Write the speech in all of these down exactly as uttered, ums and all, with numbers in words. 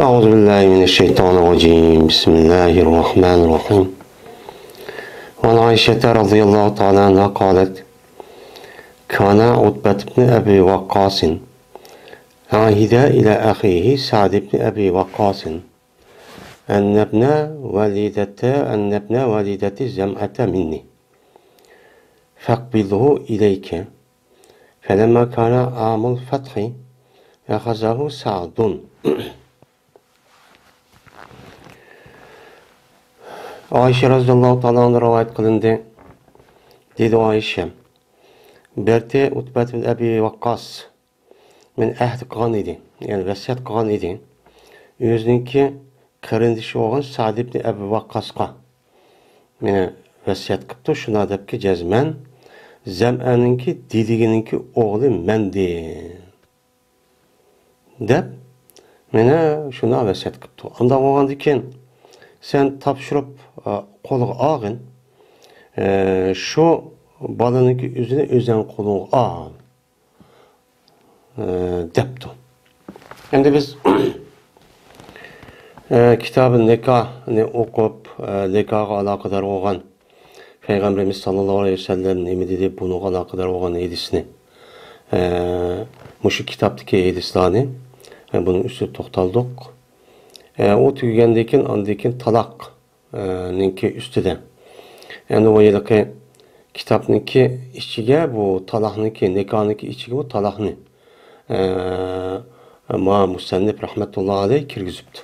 أعوذ بالله من الشيطان الرجيم. بسم الله الرحمن الرحيم. وعن عائشة رضي الله تعالى عنها قالت: كان عتبة بن أبي وقاص عهد إلى أخيه سعد بن أبي وقاص أن ابن وليدة، أن ابن وليدة زمعة مني فاقبضه إليك. فلما كان عام الفتح أخذه سعد. ئائىشە رەزىياللاھۇ تائالا ئانھا رىۋايەت قىلىندى. دېدى ئائىشە: بىرتى ئۇتبەت بىن ئەبى ۋەققاس مېنى ئەھدى قىلغان ئىدى، يەنى ۋەسىيەت قىلغان ئىدى. ئۆزىنىڭكى قېرىندىشى بولغان سەئد ئىبنى ئەبى ۋەققاسقا مېنى ۋەسىيەت قىپتۇ، شۇنداق دەپكى جەزمەن، زەمئەنىڭكى دېدىگىنىڭكى ئوغلى مەندىن دەپ مېنى شۇنداق ۋەسىيەت قىپتۇ. ئانداق بولغاندىكىن سەن تاپشۇرۇپ، ئا، قولغا ئالغىن، ئە، شۇ بالىنىڭكى ئۆزىنى ئۆزۈڭ قولۇڭغا ئال، ئە، دەپتۇ. ئەمدى بىز، ئە، كىتابى نىكاھنى ئوقۇپ، ئە، نىكاھقا ئالاقىدار بولغان پەيغەمبىرىمىز ساللاللاھۇ ئەلەيھى ۋەسەللەم نېمە دېدى، بۇنىڭغا ئالاقىدار بولغان ھەدىسنى، ئە، مۇشۇ كىتابتىكى ھەدىسلارنى، ئە، بۇنىڭ ئۈستىدە توختالدۇق. ئە، ئۇ تۈگىگەندىن كېيىن، ئاندىن كېيىن تالاق، ئە، نىڭكى ئۈستىدە. ئەمدى ئۇ ھېلىقى كىتابنىڭكى ئىچىگە بۇ تالاقنىڭكى، نىكاھنىڭكى ئىچىگە بۇ تالاقنى، ئە، ما مۇسەننىپ رەھمەتۇللا ئەلەيھ كىرگۈزۈپتۇ.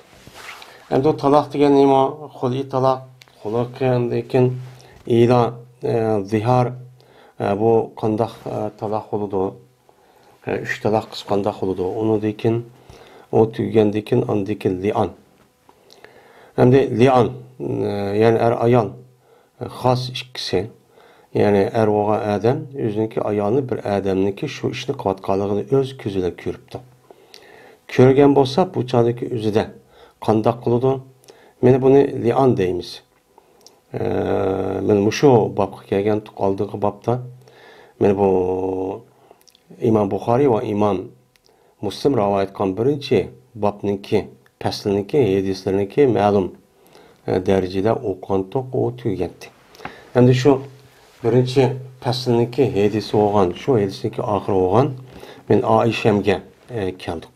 ئەمدى ئۇ تالاق دېگەن نېمە؟ خۇلئى تالاق، خۇلئى، ئاندىن كېيىن ئىلا، ئە، زىھار، ئە، بۇ قانداق، ئە، تالاق بولىدۇ؟ ئە، ئۈچ تالاق قىسقاندا بولىدۇ. ئۇنىڭدىن كېيىن، ئۇ تۈگىگەندىن كېيىن، ئاندىن كېيىن لىئان. ئەمدى لىئان، ئە، يەنى ئەر ئايال، ئە، خاس ئىككىسى. يەنى ئەر بولغان ئادەم ئۆزىنىڭكى ئايالىنى بىر ئادەمنىڭكى شۇ ئىشنى قىلىۋاتقانلىقىنى ئۆز كۆزى بىلەن كۆرۈپتۇ. كۆرگەن بولسا، بۇ چاغدىكى ئۆزىدە قانداق قىلىدۇ؟ مانا بۇنى لىئان دەيمىز. ئە، مانا مۇشۇ بابقا كەلگەنتۇق، ئالدىنقى بابتا. مانا بۇ ئىمام بۇخارىي ۋە ئىمام مۇسلىم رىۋايەت قىلغان بىرىنچى بابنىڭكى، پەسلىنىڭكى، ھەدىسلىرىنىڭكى مەلۇم، ئە، دەرىجىدە ئوقۇغانتۇق، ئۇ تۈگىگەنتى. ئەمدى شۇ بىرىنچى پەسلىنىڭكى ھەدىسى بولغان، شۇ ھەدىسنىڭكى ئاخىرى بولغان، مانا ئائىشەمگە، ئە، كەلدۇق.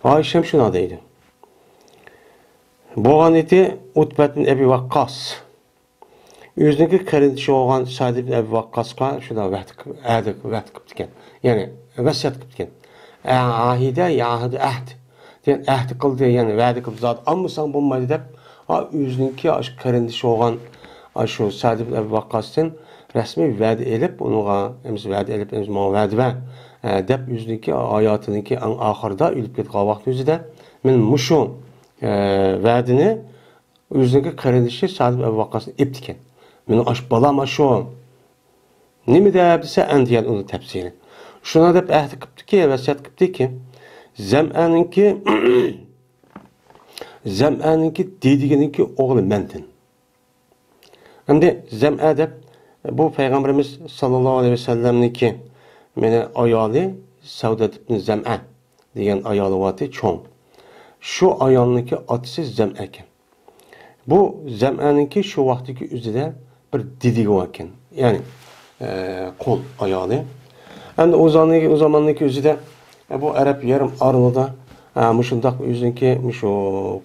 ئائىشەم شۇنداق دەيدۇ. بولغان ئىدى، ئۇتبەتتىن ئەبى ۋەققاس ئۆزىنىڭكى قېرىندىشى بولغان سەئد ئىبن ئەبى ۋەققاسقا شۇنداق ۋەھدە، ئەھدى، ۋەھدە قىپتىكەن. يەنى ۋەسىيەت قىپتىكەن. ئە-، ئاھىدە يەئھىدۇ ئەھد دېگەن ئەھدى قىلدى، يەنى ۋەدە قىلدى، زادى ئالمىساڭ بولمايدۇ دەپ، ئا، ئۆزىنىڭكى ئاشۇ قېرىندىشى بولغان ئاشۇ سەئد ئىبن ئەبى ۋەققاستىن رەسمىي ۋەدە ئېلىپ، ئۇنىڭغا، ئەمىسە ۋەدە ئېلىپ، ئەمىسە ماڭا ۋەدە بەر، ئە، دەپ ئۆزىنىڭكى ھاياتىنىڭكى ئەڭ ئاخىرىدا ئۆلۈپ كەتكەن ۋاقتى ئۆزىدە، مانا مۇشۇ، ئە، ۋەدىنى ئۆزىنىڭكى قېرىندىشى سەئد ئىبن ئەبى ۋەققاسنى ئېپتىكەن. مېنىڭ ئاشۇ بالام ئاشۇ. نېمە دەپ دېسە، ئەندى يەنە ئۇنىڭ تەپسىلى. شۇنداق دەپ ئەھدى قىپتىكى، ۋەسىيەت قىپتىكى، زەمئەنىڭكى، زەمئەنىڭكى دېدىگىنىڭكى ئوغلى مەندىن. ئەمدى زەمئە دەپ، بۇ پەيغەمبىرىمىز ساللاللاھۇ ئەلەيھى ۋەسەللەمنىڭكى، مانا، ئايالى سەۋدەت ئىبن زەمئە دېگەن ئايالى بارتى، چوڭ. شۇ ئايالنىڭكى ئاتىسى زەمئە ئىكەن. بۇ زەمئەنىڭكى شۇ ۋاقتىكى ئۆزىدە بىر دېدىگە باركەن. يەنى، ئە، قۇل ئايالى. ئەمدى ئۇ زاماننىڭكى، ئۇ زاماننىڭكى ئۆزىدە، ئە، بۇ ئەرەب يېرىم ئارىلىدا، ئە، مۇشۇنداق ئۆزىنىڭكى، مۇشۇ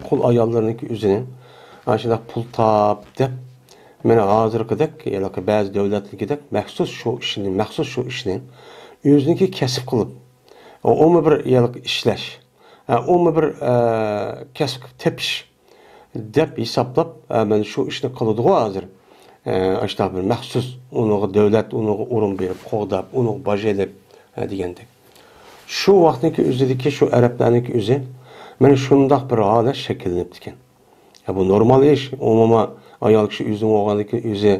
قۇل ئاياللىرىنىڭكى ئۆزىنى، ئە، شۇنداق پۇل تاپ دەپ، مانا ھازىرقىدەك، ھېلىقى بەزى دۆلەتلەرگىدەك مەخسۇس شۇ ئىشنى، مەخسۇس شۇ ئىشنى ئۆزىنىڭكى كەسىپ قىلىپ، ئۇمۇ بىر ھېلىقى ئىشلەش، ئە، ئۇمۇ بىر، ئە، كەسىپ تېپىش دەپ ھېسابلاپ، ئە، مەن شۇ ئىشنى قىلىدىغۇ ھازىر. ئە، ئاشۇنداق بىر مەخسۇس ئۇنىڭغا دۆلەت، ئۇنىڭغا ئورۇن بېرىپ، قوغداپ، ئۇنىڭغا باج ئېلىپ، ئە، دېگەندەك. شۇ ۋاقىتنىڭكى ئۆزىدىكى شۇ ئەرەبلەرنىڭكى ئۆزى مانا شۇنداق بىر ھالەت شەكىللىنىپتىكەن. ئە، بۇ نورمال ئىش. ئومۇمەن ئايال كىشى ئۆزىنىڭ بولغاندىكى ئۆزى،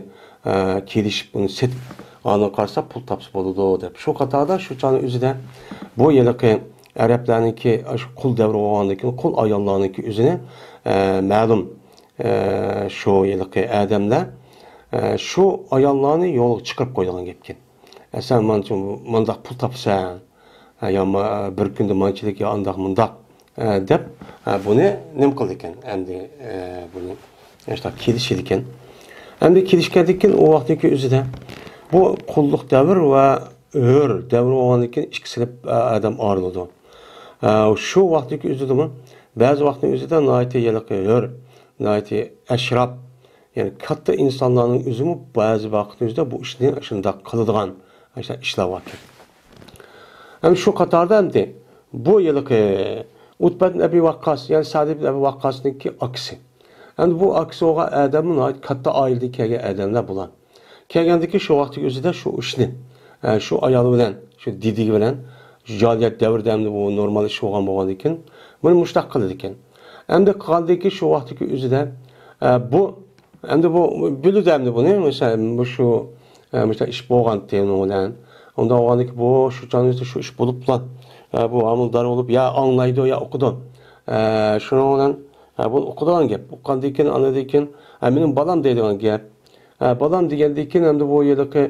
ئە، كېلىشىپ ئۇنى سېتىپ، ئاندىن قارىسا پۇل تاپسا بولىدۇ دەپ. شۇ قاتاردا شۇ چاغنىڭ ئۆزىدە بۇ ھېلىقى ئەرەبلەرنىڭكى ئاشۇ قۇل دەۋرى بولغاندىن كېيىن قۇل ئاياللارنىڭكى ئۆزىنى، ئە، مەلۇم، ئە، شۇ ھېلىقى ئادەملەر، ئە، شۇ ئاياللارنى يولغا چىقىرىپ قويىدىغان گەپكەن. ئە، سەن مانچە، مانداق پۇل تاپىسەن، ئە، يا ما-، بىر كۈندە مانچىلىك يا ئانداق مۇنداق، ئە، دەپ، ئە، بۇنى نېمە قىلىدىكەن؟ ئەمدى، ئە، بۇنى ئاشۇنداق كېلىشىدىكەن. ئەمدى كېلىشكەندىن كېيىن ئۇ ۋاقىتنىڭكى ئۆزىدە بۇ قۇللۇق دەۋر ۋە ھۆر دەۋر بولغاندىن كېيىن ئىككىسى، ئە، ئادەم ئايرىلىدۇ. ئە، شۇ ۋاقىتنىڭكى ئۆزىدىمۇ بەزى ۋاقىتنىڭ ئۆزىدە ناھايىتى ھېلىقى ھۆر، ناھايىتى ئەشراپ، يەنى كاتتا ئىنسانلارنىڭ ئۆزىمۇ بەزى ۋاقىتنىڭ ئۆزىدە بۇ ئىشنى شۇنداق قىلىدىغان ئىشلار باركەن. ئەمدى شۇ قاتاردا ئەمدى بۇ ھېلىقى ئۇتبە ئىبن ئەبى ۋەققاس، يەنى سەئد ئىبن ئەبى ۋەققاسنىڭكى ئاكىسى. ئەمدى بۇ ئاكىسى بولغان ئادەممۇ ناھايىتى كاتتا ئائىلىدىن كەلگەن ئادەملەر بۇلار. كەلگەندىكى شۇ ۋاقىتتىكى ئۆزىدە شۇ ئىشنى، ئە، شۇ ئايال بىلەن، شۇ دېدىگە بىلەن، جاھىلىيەت دەۋرىدە ئەمدى بۇ نورمال ئىش بولغان بولغاندىكىن، بۇنى مۇشۇنداق قىلىدىكەن. ئەمدى قىلغاندىكى شۇ ۋاقىتتىكى ئۆزىدە، ئە، بۇ، ئەمدى بۇ بىلىدۇ ئەمدى بۇنى، مەسىلەن، بۇ شۇ، ئە، مۇشۇنداق ئىش بولغانتى ئۇنىڭ بىلەن. ئۇنداق بولغاندىكى بۇ شۇ چاغنىڭ ئۆزىدە شۇ ئىش بولۇپلا، ئە، بۇ ھامىلىدار بولۇپ، يا ئاڭلايدۇ، يا ئۇقىدۇ. ئە، شۇنىڭ بىلەن، ئە، بۇ ئۇقىدىغان گەپ. ئۇققاندىن كېيىن، ئاندىن كېيىن، ئە، مېنىڭ بالام دەيدىغان گەپ. ئە، بالام دېگەندىن كېيىن ئەمدى بۇ ھېلىقى،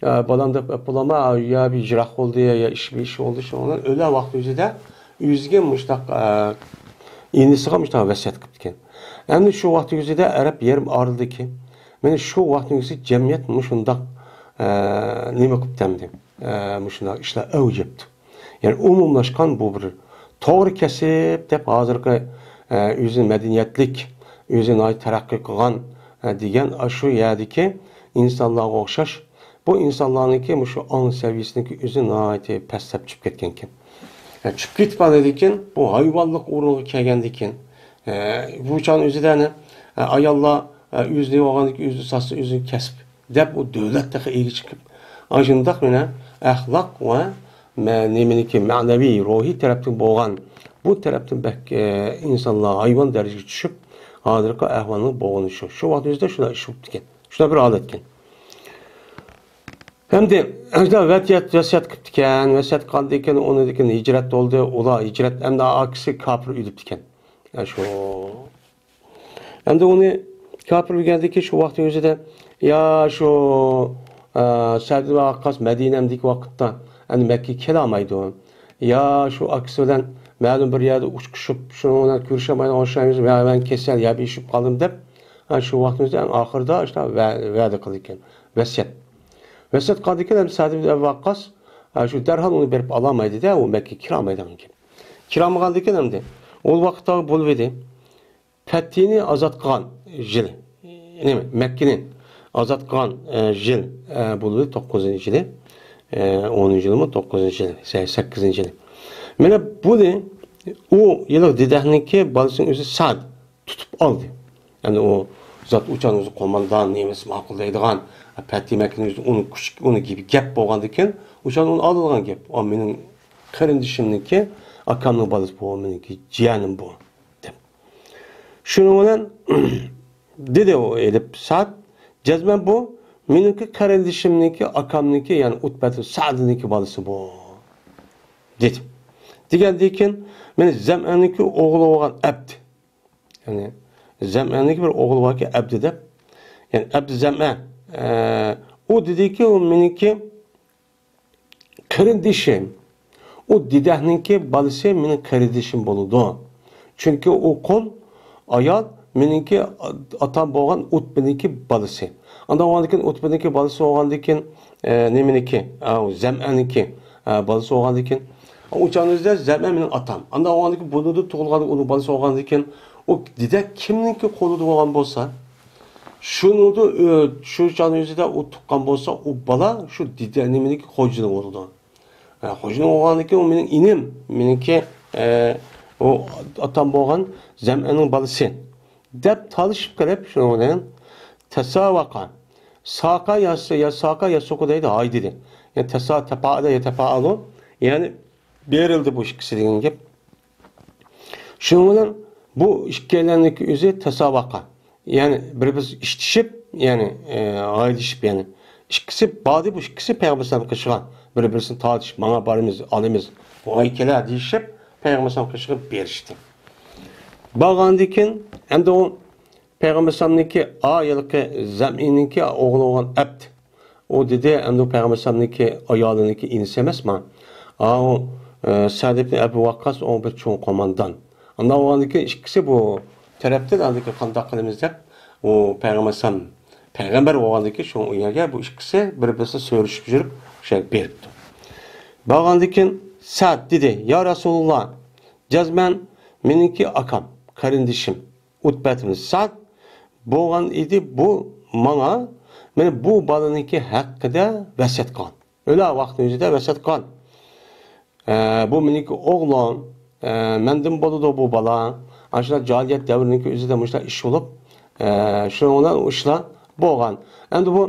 ئە، بالام دەپ بولامدۇ، يا بىر يىراق بولدى، يا، يا ئىش، بىر ئىش بولدى، شۇنىڭ بىلەن ئۆلەر ۋاقتى ئۆزىدە ئۆزىگە مۇشۇنداق، ئە، ئىنىسىغا مۇشۇنداق ۋەسىيەت قىپتىكەن. ئەمدى شۇ ۋاقتى ئۆزىدە ئەرەب يېرىم ئارىلىدىكى، مانا شۇ ۋاقتى ئۆزى جەمئىيەت مۇشۇنداق، ئە، نېمە قىپتۇ ئەمدى، ئە، مۇشۇنداق ئىشلار ئەۋج ئېلىپتۇ. يەنى ئومۇملاشقان بۇ بىر توغرا كەسىپ دەپ ھازىرقى، ئە، ئۆزى مەدەنىيەتلىك، ئۆزى ناھايىتى تەرەققىي قىلغان، ئە، دېگەن ئاشۇ يەردىكى ئىنسانلارغا ئوخشاش، بۇ ئىنسانلارنىڭكى مۇشۇ ئاڭ سەۋىيەسىنىڭكى ئۆزى ناھايىتى پەسلەپ چۈشۈپ كەتكەنكەن. ئە، چۈشۈپ كېتىپ قالغاندىكىن، بۇ ھايۋانلىق ئورنىغا كەلگەندىكىن، ئە، بۇ چاغنىڭ ئۆزىدە، ئە، ئاياللار، ئە، ئۆزىنى بولغاندىكىن ئۆزىنى ساتسا ئۆزىنىڭ كەسپى دەپ ئۇ دۆلەت تېخى ئىگە چىقىپ، ئاشۇنداق مانا ئەخلاق ۋە مە-، نېمىنىڭكى مەنىۋى، روھىي تەرەپتىن بولغان، بۇ تەرەپتىن بەك، ئە، ئىنسانلار ھايۋان دەرىجىگە چۈشۈپ، ھازىرقى ئەھۋالنىڭ بولغىنى شۇ. شۇ ۋاقىت ئۆزىدە شۇنداق ئىش بوپتىكەن. شۇنداق بىر ھالەتكەن. ئەمدى شۇنداق ۋەسىيەت، ۋەسىيەت قىپتىكەن، ۋەسىيەت قىلغاندىن كېيىن ئۇنىڭدىن كېيىن ھىجرەت بولدى، ئۇلار ھىجرەت، ئەمدى ئاكىسى كاپىر ئۆلۈپتىكەن. ئە، شۇ. ئەمدى ئۇنى كاپىر ئۆلگەندىن كېيىن شۇ ۋاقىتنىڭ ئۆزىدە، يا شۇ، ئە، سەئد ئىبن ۋەققاس مەدىنەمدىكى ۋاقىتتا ئەمدى مەككىگە كېلەلمەيدۇ. يا شۇ ئاكىسى بىلەن مەلۇم بىر يەردە ئۇچۇشۇپ، شۇنىڭ بىلەن كۆرۈشەلمەيدىغان ئوخشايمىز، يا مەن كېسەل، يا بىر ئىش بولۇپ قالدىم دەپ، ئە، شۇ ۋاقىتنىڭ ئۆزىدە ئەڭ ئاخىرىدا ئىشتە ۋە-، ۋەدە قىلىدىكەن. ۋەسىيەت. ۋەسىيەت قىلغاندىن كېيىن ئەمدى سەئد ئىبن ئەبى ۋەققاس، ئە، شۇ دەرھال ئۇنى بېرىپ ئالالمايدۇ-دە، ئۇ مەككىگە كىرەلمەيدىغان گەپ. كىرەلمىگەندىن كېيىن ئەمدى ئۇ ۋاقىتتا بولۇۋىدى. پەتىنى ئازاد قىلغان يىلى، نېمە، مەككىنى ئازاد قىلغان، ئە، يىل، ئە، بولدى، توققۇزىنچى يىلى، ئە، ئونىنچى يىلىمۇ، توققۇزىنچى يىلى، سە-، سەككىزىنچى يىلى. مانا بۇنى ئۇ ھېلىقى دېدەكنىڭكى بالىسىنىڭ ئۆزى سەئد تۇتۇپ ئالدى. يەنى ئۇ زات ئۇچان ئۆزى قوماندان، نېمىسى ماقۇلدايدىغان، پەتھى مەككىنىڭ ئۆزى ئۇنىڭ كۈچ، ئۇنىڭ گېپى گەپ بولغاندىن كېيىن، ئۇچان ئۇنى ئالىدىغان گەپ. ئۇ مېنىڭ قېرىندىشىمنىڭكى، ئاكامنىڭ بالىسى بۇ، مېنىڭكى جىيەنىم بۇ، دەپ. شۇنىڭ بىلەن دېدى ئۇ ئېلىپ سەئد، جەزمەن بۇ مېنىڭكى قېرىندىشىمنىڭكى، ئاكامنىڭكى، يەنى ئۇتبەتۇ سەئدنىڭكى بالىسى بۇ، دېدى. دېگەندىن كېيىن، مانا زەمئەننىڭكى ئوغلى بولغان ئەبد، يەنى زەمئەننىڭكى بىر ئوغلى باركى، ئەبدى دەپ، يەنى ئەبدى زەمئە، ئە، ئۇ دېدىكى، ئۇ مېنىڭكى قېرىندىشىم، ئۇ دېدەكنىڭكى بالىسى مېنىڭ قېرىندىشىم بولىدۇ. چۈنكى ئۇ قۇل ئايال مېنىڭكى ئاتام بولغان ئۇتبىنىڭكى بالىسى. ئاندىن ئۇنىڭدىن كېيىن ئۇتبىنىڭكى بالىسى بولغاندىن كېيىن، ئە، نېمىنىڭكى، ئە، زەمئەنىڭكى، ئە، بالىسى بولغاندىن كېيىن، ئۇ چاغنىڭ ئۆزىدە زەمئە مېنىڭ ئاتام. ئاندىن ئۇنىڭدىن كېيىن بۇنىڭدىن تۇغۇلغان ئۇنىڭ بالىسى بولغاندىن كېيىن، ئۇ دېدەك كىمنىڭكى قولىدا بولغان بولسا، شۇنىڭدا ئۆ-، شۇ چاغنىڭ ئۆزىدە ئۇ تۇغقان بولسا، ئۇ بالا شۇ دېدە نېمىنىڭكى خوجىنى بولىدۇ. ئە، خوجىنى بولغاندىن كېيىن ئۇ مېنىڭ ئىنىم، مېنىڭكى، ئە، ئۇ ئاتام بولغان زەمئەننىڭ بالىسى، دەپ تالىشىپ قېلىپ، شۇنىڭ بىلەن تەساۋاقا. ساقا يا س-، يا ساقا يا سوقا دەيدۇ، ھاي دېدى. يەنى تەسا-، تەپائەلە يا تەپائەلۇ. يەنى بېرىلدى بۇ ئىككىسى دېگەن گەپ. شۇنىڭ بىلەن بۇ ئىككىيلەننىڭكى ئۆزى تەساۋاقا. يەنى بىر-بىرسى ئىشتىشىپ، يەنى، ئە، ھايدىشىپ، يەنى ئىككىسى باردى، بۇ ئىككىسى پەيغەمبەر ئەلەيھىسسالام قېشىغا بىر-بىرسىنى تارتىشىپ، ماڭا بارىمىز، ئالىمىز، ۋاي كېلە دېيىشىپ، پەيغەمبەر ئەلەيھىسسالام قېشىغا بېرىشتى. بارغاندىن كېيىن، ئەمدى ئۇ پەيغەمبەر ئەلەيھىسسالامنىڭكى، ئا، ھېلىقى زەمئىنىڭكى ئوغلى بولغان ئەبد. ئۇ دېدى، ئەمدى پەيغەمبەر ئەلەيھىسسالامنىڭكى ئايالىنىڭكى ئىنىسى ئەمەسما؟ ئا، ئۇ، ئە، سەئد ئىبن ئەبۇ ۋەققاس، ئۇ بىر چوڭ قوماندان. ئاندىن بولغاندىن كېيىن ئىككىسى بۇ تەرەپتىن ئاندىن كېيىن قانداق قىلىمىز دەپ، ئۇ پەيغەمبەر ئەلەيھىسسالام پەيغەمبەر بولغاندىن كېيىن شۇ ئۇ يەرگە بۇ ئىككىسى بىر-بىرسىنى سۆرىشىپ يۈرۈپ، شۇ يەرگە بېرىپتۇ. بارغاندىن كېيىن سەئد دېدى: يا رەسۇلۇللا، جەزمەن مېنىڭكى ئاكام، قېرىندىشىم ئۇتبەت ئىبن سەئد بولغان ئىدى، بۇ ماڭا مانا بۇ بالىنىڭكى ھەققىدە ۋەسىيەت قىلغان. ئۆلە ۋاقتىنىڭ ئۆزىدە ۋەسىيەت قىلغان. ئە، بۇ مېنىڭكى ئوغلۇم، ئە، مەندىن بولىدۇ بۇ بالا. ئاشۇنداق جاھىلىيەت دەۋرىنىڭكى ئۆزىدە مۇشۇنداق ئىش بولۇپ، ئە، شۇنىڭ بىلەن ئۇ ئىشلار بولغان. ئەمدى بۇ،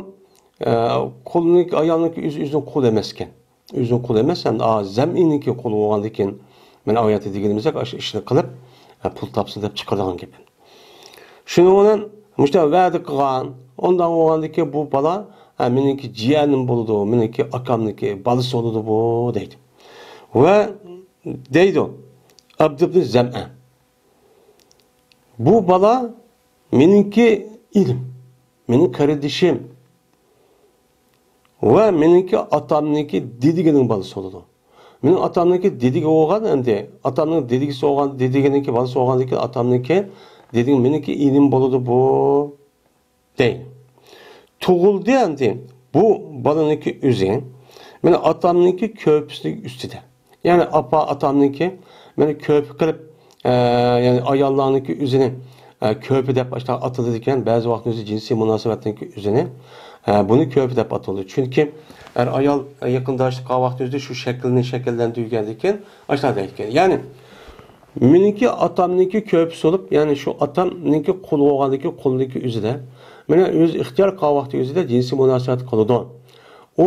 ئە، قۇلنىڭكى، ئايالنىڭكى ئۆزى ئۆزىنىڭ قۇلى ئەمەسكەن. ئۆزىنىڭ قۇلى ئەمەس، ئەمدى، ئا، زەمئىنىڭكى قۇلى بولغاندىن كېيىن، مانا ئايەتتە دېگىنىمىزدەك ئاشۇ ئىشنى قىلىپ، ئە، پۇل تاپسۇن دەپ چىقىرىدىغان گەپ. شۇنىڭ بىلەن مۇشۇنداق ۋەدە قىلغان. ئۇنداق بولغاندىكىن بۇ بالا، ھە، مېنىڭكى جىيەنىم بولىدۇ، مېنىڭكى ئاكامنىڭكى بالىسى بولىدۇ بۇ، دەيدۇ. ۋە دەيدۇ، ئابد ئىبن زەمئە. بۇ بالا مېنىڭكى ئىنىم، مېنىڭ قېرىندىشىم. ۋە مېنىڭكى ئاتامنىڭكى دېدىگىنىڭ بالىسى بولىدۇ. مېنىڭ ئاتامنىڭكى دېدىگە بولغان ئەمدى. ئاتامنىڭ دېدىگىسى بولغان، دېدىگىنىڭكى بالىسى بولغاندىكىن ئاتامنىڭكى دېدىگە مېنىڭكى ئىنىم بولىدۇ بۇ، دەيدۇ. تۇغۇلدى ئەمدى بۇ بالىنىڭكى ئۆزى مېنىڭ ئاتامنىڭكى كۆرپىسىنىڭ ئۈستىدە. يەنى ئاپا ئاتامنىڭكى مېنى كۆرپە قىلىپ، ئە، يەنى ئاياللارنىڭكى ئۆزىنى، ئە، كۆرپە دەپ ئاشۇنداق ئاتىلىدىكەن. بەزى ۋاقىتتا ئۆزى جىنسىي مۇناسىۋەتنىڭكى ئۆزىنى، ئە، بۇنى كۆرپە دەپ ئاتىلىدۇ. چۈنكى ئەر ئايال يېقىنداشلىق قىلغان ۋاقتى ئۆزىدە شۇ شەكىلنى شەكىللەندۈرگەندىكىن ئاشۇنداق دەيدىكەن. يەنى مېنىڭكى ئاتامنىڭكى كۆرپىسى بولۇپ، يەنى شۇ ئاتامنىڭكى قۇلى بولغاندىكىن قۇلىنىڭكى ئۆزىدە مانا ئۆزى ئىختىيار قىلغان ۋاقتى ئۆزىدە جىنسىي مۇناسىۋەت قىلىدۇ. ئۇ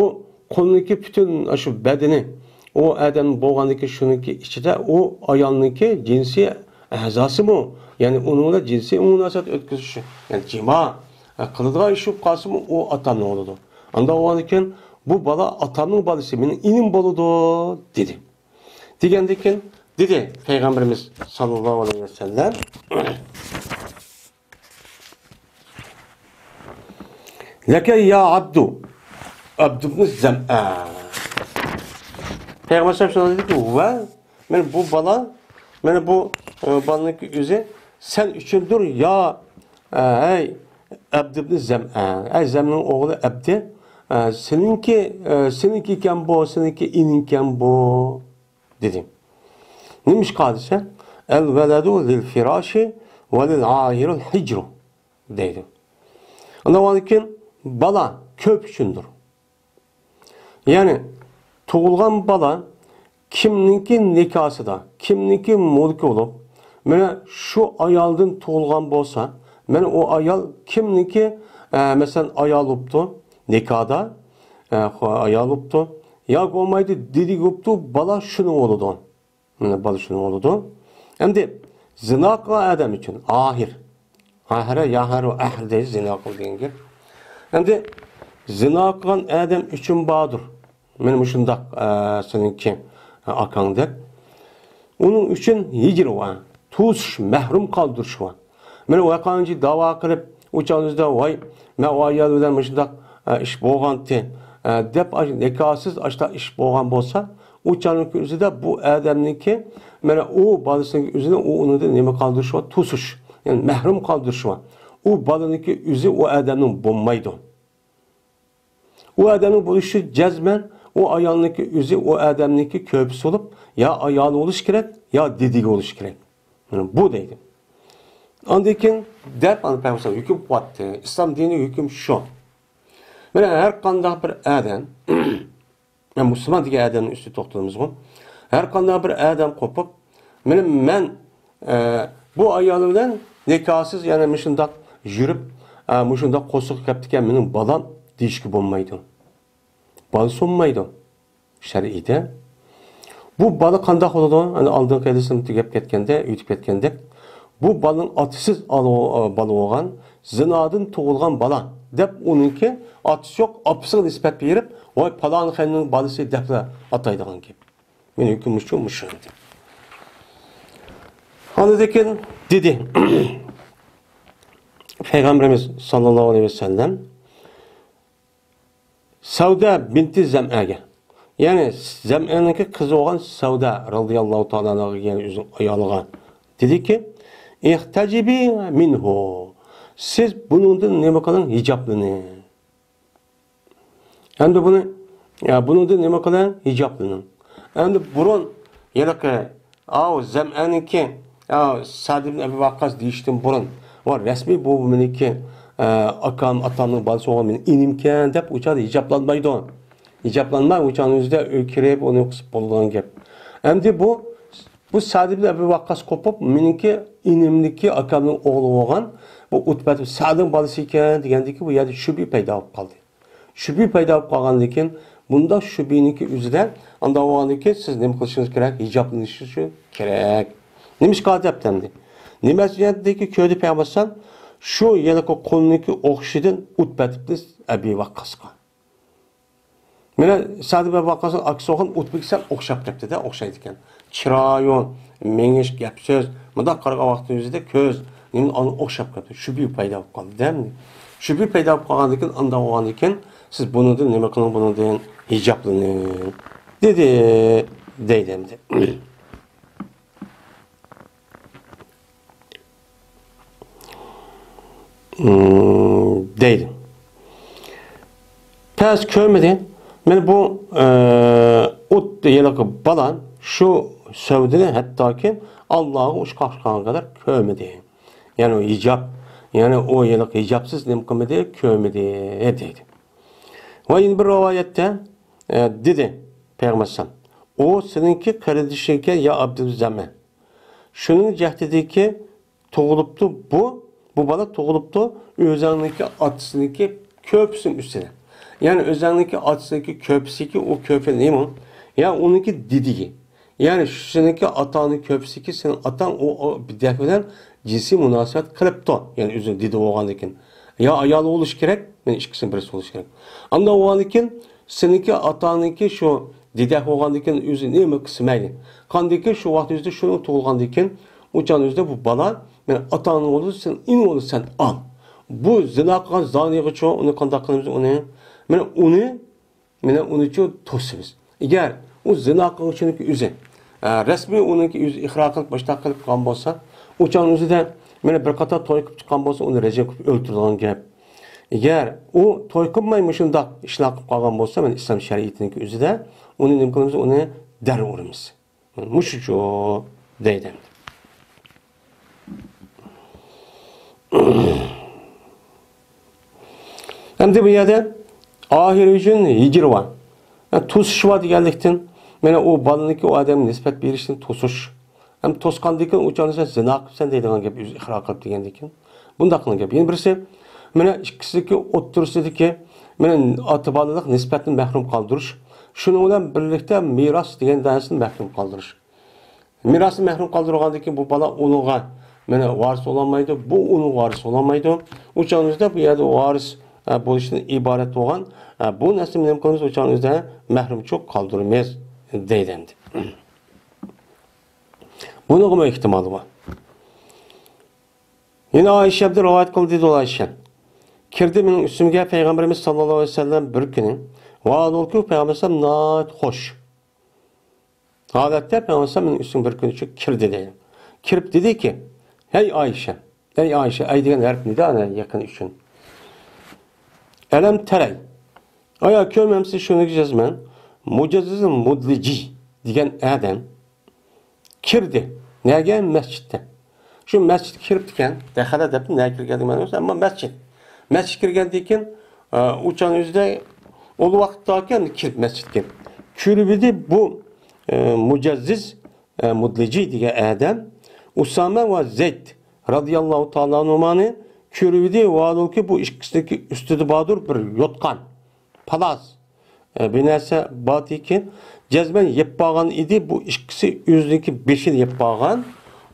قۇلنىڭكى پۈتۈن شۇ بەدىنى، ئۇ ئادەم بولغاندىكىن شۇنىڭكى ئىچىدە ئۇ ئايالنىڭكى جىنسىي ئەزاسىمۇ، يەنى ئۇنىڭ بىلەن جىنسىي مۇناسىۋەت ئۆتكۈزۈش، يەنى جىما قىلىدىغان ئىش بولۇپ قالسىمۇ، ئۇ ئاتامنىڭ بولىدۇ. ئانداق بولغاندىكىن بۇ بالا ئاتامنىڭ بالىسى، مېنىڭ ئىنىم بولىدۇ، دېدى. دېگەندىكىن دېدى پەيغەمبىرىمىز ساللاللاھۇ ئەلەيھى ۋەسەللەم، لەكە يا ئابدۇ، ئابدۇ ئىبنى زەمئە. پەيغەمبەر ئەلەيھىسسالام شۇنداق دېدىكى، ۋە مانا بۇ بالا، مانا بۇ، ئە، بالىنىڭكى ئۆزى سەن ئۈچۈندۇر، يا، ئە، ھەي، ئەبد ئىبنى زەمئە، ئەي زەمئەنىڭ ئوغلى ئەبدى، ئە، سېنىڭكى، ئە، سېنىڭكى ئىكەن بۇ، سېنىڭكى ئىنىڭكەن بۇ، دېدى. نېمىشقا دېسە، ئەل ۋەلەدۇ لىل فىراشى ۋە لىل ئاھىرىل ھىجرۇ، دەيدۇ. ئاندىن كېيىن بالا كۆپ ئۈچۈندۇر. يەنى تۇغۇلغان بالا كىمنىڭكى نىكاسىدا، كىمنىڭكى مۈلكى بولۇپ، مانا شۇ ئايالدىن تۇغۇلغان بولسا، مانا ئۇ ئايال كىمنىڭكى، ئە، مەسىلەن، ئايالى بوپتۇ، نىكادا، ئە، خو-، ئايالى بوپتۇ، ياكى بولمايدۇ، دېدىگە بوپتۇ، بالا شۇنىڭ بولىدۇ. مانا بالا شۇنىڭ بولىدۇ. ئەمدى زىنا قىلغان ئادەم ئۈچۈن ئاھىر. ئاھىرە، ياھىرۇ، ئەھر دەيدۇ، زىنا قىل دېگەن گەپ. ئەمدى زىنا قىلغان ئادەم ئۈچۈن باردۇر. مانا مۇشۇنداق، ئە، سېنىڭكى، ئە، ئاكاڭ دەپ. ئۇنىڭ ئۈچۈن ھىجر بار. توسۇش، مەھرۇم قالدۇرۇش بار. مانا ۋەقەنچى داۋا قىلىپ، ئۇ چاغدا، ۋاي، مەن ئۇ ئايال بىلەن مۇشۇنداق، ئە، ئىش بولغانتى، ئە، دەپ، ئاش-، نىكاھسىز ئاشۇنداق ئىش بولغان بولسا، ئۇ چاغنىڭكى ئۆزىدە بۇ ئادەمنىڭكى، مانا ئۇ بالىسىنىڭكى ئۆزىنى ئۇ ئۇنىڭدىن نېمە قالدۇرۇشى بار؟ توسۇش. يەنى مەھرۇم قالدۇرۇشى بار. ئۇ بالىنىڭكى ئۆزى ئۇ ئادەمنىڭ بولمايدۇ. ئۇ ئادەمنىڭ بولۇشى جەزمەن ئۇ ئايالنىڭكى ئۆزى ئۇ ئادەمنىڭكى كۆرپىسى بولۇپ، يا ئايالى بولۇشى كېرەك، يا دېدىگە بولۇشى كېرەك. مانا بۇ دەيدۇ. ئاندىن كېيىن دەپ، ئانا پەيغەمبەر ھۆكۈم قىلىۋاتتى. ئىسلام دىنى ھۆكۈم شۇ. مانا ھەر قانداق بىر ئادەم، مەن مۇسۇلمان دېگەن ئادەمنىڭ ئۈستىدە توختىلىمىزغۇ. ھەر قانداق بىر ئادەم قوپۇپ، مانا مەن، ئە، بۇ ئايال بىلەن نىكاھسىز يەنە مۇشۇنداق يۈرۈپ، ئە، مۇشۇنداق قورسىقى كەپتىكەن مېنىڭ بالام دېيىشكە بولمايدۇ. بالا سۇنمايدۇ شەرئىيدە. بۇ بالا قانداق بولىدۇ؟ ئەنە ئالدىنقى ھەدىسىمىزدە گەپ كەتكەندە، ئۆتۈپ كەتكەندەك، بۇ بالىنىڭ ئاتىسىز ئال-، بالا بولغان، زىنادىن تۇغۇلغان بالا دەپ ئۇنىڭكى ئاتىسى يوق، ئاپىسىغا نىسبەت بېرىپ، ۋاي پالان خېنىمنىڭ بالىسى دەپلا ئاتايدىغان گەپ. مېنىڭ ھۆكۈم مۇشۇ، مۇشۇ ئىدى. ئاندىن كېيىن دېدى پەيغەمبىرىمىز ساللاللاھۇ ئەلەيھى ۋەسەللەم، سەۋدە بىنتى زەمئەگە، يەنى زەمئەنىڭكى قىزى بولغان سەۋدە رەزىياللاھۇ تائالا ئەنھاغا، يەنى ئۆزىنىڭ ئايالىغا دېدىكى، ئىھتەجىبى مىنھۇ. سىز بۇنىڭدىن نېمە قىلىڭ؟ ھىجابلىنىڭ. ئەمدى بۇنى، يا، بۇنىڭدىن نېمە قىلىڭ؟ ھىجابلىنىڭ. ئەمدى بۇرۇن ھېلىقى، ئاۋۇ زەمئەنىڭكى، ئاۋۇ سەئد ئىبن ئەبى ۋەققاس دېيىشتىن بۇرۇن، ۋە رەسمىي بۇ مېنىڭكى، ئە، ئاكام، ئاتامنىڭ بالىسى بولغان مېنىڭ ئىنىمكەن دەپ ئۇ چاغدا ھىجابلانمايدۇ. ھىجابلانماي ئۇ چاغنىڭ ئۆزىدە ئۆيگە كىرىپ ئۇنى قىسىپ بولىدىغان گەپ. ئەمدى بۇ، بۇ سەئد ئىبن ئەبى ۋەققاس قوپۇپ، مېنىڭكى ئىنىمنىڭكى ئاكامنىڭ ئوغلى بولغان بۇ ئۇتبەت سەئدنىڭ بالىسى ئىكەن دېگەندىكى بۇ يەردە شۈبھە پەيدا بولۇپ قالدى. شۈبھە پەيدا بولۇپ قالغاندىن كېيىن، بۇنداق شۈبھىنىڭكى ئۆزىدە، ئانداق بولغاندىن كېيىن سىز نېمە قىلىشىڭىز كېرەك؟ ھىجابلىنىشىڭىز كېرەك. نېمىشقا دەپتۇ ئەمدى؟ نېمە دېگەندىكى كۆردى پەيغەمبەر ئەلەيھىسسالام، شۇ ھېلىقى قولىنىڭكى ئوخشىشىدىن ئۇتبەت ئىبن ئەبى ۋەققاسقا. مانا سەئد ئىبن ۋەققاسنىڭ ئاكىسى بولغان ئۇتبىگە سەل ئوخشاپ كەپتىدە، ئوخشايدىكەن. چىرايى، مېڭىش، گەپ سۆز، مۇنداق قارىغان ۋاقتىمىزدا كۆز، نېمە ئانا ئوخشاپ كەپتۇ. شۈبھە پەيدا بولۇپ قالدى دەمدى. شۈبھە پەيدا بولۇپ قالغاندىن كېيىن، ئانداق بولغاندىن كېيىن، سىز بۇنىڭدىن نېمە قىلىڭ، بۇنىڭدىن ھىجابلىنىڭ، دېدى، دەيدۇ ئەمدى. مم، دەيدۇ. پەس كۆرمىدى. مانا بۇ، ئە، ئۇت ھېلىقى بالا شۇ سەۋدىنى ھەتتاكى ئاللاغا ئۇچقاپ چىققانغا قەدەر كۆرمىدى. يەنى ئۇ ھىجاب، يەنى ئۇ ھېلىقى ھىجابسىز نېمە قىلمىدى، كۆرمىدى، دەيدۇ. ۋە يەنە بىر رىۋايەتتە، ئە، دېدى پەيغەمبەر ئەلەيھىسسالام، ئۇ سېنىڭكى قېرىندىشىڭكەن يا ئابدۇزەمە. شۇنىڭ جەھىتىدىكى تۇغۇلۇپتۇ بۇ، بۇ بالا تۇغۇلۇپتۇ ئۆزۈڭنىڭكى ئاتىسىنىڭكى كۆرپىسىنىڭ ئۈستىدە. يەنى ئۆزۈڭنىڭكى ئاتىسىنىڭكى كۆرپىسىكى، ئۇ كۆرپە نېمە؟ يا ئۇنىڭكى دېدىكى. يەنى سېنىڭكى ئاتاڭنىڭ كۆرپىسىكى، سېنىڭ ئاتاڭ ئۇ، ئۇ بىدەك بىلەن جىنسىي مۇناسىۋەت قىلىپتۇ. يەنى ئۆزىنىڭ دېدى بولغاندىن كېيىن. يا ئايالى بولۇشى كېرەك، مانا ئىككىسىنىڭ بىرسى بولۇشى كېرەك. ئانداق بولغاندىن كېيىن سېنىڭكى ئاتاڭنىڭكى شۇ دېدەك بولغاندىن كېيىن ئۆزى نېمە قىلسا مەيلى. قاندىن كېيىن شۇ ۋاقىت ئۆزىدە شۇنىڭ تۇغۇلغاندىن كېيىن ئۇ چاغنىڭ ئۆزىدە بۇ بالا، مانا ئاتاڭنىڭ ئوغلى سەن، ئىنىڭ ئوغلى سەن ئال. بۇ زىنا قىلغان زانىيغىچۇ، ئۇنى قانداق قىلىمىز ئۇنى؟ مانا ئۇنى، مانا ئۇنىچۇ توسىمىز. ئەگەر ئۇ زىنا قىلغۇچىنىڭكى ئۆزى، ئە، رەسمىي ئۇنىڭكى ئۆزى ئىقرار قىلىپ، مۇشۇنداق قىلىپ قىلغان بولسا، ئۇ چاغنىڭ ئۆزىدە مانا بىر قاتار توي قىلىپ چىققان بولسا، ئۇنى رەجىم قىلىپ ئۆلتۈرىدىغان گەپ. ئەگەر ئۇ توي قىلماي مۇشۇنداق ئىشلار قىلىپ قالغان بولسا، مانا ئىسلام شەرىئىتىنىڭكى ئۆزىدە ئۇنى نېمە قىلىمىز؟ ئۇنى دەر ئۇرىمىز. مۇشۇچۇ دەيدۇ. ئەمدى بۇ يەردە ئاخىر ئۈچۈن ھىجىر بار. يەنى توسۇش بار دېگەنلىكتىن، مانا ئۇ بالىنىڭكى ئۇ ئادەمگە نىسبەت بېرىشتىن توسۇش. ھەم توسقاندىن كېيىن ئۇ چاغدا سەن زىنا قىپسەن دەيدىغان گەپ، ئۆزى ئىقرار قىلىپ دېگەندىن كېيىن. بۇنداق قىلغان گەپ. يەنە بىرسى، مانا ئىككىسىدىكى ئوتتۇرىسىدىكى، مانا ئاتا بالىلىق نىسبەتتىن مەھرۇم قالدۇرۇش. شۇنىڭ بىلەن بىرلىكتە مىراس دېگەن نەرسىدىن مەھرۇم قالدۇرۇش. مىراسنى مەھرۇم قالدۇرغاندىن كېيىن بۇ بالا ئۇنىڭغا، مانا، ۋارىس بولالمايدۇ، بۇ ئۇنىڭغا ۋارىس بولالمايدۇ. ئۇ چاغىمىزدا بۇ يەردە ۋارىس، ئە، بولۇشتىن ئىبارەت بولغان، ئە، بۇ نەرسىنى نېمە قىلىمىز؟ ئۇ چاغىمىزدا مەھرۇمچۇ قالدۇرىمىز دەيدۇ ئەمدى. بۇنىڭغىمۇ ئېھتىمال بار. يەنە ئائىشە ئەمدى رىۋايەت قىلدى، دېدى ئائىشە. كىردى مېنىڭ ئۈستۈمگە پەيغەمبىرىمىز ساللاللاھۇ ئەلەيھى ۋەسەللەم بىر كۈنى. ۋاھالەنكى پەيغەمبەر ئەلەيھىسسالام ناھايىتى خۇش ھالەتتە پەيغەمبەر ئەلەيھىسسالام مېنىڭ ئۈستۈمگە بىر كۈنى چۈشۈپ كىردى دەيدۇ. كىرىپ دېدىكى، ھەي ئائىشە، ھەي ئائىشە، ھەي دېگەن ھەرپ نىدا، يېقىن ئۈچۈن. ئەلەم تەرەي، ئايا كۆرمەمسىز شۇنى جەزمەن؟ مۇجەززىز مۇدلىجى دېگەن ئادەم كىردى. نەگە؟ مەسچىتتە. شۇ مەسچىتكە كىرىپتىكەن. دەخەلە دەپ نەگە كىرگەن دېمەيمىز، ئەمما مەسچىت. مەسچىتكە كىرگەندىن كېيىن، ئە، ئۇ چاغنىڭ ئۆزىدە ئۇ ۋاقىتتاكەن كىرىپ مەسچىتكە. كۆرۈۋىدى بۇ، ئە، مۇجەززىز، ئە، مۇدلىجى دېگەن ئادەم ئۇسامە ۋە زەيد رازىياللاھۇ تائالا ئەنھۇمانى كۆرۈۋىدى، ۋاھالەنكى بۇ ئىككىسىنىڭكى ئۈستىدە باردۇر بىر يوتقان. پالاس، ئە، بىر نەرسە باردىكى، جەزمەن يەپ بارغان ئىدى. بۇ ئىككىسى ئۆزىنىڭكى بېشىنى يەپ بارغان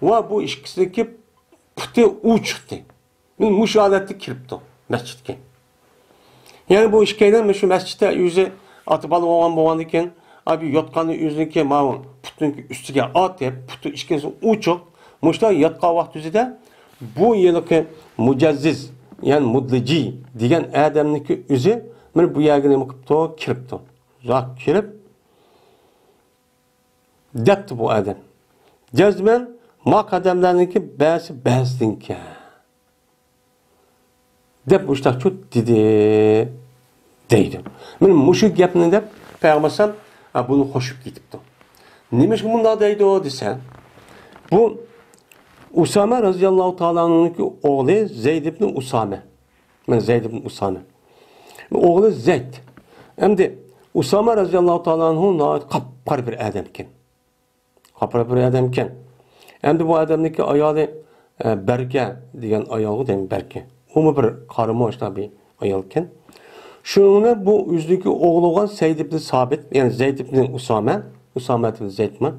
ۋە بۇ ئىككىسىنىڭكى پۇتى ئۇ چىقتى. مۇشۇ ھالەتتە كىرىپتۇ مەسچىتكە. يەنى بۇ ئىككىيلەن مۇشۇ مەسچىتتە ئۆزى ئاتا بالا بولغان بولغاندىكىن، ئا، بۇ يوتقاننى ئۆزىنىڭكى ماۋۇ پۇتىنىڭكى ئۈستىگە ئاتىپ، پۇتى ئىككىسى ئوچۇق، مۇشۇنداق ياتقان ۋاقتى ئۆزىدە بۇ ھېلىقى مۇجەززىز، يەنى مۇدلىجى دېگەن ئادەمنىڭكى ئۆزى مانا بۇ يەرگە نېمە قىپتۇ؟ كىرىپتۇ. زاق كىرىپ دەپتۇ بۇ ئادەم. جەزمەن ما قەدەملەرنىڭكى بەزى بەزىدىنكى دەپ مۇشتاقچۇ دېدى، دەيدۇ. مانا مۇشۇ گەپنى دەپ پەيغەمبەر ئەلەيھىسسالام، ئە، بۇنى قوشۇپ كېتىپتۇ. نېمىشقا مۇنداق دەيدۇ دېسە، بۇ ئۇسامە رەزىياللاھۇ تائالا ئەنھۇنىڭكى ئوغلى زەيد ئىبنى ئۇسامە. مانا زەيد ئىبنى ئۇسامە. ئوغلى زەيد. ئەمدى ئۇسامە رەزىياللاھۇ تائالا ئەنھۇ ناھايىتى قاپقارا بىر ئادەمكەن. قاپقارا بىر ئادەمكەن. ئەمدى بۇ ئادەمنىڭكى ئايالى، ئە، بەركە دېگەن ئايالغۇ دەيمەن، بەركە. ئۇمۇ بىر قارىمۇ ئاشۇنداق بىر ئايالكەن. شۇنىڭ بىلەن بۇ ئۆزىنىڭكى ئوغلى بولغان سەيد ئىبنى سابىت، يەنى زەيد ئىبنى ئۇسامە، ئۇسامە ئىبنى زەيدمۇ؟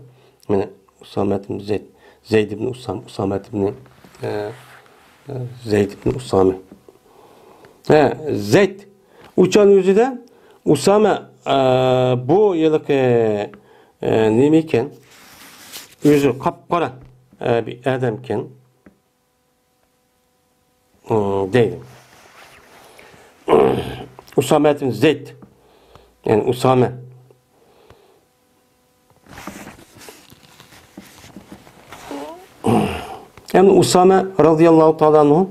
مانا ئۇسامە ئىبنى زەيد، زەيد ئىبنى ئۇسامە، ئۇسامە ئىبنى، ئە، ئە، زەيد ئىبنى ئۇسامە. ھە، زەيد. ئۇچان ئۆزىدە ئۇسامە، ئە، بۇ ھېلىقى، ئە، نېمە ئىكەن؟ ئۆزى قاپقارا، ئە، بىر ئادەمكەن. ئۇم، دەيدۇ. ئۇسامە ئىبن زەيد. يەنى ئۇسامە. يەنى ئۇسامە رەزىياللاھۇ تائالا ئەنھۇ،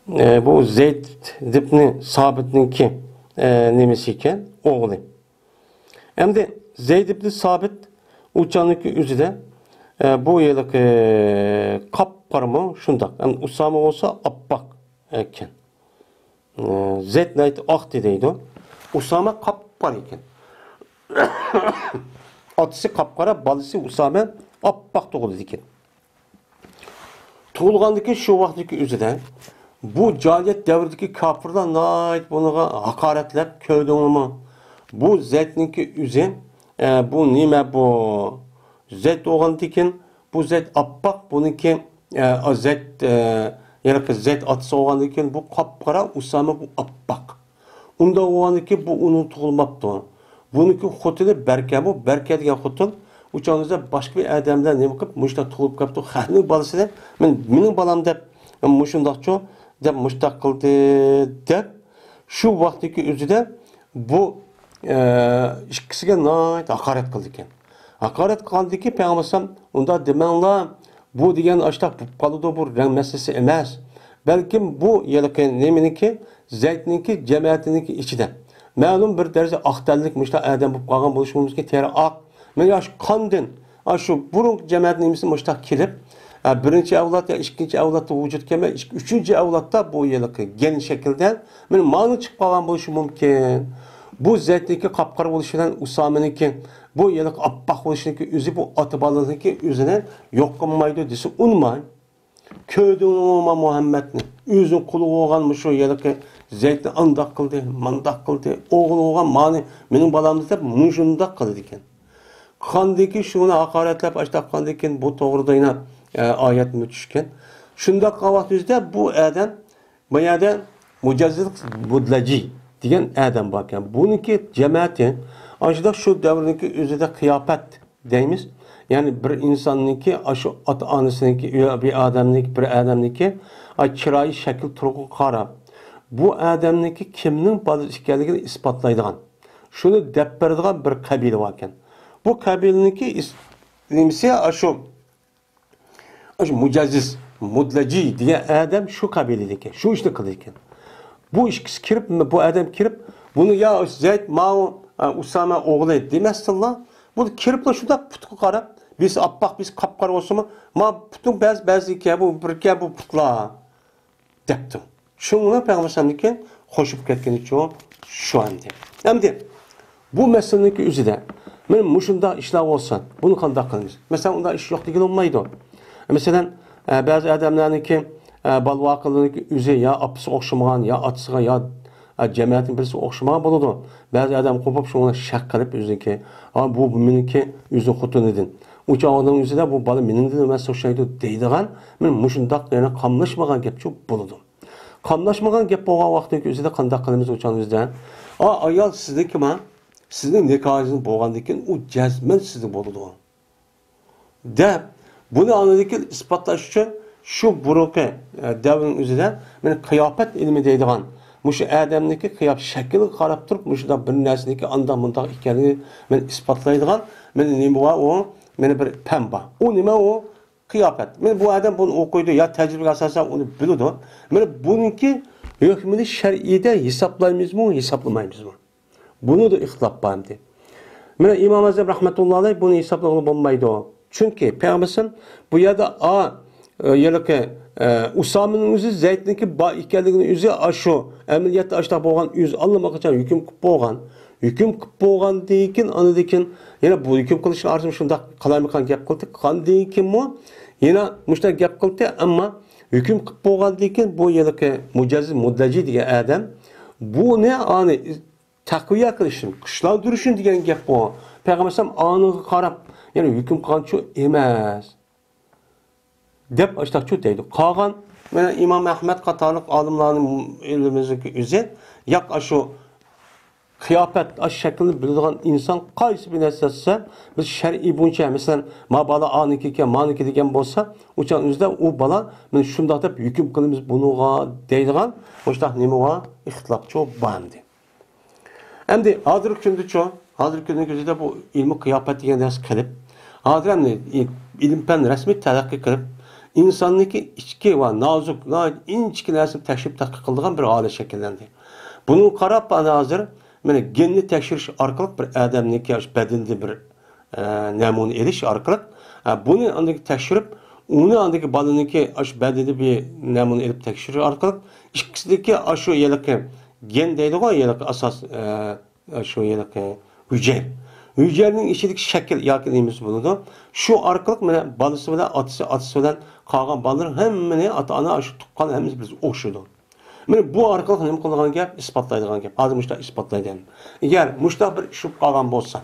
ئە، بۇ زەيد ئىبنى سابىتنىڭكى، ئە، نېمىسى ئىكەن؟ ئوغلى. ئەمدى زەيد ئىبنى سابىت ئۇ چاغنىڭكى ئۆزىدە، ئە، بۇ ھېلىقى قاپقارىمۇ شۇنداق. ئەمدى ئۇسامە بولسا ئاپئاق ئىكەن. ئە، زەيد ناھايىتى ئاق دەيدۇ. ئۇسامە قاپقارا ئىكەن. ئاتىسى قاپقارا، بالىسى ئۇسامە ئاپئاق تۇغۇلىدىكەن. تۇغۇلغاندىكىن شۇ ۋاقىتتىكى ئۆزىدە بۇ جاھىلىيەت دەۋرىدىكى كاپىرلار ناھايىتى بۇنىڭغا ھاقارەتلەپ، كۆردۈڭلارمۇ؟ بۇ زەيدنىڭكى ئۆزى، ئە، بۇ نېمە بۇ؟ زەيد بولغاندىكىن بۇ زەيد ئاپئاق، بۇنىڭكى، ئە، زەيد، ئە، ھېلىقى زەيد ئاتىسى بولغاندىكىن بۇ قاپقارا، ئۇسامە بۇ ئاپئاق. ئۇنداق بولغاندىكىن بۇ ئۇنىڭ تۇغۇلماپتۇ. بۇنىڭكى خوتۇنى بەركە، بۇ بەركە دېگەن خوتۇن ئۇ چاغدا باشقا بىر ئادەم بىلەن نېمە قىلىپ مۇشۇنداق تۇغۇلۇپ كەپتۇ. خەقنىڭ بالىسىنى مەن، مېنىڭ بالام دەپ مۇشۇنداقچۇ دەپ مۇشتاق قىلدى دەپ شۇ ۋاقىتتىكى ئۆزىدە بۇ، ئە، ئىككىسىگە ناھايىتى ھاقارەت قىلىدىكەن. ھاقارەت قىلغاندىكىن پەيغەمبەر ئەلەيھىسسالام ئۇنداق دېمەڭلار، بۇ دېگەن ئاشتاق بولۇپ قالىدۇ، بۇ رەڭ مەسىلىسى ئەمەس. بەلكىم بۇ ھېلىقى نېمىنىڭكى، زەيدنىڭكى جەمەتىنىڭكى ئىچىدە مەلۇم بىر دەرىجىدە ئاق تەنلىك مۇشۇنداق ئادەم بولۇپ قالغان بولۇشى مۇمكىن، تېرە ئاق. مانا شۇ قاندىن، ئاشۇ بۇرۇنقى جەمەتنىڭ نېمىسى مۇشۇنداق كېلىپ، ئە، بىرىنچى ئەۋلاد يا ئىككىنچى ئەۋلادتا ۋۇجۇدقا كەلمەي، ئىك-، ئۈچىنچى ئەۋلادتا بۇ ھېلىقى گەن شەكىلدە مانا مانا چىقىپ قالغان بولۇشى مۇمكىن. بۇ زەيدنىڭكى قاپقارا بولۇشى بىلەن ئۇسامىنىڭكى بۇ ھېلىقى ئاپئاق بولۇشىنىڭكى ئۆزى بۇ ئاتا بالىنىڭكى ئۆزىنى يوق قىلمايدۇ دېسە ئۇنىماي. كۆردۈڭمۇ مۇھەممەدنى؟ ئۆزىنىڭ قۇلى بولغان مۇشۇ ھېلىقى زەيدنى ئانداق قىلدى، مانداق قىلدى، ئوغلى بولغان مانى مېنىڭ بالامدى دەپ مۇشۇنداق قىلىدىكەن. قاندىكىن شۇنى ھاقارەتلەپ، ئاشتاق قاندىكىن بۇ توغرىدا يەنە، ئە، ئايەتمۇ چۈشكەن. شۇنداق قىلغان ۋاقتىمىزدا بۇ ئادەم، بۇ يەردە مۇجەززىز مۇدلەجى دېگەن ئادەم باركەن. بۇنىڭكى جەمەتى ئاشۇنداق شۇ دەۋرنىڭكى ئۆزىدە قىياپەت دەيمىز. يەنى بىر ئىنساننىڭكى ئاشۇ ئاتا-ئانىسىنىڭكى، بىر ئادەمنىڭكى، بىر ئادەمنىڭكى، ئا، چىرايى، شەكىل تۇرقىغا قاراپ، بۇ ئادەمنىڭكى كىمنىڭ بالىسى ئىكەنلىكىنى ئىسپاتلايدىغان، شۇنى دەپ بېرىدىغان بىر قەبىلە باركەن. بۇ قەبىلىنىڭكى ئىس-، نېمىسى ئاشۇ، ئاشۇ مۇجەززىز، مۇدلەجى دېگەن ئادەم شۇ قەبىلىدىكەن، شۇ ئىشنى قىلىدىكەن. بۇ ئىككىسى كىرىپ، بۇ ئادەم كىرىپ، بۇنى يا زەيد، ماۋۇ، ئە، ئۇسامە ئوغلى دېمەستىنلا، بۇ كىرىپلا شۇنداق پۇتقا قاراپ، بىرسى ئاپئاق، بىرسى قاپقارا بولسىمۇ، ما پۇتنىڭ بەزى، بەزى ئىكەن، بۇ بىركەن بۇ پۇتلار دەپتۇ. شۇڭا پەيغەمبەر ئەلەيھىسسالامنىڭكى قوشۇپ كەتكىنىچۇ شۇ ئەمدى. ئەمدى بۇ مەسىلىنىڭكى ئۆزىدە مانا مۇشۇنداق ئىشلار بولسا، بۇنى قانداق قىلىمىز؟ مەسىلەن، ئۇنداق ئىش يوق دېگىلى بولمايدۇ. مەسىلەن، ئە، بەزى ئادەملەرنىڭكى، ئە، بالىۋاقلىرىنىڭكى ئۆزى يا ئاپىسىغا ئوخشىمىغان، يا ئاتىسىغا، يا، ئە، جەمەتنىڭ بىرسىگە ئوخشىمىغان بولىدۇ. بەزى ئادەم قوپۇپ شۇڭا شەك قىلىپ ئۆزىنىڭكى، ھا، بۇ مېنىڭكى ئۆزىنىڭ خوتۇنىدىن. ئۇ چاغنىڭ ئۆزىدە بۇ بالا مېنىڭدىن ئەمەس ئوخشايدۇ دەيدىغان، مانا مۇشۇنداق يەنە قاملاشمىغان گەپچۇ بولىدۇ. قاملاشمىغان گەپ بولغان ۋاقىتنىڭ ئۆزىدە قانداق قىلىمىز ئۇ چاغنىڭ ئۆزىدە؟ ئا، ئايال سىزنىڭكىما؟ سىزنىڭ نىكاھىڭىز بولغاندىن كېيىن ئۇ جەزمەن سىزنىڭ بولىدۇ. دەپ، بۇنى ئاندىن كېيىن ئىسپاتلاش ئۈچۈن شۇ بۇرۇنقى، ئە، دەۋرنىڭ ئۆزىدە مانا قىياپەت ئىلمى دەيدىغان، مۇشۇ ئادەمنىڭكى قىياپەت شەكلىگە قاراپ تۇرۇپ، مۇشۇنداق بىر نەرسىنىڭكى ئانداق مۇنداق ئىكەنلىكىنى مانا ئىسپاتلايدىغان، مانا نېمە بار ئۇ؟ مانا بىر پەن بار. ئۇ نېمە ئۇ؟ قىياپەت. مانا بۇ ئادەم بۇنى ئوقۇيدۇ، يا تەجرىبىگە ئاساسەن ئۇنى بىلىدۇ. مانا بۇنىڭكى ھۆكمىنى شەرئىيدە ھېسابلايمىزمۇ، ھېسابلىمايمىزمۇ؟ بۇنىڭدا ئىختىلاپ بار ئەمدى. مانا ئىمام ئەزەم رەھمەتۇللا ئەلەيھ بۇنى ھېسابلىغىلى بولمايدۇ. چۈنكى پەيغەمبەر ئەلەيھىسسالام بۇ يەردە ئا، ئە، ھېلىقى، ئە، ئۇسامىنىڭ ئۆزى زەيدنىڭكى بار ئىكەنلىكىنىڭ ئۆزى ئاشۇ ئەمەلىيەتتە ئاشۇنداق بولغان، ئۆزى ئاللىماقاچان ھۆكۈم قىلىپ بولغان. ھۆكۈم قىلىپ بولغاندىن كېيىن، ئاندىن كېيىن يەنە بۇ ھۆكۈم قىلىشنىڭ ئارىسىدا شۇنداق قالايمىقان گەپ قىلدى. ئاندىن كېيىنمۇ يەنە مۇشۇنداق گەپ قىلدى، ئەمما ھۆكۈم قىلىپ بولغاندىن كېيىن بۇ ھېلىقى مۇجەززىز مۇددەجى دېگەن ئادەم بۇنى ئانى تەقۋىيە قىلىشتىن، كۈچلەندۈرۈشتىن دېگەن گەپ بۇ. پەيغەمبەر ئەلەيھىسسالام ئانىڭغا قاراپ، يەنى ھۆكۈم قىلغانچۇ ئەمەس دەپ ئاشتاقچۇ دەيدۇ. قالغان، مانا ئىمام ئەھمەد قاتارلىق ئالىملارنىڭ ئىلمىمىزنىڭ ئۆزى، ياق، ئاشۇ قىياپەت، ئاشۇ شەكىلنى بىلىدىغان ئىنسان قايسى بىر نەرسە دېسە، بىز شەرئىي بويىچە، مەسىلەن، ما بالا ئانىكى ئىكەن، مانىكى دېگەن بولسا، ئۇ چاغنىڭ ئۆزىدە ئۇ بالا، مانا شۇنداق دەپ ھۆكۈم قىلىمىز بۇنىڭغا دەيدىغان مۇشۇنداق نېمىغا ئىختىلاپچۇ بار ئەمدى. ئەمدى ھازىرقى كۈندىچۇ، ھازىرقى كۈننىڭ كۆزىدە بۇ ئىلمىي قىياپەت دېگەن نەرسە قېلىپ، ھازىر ئەمدى ئىلىم-پەن رەسمىي تەرەققىي قىلىپ، ئىنساننىڭكى ئىچكى ۋە نازۇك، ناھايىتى ئىنچىكە نەرسىنى تەكشۈرۈپ تەتقىق قىلىدىغان بىر ھالەت شەكىللەندى. بۇنىڭغا قاراپ، ئەنە ھازىر، مانا، گېننى تەكشۈرۈش ئارقىلىق بىر ئادەمنىڭكى ئاشۇ بەدىنىدە بىر، ئە، نەمۇنە ئېلىش ئارقىلىق، ئە، بۇنى ئاندىن تەكشۈرۈپ، ئۇنى ئاندىكى بالىنىڭكى ئاشۇ بەدىنىدە بىر نەمۇنە ئېلىپ تەكشۈرۈش ئارقىلىق، ئىككىسىدىكى ئاشۇ ھېلىقى گېن دەيدىغۇ، ھېلىقى ئاساس، ئە، شۇ ھېلىقى ھۈجەيرە. ھۈجەيرىنىڭ ئىچىدىكى شەكىل ياكى نېمىسى بولىدۇ. شۇ ئارقىلىق مانا بالىسى بىلەن ئاتىسى، ئاتىسى بىلەن قالغان بالىلار ھەممىنى ئاتا-ئانا شۇ تۇغقان ھەممىسى بىز ئوخشىدۇ. مانا بۇ ئارقىلىق نېمە قىلىدىغان گەپ؟ ئىسپاتلايدىغان گەپ. ھازىر مۇشۇنداق ئىسپاتلايدۇ. ئەگەر مۇشۇنداق بىر ئىش بولۇپ قالغان بولسا،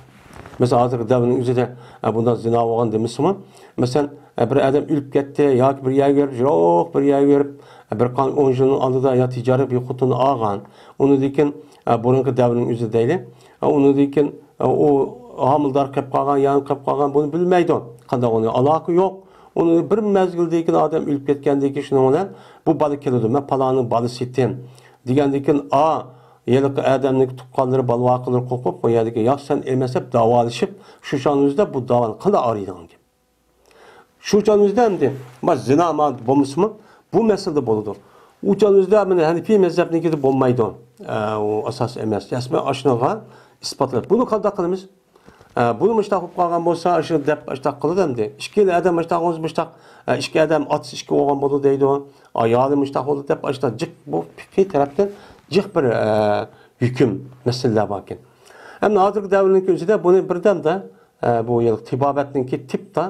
مەسىلەن، ھازىرقى دەۋرنىڭ ئۆزىدە، ئە، بۇنداق زىنا بولغان دېمىسىمۇ، مەسىلەن، ئە، بىر ئادەم ئۆلۈپ كەتتى ياكى بىر يەرگە بېرىپ، يىراق بىر يەرگە بېرىپ، ئە، بىر قان-، ئون يىلنىڭ ئالدىدا يا تىجارەت بىر خوتۇننى ئالغان. ئۇنىڭدىن كېيىن، ئە، بۇرۇنقى دەۋرنىڭ ئۆزى دەيلى. ئە، ئۇنىڭدىن كېيىن، ئە، ئۇ ھامىلىدار قېلىپ قالغان، يا قېلىپ قالغان، بۇنى بىلمەيدۇ. قانداق ئۇنى ئالاقە يوق. ئۇنى بىر مەزگىلدىن كېيىن ئادەم ئۆلۈپ كەتكەندىن كېيىن شۇنىڭ بىلەن بۇ بالا كېلىدۇ. مەن پالانىڭ بالىسى ئىدىم دېگەندىن كېيىن، ئا، ھېلىقى ئادەمنىڭ تۇغقانلىرى، بالا-ۋاقىلىرى قورقۇپ، بۇ يەردىكى ياق سەن ئەمەس دەپ داۋالىشىپ، شۇ چاغنىڭ ئۆزىدە بۇ داۋانى قانداق ئايرىيدىغان گەپ؟ شۇ چاغنىڭ ئۆزىدە ئەمدى، ما زىنا ما بولمىسىمۇ، بۇ مەسىلىدە بولىدۇ. ئۇ چاغنىڭ ئۆزىدە مانا ھەنىفىي مەزھەپنىڭكىدە بولمايدۇ. ئە، ئۇ ئاساس ئەمەس. رەسمەن ئاشۇنىڭغا ئىسپاتلاپ. بۇنى قانداق قىلىمىز؟ ئە، بۇنى مۇشتاق بولۇپ قالغان بولسا، شۇ دەپ مۇشتاق قىلىدۇ ئەمدى. ئىككىلا ئادەم مۇشتاق بولسا مۇشتاق، ئە، ئىككى ئادەم ئاتىسى ئىككى بولغان بولىدۇ دەيدۇ. ئايالى مۇشتاق بولىدۇ دەپ ئاشۇنداق جىق بۇ پىقھىي تەرەپتىن جىق بىر، ئە، ھۆكۈم مەسىلىلەر باركەن. ئەمدى ھازىرقى دەۋرنىڭكى ئۆزىدە بۇنى بىردەمدە، ئە، بۇ يىل تېبابەتنىڭكى تىپتا،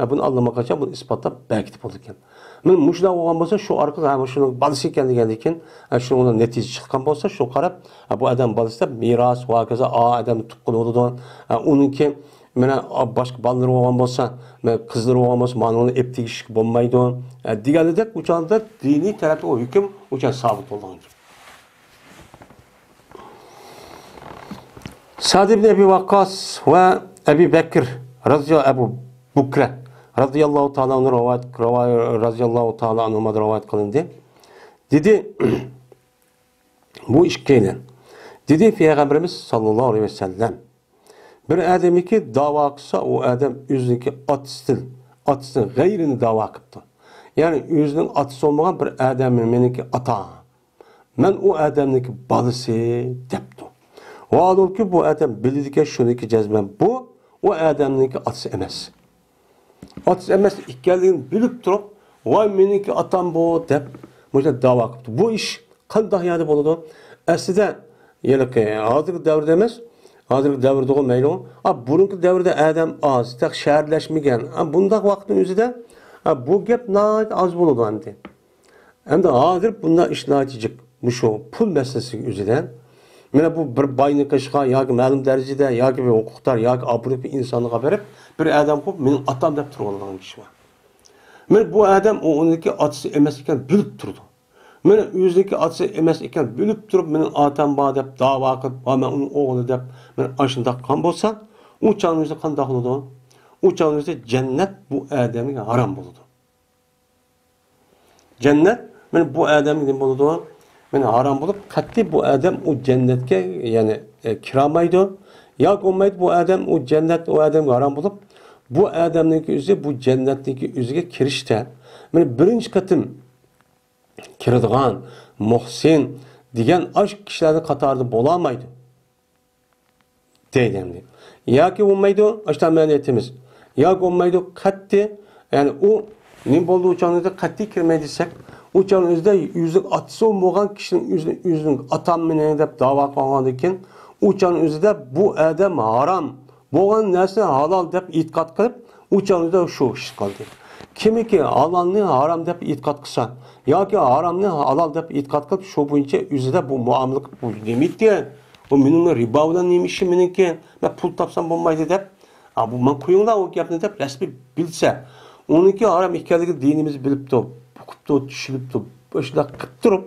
ئە، بۇنى ئاللىماقاچان بۇنى ئىسپاتلاپ بەرگىلى بولىدىكەن. مانا مۇشۇنداق بولغان بولسا، شۇ ئارقىلىق، ھە، مۇشۇنىڭ بالىسى ئىكەن دېگەندىن كېيىن، ئە، شۇنىڭ بىلەن نەتىجە چىققان بولسا، شۇ قاراپ، ئە، بۇ ئادەم بالىسى دەپ مىراس ۋە ھاكازا ئا ئادەمنى تۇغقىلى بولىدۇ. ئە، ئۇنىڭكى مانا، ئا، باشقا بالىلىرى بولغان بولسا، مانا، قىزلىرى بولغان بولسا، مانا ئۇنى ئەپ تېگىشكە بولمايدۇ، ئە، دېگەندەك، ئۇ چاغدا دىنىي تەرەپتە ئۇ ھۆكۈم ئۇ چاغ سابىت بولىدىغان گەپ. سەئد ئىبن ئەبى ۋەققاس ۋە ئەبى بەكر رازىيا-، ئەبۇ بۇكرە رازىياللاھۇ تائالا ئەنھۇ رىۋايەت، رىۋايە-، رازىياللاھۇ تائالا ئەنھۇمادىن رىۋايەت قىلىندى. دېدى، بۇ ئىككىيلەن. دېدى پەيغەمبىرىمىز ساللاللاھۇ ئەلەيھى ۋەسەللەم، بىر ئادەمنىكى داۋا قىلسا، ئۇ ئادەم ئۆزىنىڭكى ئاتىسىدىن، ئاتىسىدىن غەيرىنى داۋا قىپتۇ. يەنى ئۆزىنىڭ ئاتىسى بولمىغان بىر ئادەمنى مېنىڭكى ئاتام، مەن ئۇ ئادەمنىڭكى بالىسى دەپتۇ. ۋاھالەنكى، بۇ ئادەم بىلىدىكەن شۇنىڭكى جەزمەن بۇ ئۇ ئادەمنىڭكى ئاتىسى ئەمەس. ئاتىسى ئەمەس ئىكەنلىكىنى بىلىپ تۇرۇپ، ۋاي، مېنىڭكى ئاتام بۇ دەپ مۇشۇنداق داۋا قىپتۇ. بۇ ئىش قانداق يەردە بولىدۇ؟ ئەسلىدە، ھېلىقى ھازىرقى دەۋردە ئەمەس، ھازىرقى دەۋردىغۇ مەيلى، ئا، بۇرۇنقى دەۋردە ئادەم ئاز، تېخى شەھەرلەشمىگەن. ئا، بۇنداق ۋاقىتنىڭ ئۆزىدە، ئا، بۇ گەپ ناھايىتى ئاز بولىدۇ ئەمدى. ئەمدى ھازىر بۇنداق ئىش ناھايىتى جىق. مۇشۇ پۇل مەسىلىسىگە ئۆزىدە. مانا بۇ بىر باينىڭ قېشىغا ياكى مەلۇم دەرىجىدە ياكى بىر ھوقۇقدار ياكى ئابرۇلۇق بىر ئىنسانغا بېرىپ، بىر ئادەم قويۇپ، مېنىڭ ئاتام دەپ تۇرۇۋالىدىغان كىشى بار. مانا بۇ ئادەم ئۇ ئۇنىڭكى ئاتىسى ئەمەس ئىكەن بىلىپ تۇرىدۇ. مانا ئۆزىنىڭكى ئاتىسى ئەمەس ئىكەن بىلىپ تۇرۇپ، مېنىڭ ئاتام بار دەپ داۋا قىلىپ، ۋە مەن ئۇنىڭ ئوغلى دەپ، مانا ئاشۇنداق قىلغان بولسا، ئۇ چاغنىڭ ئۆزىدە قانداق بولىدۇ؟ ئۇ چاغنىڭ ئۆزىدە جەننەت بۇ ئادەمگە ھارام بولىدۇ. جەننەت، مانا بۇ ئادەمگە نېمە بولىدۇ؟ مانا ھارام بولۇپ، قەتئىي بۇ ئادەم ئۇ جەننەتكە، يەنى، ئە، كىرالمايدۇ. ياكى بولمايدۇ، بۇ ئادەم ئۇ جەننەت ئۇ ئادەمگە ھارام بولۇپ، بۇ ئادەمنىڭكى ئۆزى بۇ جەننەتنىڭكى ئۆزىگە كىرىشتە، مانا بىرىنچى قېتىم كىرىدىغان، مۇھسىن دېگەن ئاشۇ كىشىلەرنىڭ قاتارىدا بولالمايدۇ. دەيدۇ ئەمدى. ياكى بولمايدۇ، ئاشۇنداق مەن ئېيتىمىز. ياكى بولمايدۇ، قەتئىي، يەنى ئۇ نېمە بولدى، ئۇ چاغنىڭدا قەتئىي كىرمەي دېسەك، ئۇ چاغنىڭ ئۆزىدە ئۆزىنىڭ ئاتىسى بولمىغان كىشىنىڭ ئۆزىنى، ئۆزىنىڭ ئاتام مېنىڭ دەپ داۋا قىلغاندىن كېيىن، ئۇ چاغنىڭ ئۆزىدە بۇ ئادەم ھارام، بولغان نەرسىنى ھالال دەپ ئېتىقاد قىلىپ، ئۇ چاغنىڭ ئۆزىدە شۇ ئىش قىلدى. كىمكى ھالالنى ھارام دەپ ئېتىقاد قىلسا، ياكى ھارامنى ھالال دەپ ئېتىقاد قىلىپ، شۇ بويىچە ئۆزىدە بۇ مۇئامىلە قىلىپ، بۇ نېمە ئىدى؟ بۇ مېنىڭ رىبا بىلەن نېمە ئىشىم مېنىڭكى؟ مەن پۇل تاپسام بولمايدۇ دەپ، ئا، بۇ ماڭا قويۇڭلار ئۇ گەپنى دەپ رەسمىي بىلسە، ئۇنىڭكى ھارام ئىكەنلىكىنى دىنىمىز بىلىپتۇ، ئۇقۇپتۇ، چۈشىنىپتۇ، شۇنداق قىلىپ تۇرۇپ،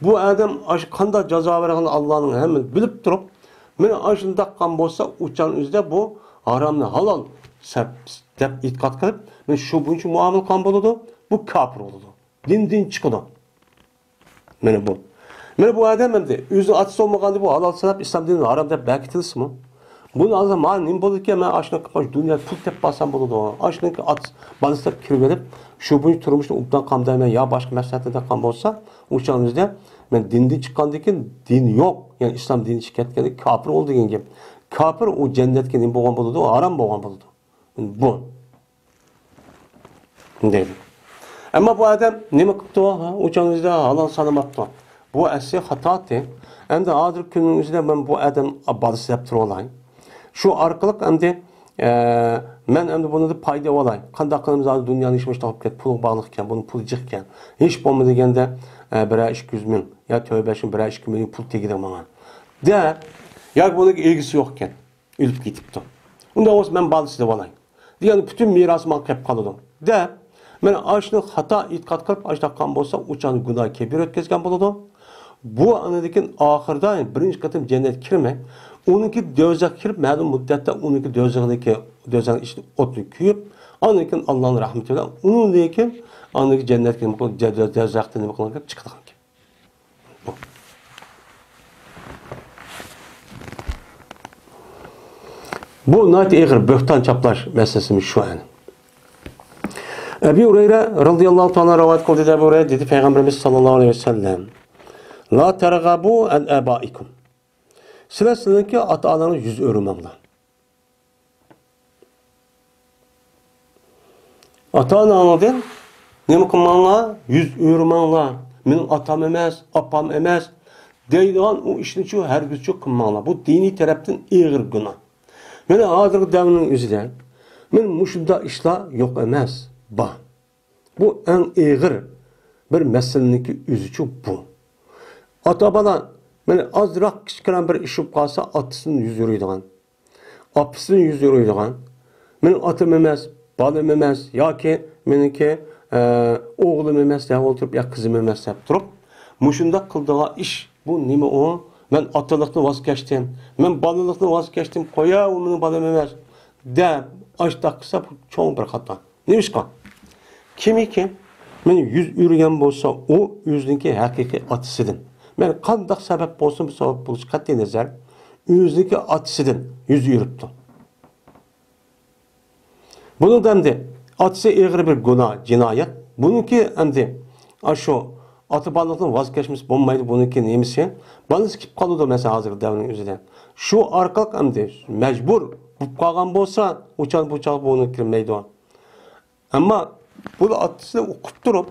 بۇ ئادەم ئاشۇ قانداق جازا بېرىدىغىنىنى ئاللانىڭ ھەممىسى بىلىپ تۇرۇپ، مانا ئاشۇنداق قىلغان بولسا، ئۇ چاغنىڭ ئۆزىدە بۇ ھارامنى ھالال سەپ-، دەپ ئېتىقاد قىلىپ، مانا شۇ بويىچە مۇئامىلە قىلغان بولىدۇ، بۇ كاپىر بولىدۇ. دىندىن چىقىدۇ. مانا بۇ. مانا بۇ ئادەم ئەمدى ئۆزىنىڭ ئاتىسى بولمىغاندا بۇ ھالال ساناپ ئىسلام دىنىنى ھارام دەپ بەكىتىلسىمۇ؟ بۇنى ئالسا مانا نېمە بولىدىكەن، مەن ئاشۇنى قىلىپ دۇنيا پۇل تېپىپ ئالسام بولىدۇ. ئاشۇنىڭكى ئات-، بالىسى دەپ كىرىۋېلىپ، شۇ بويىچە تۇرمۇشنى ئوبدان قامدايمەن يا باشقا مەقسەتتە دەپ قالغان بولسا، ئۇ چاغنىڭ ئۆزىدە مەن دىندىن چىققاندىن كېيىن دىن يوق. يەنى ئىسلام دىنىدىن چىقىپ كەتكەندە كاپىر بولدى دېگەن گەپ. كاپىر ئۇ جەننەتكە نېمە بولغان بولىدۇ؟ ھارام بولغان بولىدۇ. بۇ. دەيدۇ. ئەمما بۇ ئادەم نېمە قىپتۇ؟ ھا، ئۇ چاغنىڭ ئۆزىدە ھالال سانىماپتۇ. بۇ ئەسلى خاتاتى. ئەمدى ھازىرقى كۈننىڭ ئۆزىدە مەن بۇ ئادەم بالىسى دەپ تۇرۇۋالاي. شۇ ئارقىلىق ئەمدى، ئە، مەن ئەمدى بۇنىڭدىن پايدا ئالاي. قانداق قىلىمىز ھازىر دۇنيانىڭ ئىشى مۇشۇنداق بولۇپ كەتتى. پۇلغا باغلىق ئىكەن، بۇنىڭ پۇلى جىق ئىكەن. ھېچ بولمىدى دېگەندە، ئە، بىرەر ئىككى يۈز مىڭ يا تۆۋەن بەش مىڭ، بىرەر ئىككى مىليون پۇل تېگىدۇ ماڭا. دەپ، ياكى بۇنىڭ ئىگىسى يوق ئىكەن. ئۆلۈپ كېتىپتۇ. ئۇنداق بولسا مەن بالىسى دەپ ئالاي. دېگەن پۈتۈن مىراسى ماڭا قېلىپ قالىدۇ. دەپ، مانا ئاشۇنى خاتا ئېتىقاد قىلىپ، ئاشۇنداق قىلغان بولسا، ئۇ چاغدا گۇناھ كەبىرە ئۆتكۈزگەن بولىدۇ. بۇ ئاندىن كېيىن ئاخىرىدا بىرىنچى قېتىم جەننەتكە كىرمەي، ئۇنىڭكى دوزاخقا كىرىپ، مەلۇم مۇددەتتە ئۇنىڭكى دوزاخنىڭكى، دوزاخنىڭ ئىچىدە ئوتنى كۆيۈپ، ئاندىن كېيىن ئاللانىڭ رەھمىتى بىلەن ئۇنىڭدىن كېيىن ئاندىن كېيىن جەننەتكە، دو-، دوزاختىن نېمە قىلغان چىقىدىغان گەپ. بۇ ناھايىتى ئېغىر بۆھتان چاپلاش مەسىلىسىمۇ شۇ ئەنە. ئەبى ھۇرەيرە رازىياللاھۇ تائالا رىۋايەت قىلدى، ئەبۇ ھۇرەيرە دېدى، پەيغەمبىرىمىز ساللاللاھۇ ئەلەيھى ۋەسەللەم، لا تەرغەبۇ ئەن ئابائىكۇم. سىلەر سىلەرنىڭكى ئاتا-ئانىڭىزدىن يۈز ئۆرۈمەڭلار. ئاتا-ئاناڭلاردىن نېمە قىلماڭلار؟ يۈز ئۆرۈمەڭلار. مېنىڭ ئاتام ئەمەس، ئاپام ئەمەس دەيدىغان ئۇ ئىشنىچۇ ھەرگىزچۇ قىلماڭلار. بۇ دىنىي تەرەپتىن ئېغىر گۇناھ. مانا ھازىرقى دەۋرنىڭ ئۆزىدە مانا مۇشۇنداق ئىشلار يوق ئەمەس، بار. بۇ ئەڭ ئېغىر بىر مەسىلىنىڭكى ئۆزىچۇ بۇ. ئاتا-بالا مانا ئازراق كىچىككىنە بىر ئىش بولۇپ قالسا، ئاتىسىدىن يۈز ئۆرۈيدىغان. ئاپىسىدىن يۈز ئۆرۈيدىغان، مېنىڭ ئاتام ئەمەس، بالام ئەمەس ياكى مېنىڭكى، ئە، ئوغلۇم ئەمەس دەپ ئولتۇرۇپ، يا قىزىم ئەمەس دەپ تۇرۇپ، مۇشۇنداق قىلىدىغان ئىش، بۇ نېمە ئۇ؟ مەن ئاتىلىقتىن ۋاز كەچتىم، مەن بالىلىقتىن ۋاز كەچتىم، قويە، ئۇ مېنىڭ بالام ئەمەس دەپ ئاشتاق قىلسا، بۇ چوڭ بىر خاتا. نېمىشقا؟ كىمكى مېنى يۈز ئۆرۈگەن بولسا، ئۇ ئۆزىنىڭكى ھەقىقىي ئاتىسىدىن. مەن قانداق سەۋەب بولسۇن، بۇ سەۋەب بولۇشى قەتئىي نەزەر، ئۆزىنىڭكى ئاتىسىدىن يۈز ئۆرۈپتۇ. بۇنىڭدا ئەمدى ئاتىسى ئېغىر بىر گۇناھ، جىنايەت. بۇنىڭكى ئەمدى ئاشۇ ئاتا-بالىلىقتىن ۋاز كەچمىسە بولمايدۇ، بۇنىڭكى نېمىسى؟ بالىسى كېلىپ قالىدۇ، مەسىلەن، ھازىرقى دەۋرنىڭ ئۆزىدە. شۇ ئارقىلىق ئەمدى مەجبۇر بولۇپ قالغان بولسا، ئۇ چاغ، بۇ چاغ بۇنى كىرمەيدۇ. ئەمما بۇ ئاتىسى ئۇقۇپ تۇرۇپ،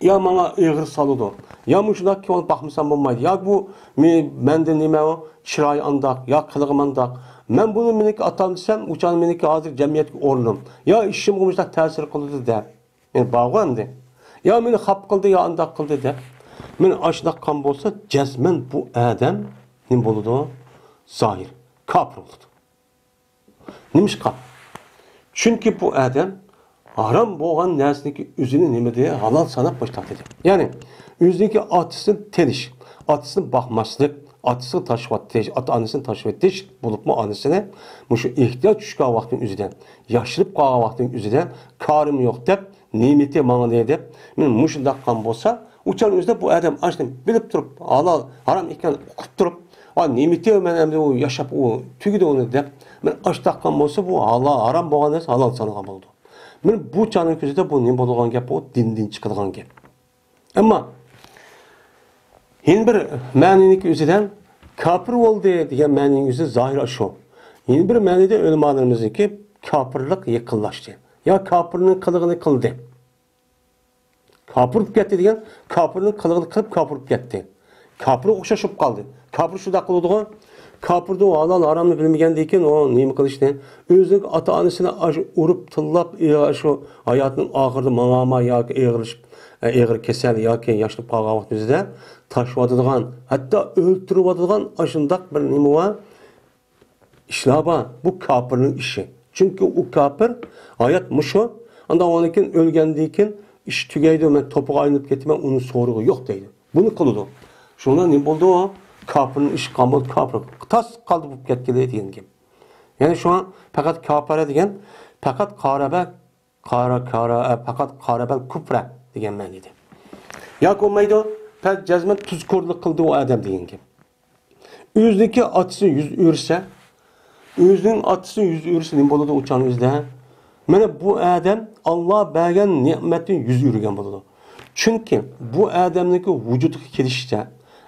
يا ماڭا ئېغىر سالىدۇ، يا مۇشۇنداق كۆڭۈل باقمىسام بولمايدۇ، يا بۇ مې-، مەندە نېمە ئۇ، چىرايى ئانداق، يا قىلىقى مانداق. مەن بۇنى مېنىڭكى ئاتام دېسەم، ئۇ چاغ مېنىڭكى ھازىر جەمئىيەتتىكى ئورنۇم. يا ئىشىمغا مۇشۇنداق تەسىر قىلىدۇ دەپ. مېنى بارغۇ ئەمدى. يا مېنى خاپا قىلدى، يا ئانداق قىلدى دەپ. مېنى ئاشۇنداق قىلغان بولسا، جەزمەن بۇ ئادەم نېمە بولىدۇ؟ زاھىر، كاپىر بولىدۇ. نېمىشقا؟ چۈنكى بۇ ئادەم ھارام بولغان نەرسىنىڭكى ئۆزىنى نېمە دېدى؟ ھالال ساناپ باشلاپ دېدى. يەنى ئۆزىنىڭكى ئاتىسىنى تېنىش، ئاتىسىنى باقماسلىق، ئاتىسىغا تاشلىۋېتىش، ئاتا-ئانىسىنى تاشلىۋېتىش، بولۇپمۇ ئانىسىنى مۇشۇ ئېھتىياج چۈشكەن ۋاقىتنىڭ ئۆزىدە، ياشىرىپ قالغان ۋاقىتنىڭ ئۆزىدە، كارىم يوق دەپ، نېمىتى ماڭا دەپ، مەن مۇشۇنداق قىلغان بولسا، ئۇ چاغنىڭ ئۆزىدە بۇ ئادەم ئاشۇنى بىلىپ تۇرۇپ، ھالال، ھارام ئىكەنلىكىنى ئۇقۇپ تۇرۇپ، ئا، نېمىتى مەن ئەمدى ئۇ ياشاپ، ئۇ تۈگىدى ئۇنى دەپ، مەن ئاش تاققان بولسا، بۇ ھالا-، ھارام بولغان نەرسە ھالال سانىلغان بولىدۇ. مەن بۇ چاغنىڭ كۆزىدە بۇ نېمە بولىدىغان گەپ؟ بۇ دىندىن چىقىدىغان گەپ. ئەمما يەنە بىر مەنىنىڭكى ئۆزىدە كاپىر بولدى دېگەن مەنىنىڭ ئۆزى زاھىر شۇ. يەنە بىر مەنىدە ئۆلىمالىرىمىزنىڭكى كاپىرلىق يېقىنلاشتى. يا كاپىرنىڭ قىلىغىنى قىلدى. كاپىر بولۇپ كەتتى دېگەن، كاپىرنىڭ قىلىغىنى قىلىپ كاپىر بولۇپ كەتتى. كاپىرغا ئوخشاش بولۇپ قالدى. كاپىر شۇنداق قىلىدىغۇ. كاپىردۇ ھالال ھارامنى بىلمىگەندىن كېيىن ئۇ نېمە قىلىشنى، ئۆزىنىڭ ئاتا-ئانىسىنى ئاشۇ ئۇرۇپ، تىللاپ، ئاشۇ ھاياتنىڭ ئاخىرىدا ماڭاما ياكى ئېغىرلىشىپ، ئېغىر كېسەل ياكى ياشىنىپ قالغان ۋاقتىمىزدا تاشلاۋاتىدىغان، ھەتتا ئۆلتۈرۈۋاتىدىغان ئاشۇنداق بىر نېمە بار. ئىشلار بار. بۇ كاپىرنىڭ ئىشى. چۈنكى ئۇ كاپىر، ھايات مۇشۇ. ئاندىن ئۇنىڭ كېيىن ئۆلگەندىن كېيىن ئىش تۈگەيدۇ، مەن توپىغا ئايلىنىپ كېتىمەن، ئۇنىڭ سورىقى يوق دەيدۇ. بۇنى قىلىدۇ. شۇڭا نېمە بولدى ئۇ؟ كاپىرنىڭ ئىشى قان بولدى، كاپىر تاس قالدى بولۇپ كەتكىلى دېگەن گەپ. يەنى شۇڭا پەقەت كاپەرە دېگەن، پەقەت قارەبە، قارا، قارا، پەقەت قارەبەل كۇپرە دېگەن مەنىدە. ياكى بولمايدۇ، پەقەت جەزمەن تۇزكورلۇق قىلدى ئۇ ئادەم دېگەن گەپ. ئۆزىنىڭكى ئاتىسى يۈز ئۆرۈسە، ئۆزىنىڭ ئاتىسى يۈز ئۆرۈسە نېمە بولىدۇ ئۇ چاغنىڭ ئۆزىدە؟ مانا بۇ ئادەم ئاللا بەرگەن نېمەتتىن يۈز ئۆرۈگەن بولىدۇ. چۈنكى بۇ ئادەمنىڭكى ۋۇجۇدقا كېلىشىچە،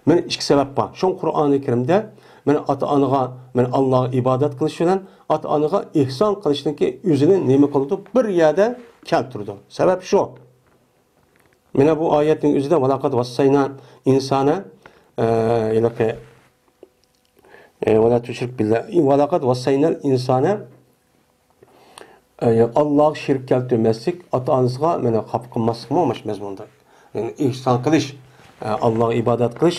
مانا ئىككى سەۋەب بار. شۇڭا قۇرئانى كەرىمدە، مانا ئاتا-ئانىغا، مانا ئاللاغا ئىبادەت قىلىش بىلەن ئاتا-ئانىغا ئېھسان قىلىشنىڭكى ئۆزىنى نېمە قىلىدۇ؟ بىر يەردە كەلتۈرىدۇ. سەۋەب شۇ. مانا بۇ ئايەتنىڭ ئۆزىدە ۋەلەقەد ۋەسسەينەل ئىنسانە، ئە، ھېلىقى، ئە، ۋەلا تۇشرىك بىللا، ۋەلەقەد ۋەسسەينەل ئىنسانە، ئە، ئاللاغا شېرىك كەلتۈرمەسلىك، ئاتا-ئانىسىغا مانا خاپا قىلماسلىقمۇ مانا شۇ مەزمۇندا. يەنى ئېھسان قىلىش، ئە، ئاللاغا ئىبادەت قىلىش،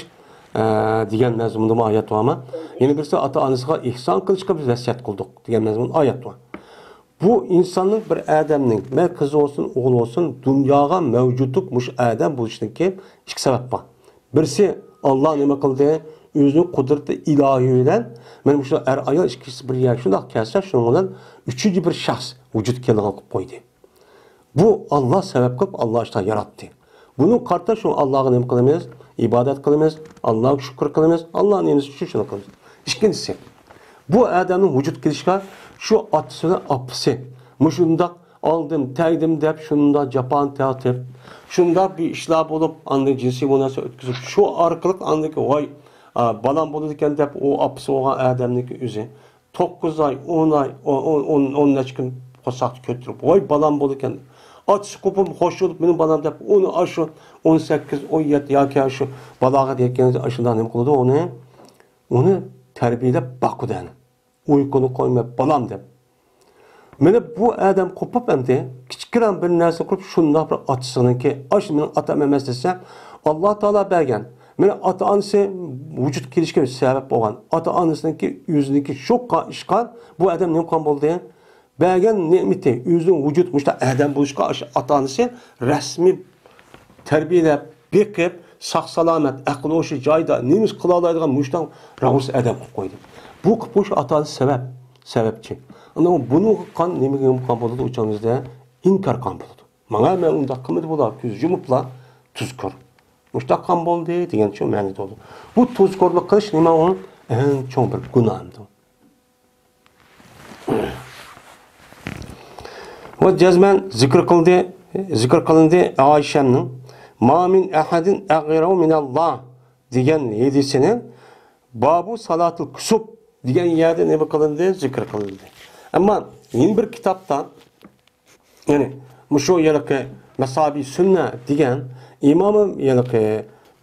ئە، دېگەن مەزمۇندىمۇ ئايەت بارما؟ يەنە بىرسى ئاتا-ئانىسىغا ئېھسان قىلىشقا بىز ۋەسىيەت قىلدۇق دېگەن مەزمۇن ئايەت بار. بۇ ئىنساننىڭ، بىر ئادەمنىڭ، مەن قىز بولسۇن، ئوغۇل بولسۇن، دۇنياغا مەۋجۇتلۇق مۇشۇ ئادەم بولۇشىدىكى ئىككى سەۋەب بار. بىرسى، ئاللا نېمە قىلدى؟ ئۆزىنىڭ قۇدرىتى ئىلاھىي بىلەن مانا مۇشۇ ئەر-ئايال ئىككىسى بىر يەرگە شۇنداق كەلسە، شۇنىڭ بىلەن ئۈچىنچى بىر شەخس ۋۇجۇدقا كېلىدىغان قىلىپ قويدى. بۇ ئاللا سەۋەب قىلىپ، ئاللا شۇنداق ياراتتى. بۇنىڭغا قارىتا شۇ ئاللاغا نېمە قىلىمىز؟ ئىبادەت قىلىمىز، ئاللاغا شۈكۈر قىلىمىز، ئاللا نېمىسى ئۈچۈن شۇنى قىلىمىز. ئىككىنچىسى، بۇ ئادەمنىڭ ۋۇجۇدقا كېلىشىگە شۇ ئاتىسى بىلەن ئاپىسى مۇشۇنداق ئالدىم، تەگدىم دەپ شۇنداق جاپانى تارتىپ، شۇنداق بىر ئىشلار بولۇپ، ئاندىن جىنسىي مۇناسىۋەت ئۆتكۈزۈپ، شۇ ئارقىلىق ئاندىن كېيىن، ۋاي، ئا، بالام بولىدىكەن دەپ ئۇ ئاپىسى بولغان ئادەمنىڭكى ئۆزى توققۇز ئاي، ئون ئاي، ئون، ئون، ئون، ئون نەچچە كۈن قورساقتا كۆتۈرۈپ، ۋاي بالام بولىدىكەن. ئاتىسى قوپۇپ خوش بولۇپ مېنىڭ بالام دەپ ئۇنى ئاشۇ ئون سەككىز، ئون يەتتە ياكى ئاشۇ بالاغەت يەتكەنگىچە ئاشۇنداق نېمە قىلىدۇ ئۇنى؟ ئۇنى تەربىيەلەپ باقىدۇ. ئۇيقۇنى قويماي بالام دەپ. مانا بۇ ئادەم قوپۇپ ئەمدى كىچىككىنە بىر نەرسە قىلىپ شۇنداق بىر ئاتىسىنىڭكى، ئاش مېنىڭ ئاتام ئەمەس دېسە، ئاللا تائالا بەرگەن. مانا ئاتا-ئانىسى ۋۇجۇدقا كېلىشكە سەۋەب بولغان. ئاتا-ئانىسىنىڭكى ئۆزىنىڭكى شۇ قا-، ئىشقا بۇ ئادەم نېمە قىلغان بولدى؟ بەرگەن نېمىتى، ئۆزىنىڭ ۋۇجۇد، مۇشۇنداق ئادەم بولۇشقا ئاشۇ ئاتا-ئانىسى رەسمىي تەربىيەلەپ، بېقىپ، ساق-سالامەت، ئەقىل-ھوشى جايىدا، نېمىسى قىلالايدىغان مۇشۇنداق راۋۇرۇس ئادەم قىلىپ قويدى. بۇ قىلىپ قويۇش ئاتا-ئانىسى سەۋەب، سەۋەبچى. ئانا بۇنىڭغا قان نېمىگە يۇمۇپ قان بولىدۇ؟ ئۇ چاغدا ئىنكار قان بولىدۇ. ماڭا مەن ئۇنداق قىلمىدى بۇلار، كۆز يۇمۇپلا تۇزكور. مۇشۇنداق قان بولدى دېگەن شۇ مەنىدە بولىدۇ. بۇ تۇزكورلۇق قىلىش نېمە ئۇ؟ ئەڭ چوڭ بىر گۇناھ ئەمدى. ۋە جەزمەن زىكىر قىلدى، زىكىر قىلىندى ئائىشەمنىڭ «ما مىن ئەھەدىن ئەغيەرۇ مىنەللا» دېگەن ھەدىسىنى بابۇ سالاتىل كۇسۇپ دېگەن يەردە نېمە قىلىندى؟ زىكىر قىلىندى. ئەمما يەنە بىر كىتابتا، يەنى مۇشۇ ھېلىقى مەسابى سۈننە دېگەن ئىمامى ھېلىقى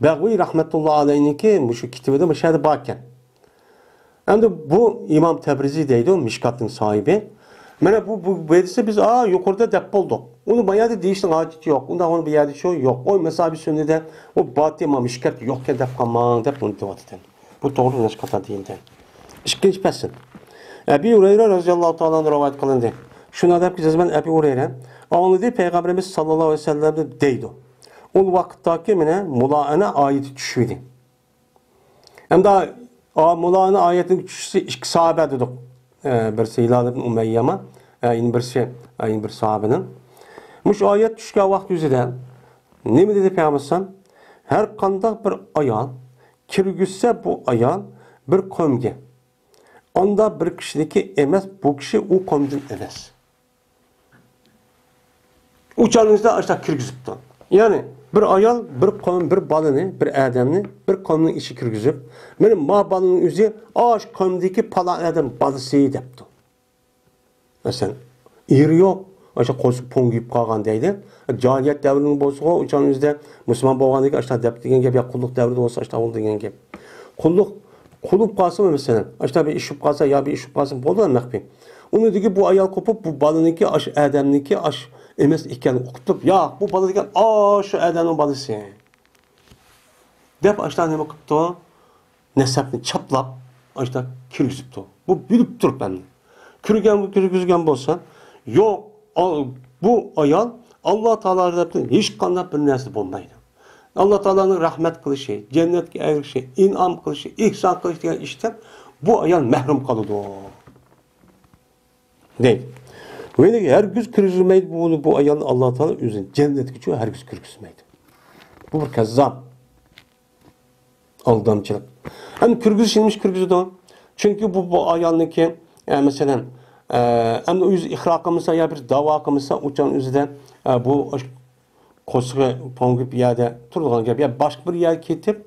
بەغۋى رەھمەتۇللا ئەلەينىڭكى مۇشۇ كىتابىدا مۇشۇ يەردە باركەن. ئەمدى بۇ ئىمام تەبرىزى دەيدۇ، مىشكاتنىڭ ساھىبى. مانا بۇ، بۇ، بۇ ھەدىسنى بىز، ئا، يۇقىرىدا دەپ بولدۇق. ئۇنى بايادا دېيىشنىڭ ھاجىتى يوق. ئۇنداق ئۇنى بۇ يەردە شۇ يوق. ئۇ مەسابى سۈننىدە، ئۇ باتى ما مىشكات يوقكەن دەپ قالماڭ دەپ ئۇنى دەۋاتىدۇ. بۇ توغرا نەسقاتا دېيىلدى. ئىككىنچى پەسىل. ئەبى ھۇرەيرە رەزىياللاھۇ تائالا ئەنھۇ رىۋايەت قىلىندى. شۇنداق دەپكى، جەزمەن ئەبى ھۇرەيرە ئاڭلىدى، پەيغەمبىرىمىز ساللاللاھۇ ئەلەيھى ۋەسەللەمدىن دەيدۇ. ئۇ ۋاقىتتاكى مانا مۇلائەنە ئايىتى چۈشمىدى. ئەمدى ئا-، مۇلائەنە ئايەتنىڭ چۈشۈشى ئىككى ساھابە دېدۇق. ئە، بىرسى ھىلال ئىبن ئۇمەييەما، ئە، يەنە بىرسى، ئە، يەنە بىر ساھابىنىڭ. مۇشۇ ئايەت چۈشكەن ۋاقىت يۈزىدە نېمە دېدى پەيغەمبەر ئەلەيھىسسالام؟ ھەر قانداق بىر ئايال كىرگۈزسە بۇ ئايال بىر قومگە، ئاندا بىر كىشىنىڭكى ئەمەس، بۇ كىشى ئۇ قومدىن ئەمەس. ئۇ چاغنىڭدا ئاشۇنداق كىرگۈزۈپتۇ. يەنى بىر ئايال بىر قوم، بىر بالىنى، بىر ئادەمنى بىر قومنىڭ ئىچىگە كىرگۈزۈپ، مانا ما بالىنىڭ ئۆزى ئاشۇ قومدىكى پالان ئادەم بالىسى دەپتۇ. مەسىلەن، ئېرى يوق، ئاشۇ قورسىقى پوڭگىيىپ قالغان دەيدۇ. جاھىلىيەت دەۋرىنىڭ بولسىغۇ، ئۇ چاغنىڭ ئۆزىدە مۇسۇلمان بولغاندىن كېيىن ئاشۇنداق دەپ دېگەن گەپ، يا قۇللۇق دەۋرىدە بولسا ئاشۇنداق بولدى دېگەن گەپ. قۇللۇق، قۇلۇپ قالسىمۇ مەسىلەن، ئاشۇنداق بىر ئىش بولۇپ قالسا، يا بىر ئىش بولۇپ قالسا بولىدۇ مەخپىي. ئۇنى دېگى بۇ ئايال قوپۇپ، بۇ بالىنىڭكى ئاشۇ ئادەمنىڭكى ئاشۇ ئەمەس ئىكەنلىكىنى ئۇقۇپ تۇرۇپ، ياق، بۇ بالا دېگەن ئاشۇ ئادەمنىڭ بالىسى. دەپ ئاشۇنداق نېمە قىپتۇ؟ نەسەبنى چاپلاپ، ئاشۇنداق كىرگۈزۈپتۇ. بۇ بىلىپ تۇرۇپ ئەمدى. كىرگەن، كىرگۈزگەن بولسا، يوق، ئا-، بۇ ئايال ئاللا تائالا تەرەپتىن ھېچقانداق بىر نەرسە بولمايدۇ. ئاللا تائالانىڭ رەھمەت قىلىشى، جەننەتكە ئەگىشى، ئىنئام قىلىشى، ئېھسان قىلىشى دېگەن ئىشتىن بۇ ئايال مەھرۇم قالىدۇ. دەيدۇ. ۋە ھەرگىز كىرگۈزمەيدۇ بۇنى، بۇ ئايالنى ئاللا تائالا ئۆزىنىڭ جەننىتىگىچۇ ھەرگىز كىرگۈزمەيدۇ. بۇ بىر كەززاپ. ئالدامچىلىق. ئەمدى كىرگۈزۈش نېمە ئۈچۈن كىرگۈزىدۇ؟ چۈنكى بۇ، بۇ ئايالنىڭكى، ئە، مەسىلەن، ئە، ئەمدى ئۆزى ئىقرار قىلمىسا يا بىر داۋا قىلمىسا، ئۇ چاغنىڭ ئۆزىدە، ئە، بۇ قورسىقى پوڭگىپ يەردە تۇرىدىغان گەپ. يا باشقا بىر يەرگە كېتىپ،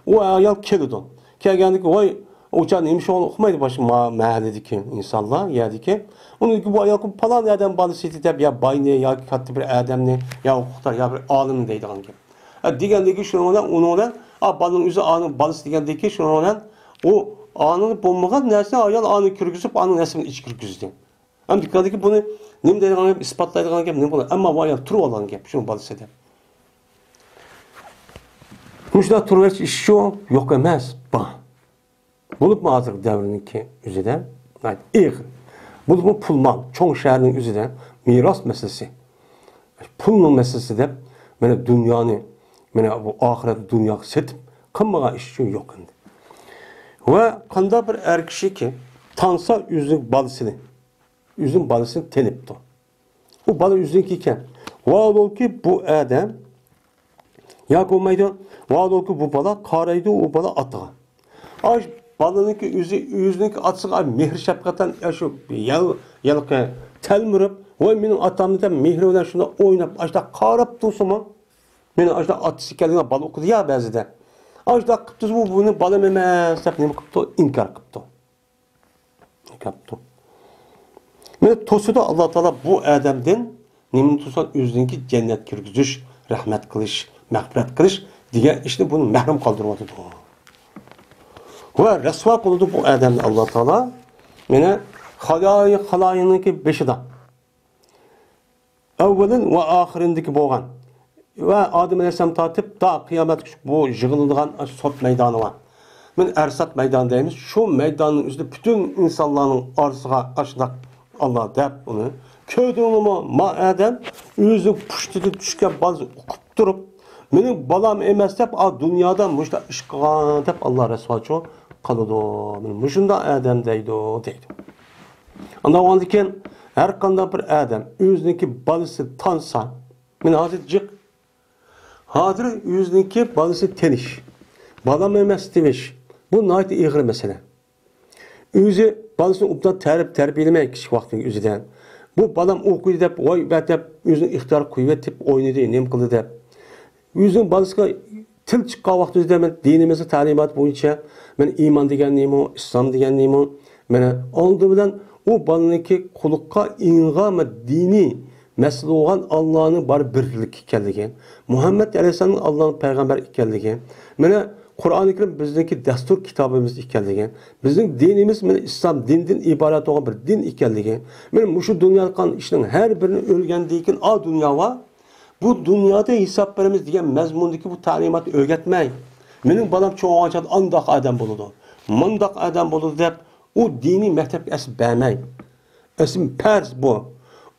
ئۇ ئايال كېلىدۇ. كەلگەندىكى، ۋاي، ئۇ چاغ نېمە ئىش بولغىنىنى ئۇقمايدۇ، باشقا ما-، مەھەللىدىكى ئىنسانلار، يەردىكى. ئۇنىڭدىكى بۇ ئايال پالان ئادەم بالىسى دەپ، يا باينى، ياكى كاتتا بىر ئادەمنى، يا ئۇقۇقدار، يا بىر ئالىمنى دەيدىغان گەپ. ئە، دېگەندىكى شۇنىڭ بىلەن، ئۇنىڭ بىلەن، ئا، بالىنىڭ ئۆزى ئانىڭ بالىسى دېگەندىكى شۇنىڭ بىلەن ئۇ ئانىڭ بولمىغان نەرسىنى ئايال ئانىڭ كىرگۈزۈپ، ئانىڭ نەسىبىنى ئىچىگە كىرگۈزدى. ئەمدى دېگەندىكى بۇنى نېمە دەيدىغان گەپ، ئىسپاتلايدىغان گەپ نېمە بولار؟ ئەمما ئۇ ئايال تۇرۇۋالغان گەپ، شۇنىڭ بالىسى دەپ. مۇشۇنداق تۇرۇۋېلىش ئىش شۇ، يوق ئەمەس، بار. بولۇپمۇ ھازىرقى دەۋرنىڭكى ئۆزىدە ناھايىتى ئېغىر. بولۇپمۇ پۇل مال، چوڭ شەھەرنىڭ ئۆزىدە مىراس مەسىلىسى، پۇلنىڭ مەسىلىسى دەپ، مانا دۇنيانى، مانا بۇ ئاخىرەتنى دۇنياغا سېتىپ قىلمىغان ئىش ئۈچۈن يوق ئەمدى. ۋە قانداق بىر ئەر كىشىكى تانسا ئۆزىنىڭ بالىسىنى، ئۆزىنىڭ بالىسىنى تېنىپتۇ. ئۇ بالا ئۆزىنىڭكى ئىكەن. ۋاھالۇكى بۇ ئادەم ياكى بولمايدۇ. ۋاھالۇكى بۇ بالا قارايدۇ، ئۇ بالا ئاتىغا. ئاش بالىنىڭكى ئۆزى، ئۆزىنىڭكى ئاتىسىغا مېھىر شەپقەتلەن شۇ يەل-، يەلقى تەلمۈرۈپ، ۋاي مېنىڭ ئاتامنى دەپ مېھرى بىلەن شۇنداق ئويناپ، ئاشۇنداق قاراپ تۇرسىمۇ، مېنىڭ ئاشۇنداق ئاتىسى ئىكەنلىكىنى بالا ئۇقىدۇ يا بەزىدە. ئاشۇنداق قىپتۇ، بۇ مېنىڭ بالام ئەمەس دەپ نېمە قىپتۇ؟ ئىنكار قىپتۇ. قاپتۇ. مانا توسىدۇ ئاللا تائالا بۇ ئادەمدىن نېمىنى توسىدۇ؟ ئۆزىنىڭكى جەننەت كىرگۈزۈش، رەھمەت قىلىش، مەغپىرەت قىلىش دېگەن ئىشنى بۇنى مەھرۇم قالدۇرۇۋاتىدۇ. ۋە رەسۋا قىلىدۇ بۇ ئادەمنى ئاللا تائالا. مانا خالايىق، خالايىقنىڭكى بېشىدا. ئەۋۋىلىن ۋە ئاخىرىندىكى بولغان ۋە ئادەم ئەلەيھىسسالام تارتىپ تا قىيامەتكىچە بۇ يىغىلىدىغان ئاشۇ سوت مەيدانى بار. مانا ئەرسات مەيدانى دەيمىز. شۇ مەيداننىڭ ئۆزىدە پۈتۈن ئىنسانلارنىڭ ئارىسىغا ئاشۇنداق ئاللا دەپ ئۇنى، كۆردۈڭلىمۇ ما ئادەم ئۆزىنىڭ پۇشتىدىن چۈشكەن بالىسىنى ئۇقۇپ تۇرۇپ، مېنىڭ بالام ئەمەس دەپ، ئا، دۇنيادا مۇشۇنداق ئىش قىلغان دەپ ئاللا رەسۋاچۇ قىلىدۇ. مانا مۇشۇنداق ئادەم دەيدۇ، دەيدۇ. ئاندىن كېيىن ھەر قانداق بىر ئادەم ئۆزىنىڭكى بالىسى تانسا، مانا ھازىر جىق، ھازىر ئۆزىنىڭكى بالىسى تېنىش، بالام ئەمەس دېيىش، بۇ ناھايىتى ئېغىر مەسىلە. ئۆزى بالىسىنى ئوبدان تەربىيە-، تەربىيەلىمەي كىچىك ۋاقتىنىڭ ئۆزىدە. بۇ بالام ئوقۇيدۇ دەپ، ۋاي بەت دەپ، ئۆزىنى ئىختىيار قويۇۋېتىپ ئوينىدى، نېمە قىلدى دەپ. ئۆزىنىڭ بالىسىغا تىل چىققان ۋاقتىمىزدا مەن دىنىمىزنىڭ تەلىماتى بويىچە مەن ئىمان دېگەن نېمە، ئىسلام دېگەن نېمە، مانا ئالدى بىلەن ئۇ بالىنىڭكى قۇلىقىغا ئېڭىغان دىنىي مەسىلە بولغان ئاللانىڭ بار بىرلىك ئىكەنلىكى، مۇھەممەد ئەلەيھىسسالامنىڭ ئاللانىڭ پەيغەمبەر ئىكەنلىكى، مانا قۇرئانى كەرىم بىزنىڭكى دەستۇر كىتابىمىز ئىكەنلىكى، بىزنىڭ دىنىمىز مانا ئىسلام دىنىدىن ئىبارەت بولغان بىر دىن ئىكەنلىكى، مانا مۇشۇ دۇنيادا قىلغان ئىشنىڭ ھەر بىرىنى ئۆلگەندىن كېيىن ئا دۇنيا بار، بۇ دۇنيادا ھېساب بېرىمىز دېگەن مەزمۇندىكى بۇ تەلىماتنى ئۆگەتمەي، مېنىڭ بالام چوڭ بولغانچە ئانداق ئادەم بولىدۇ، مۇنداق ئادەم بولىدۇ دەپ، ئۇ دىنىي مەكتەپكە ئەسلى بەرمەي. ئەسلى پەرز بۇ.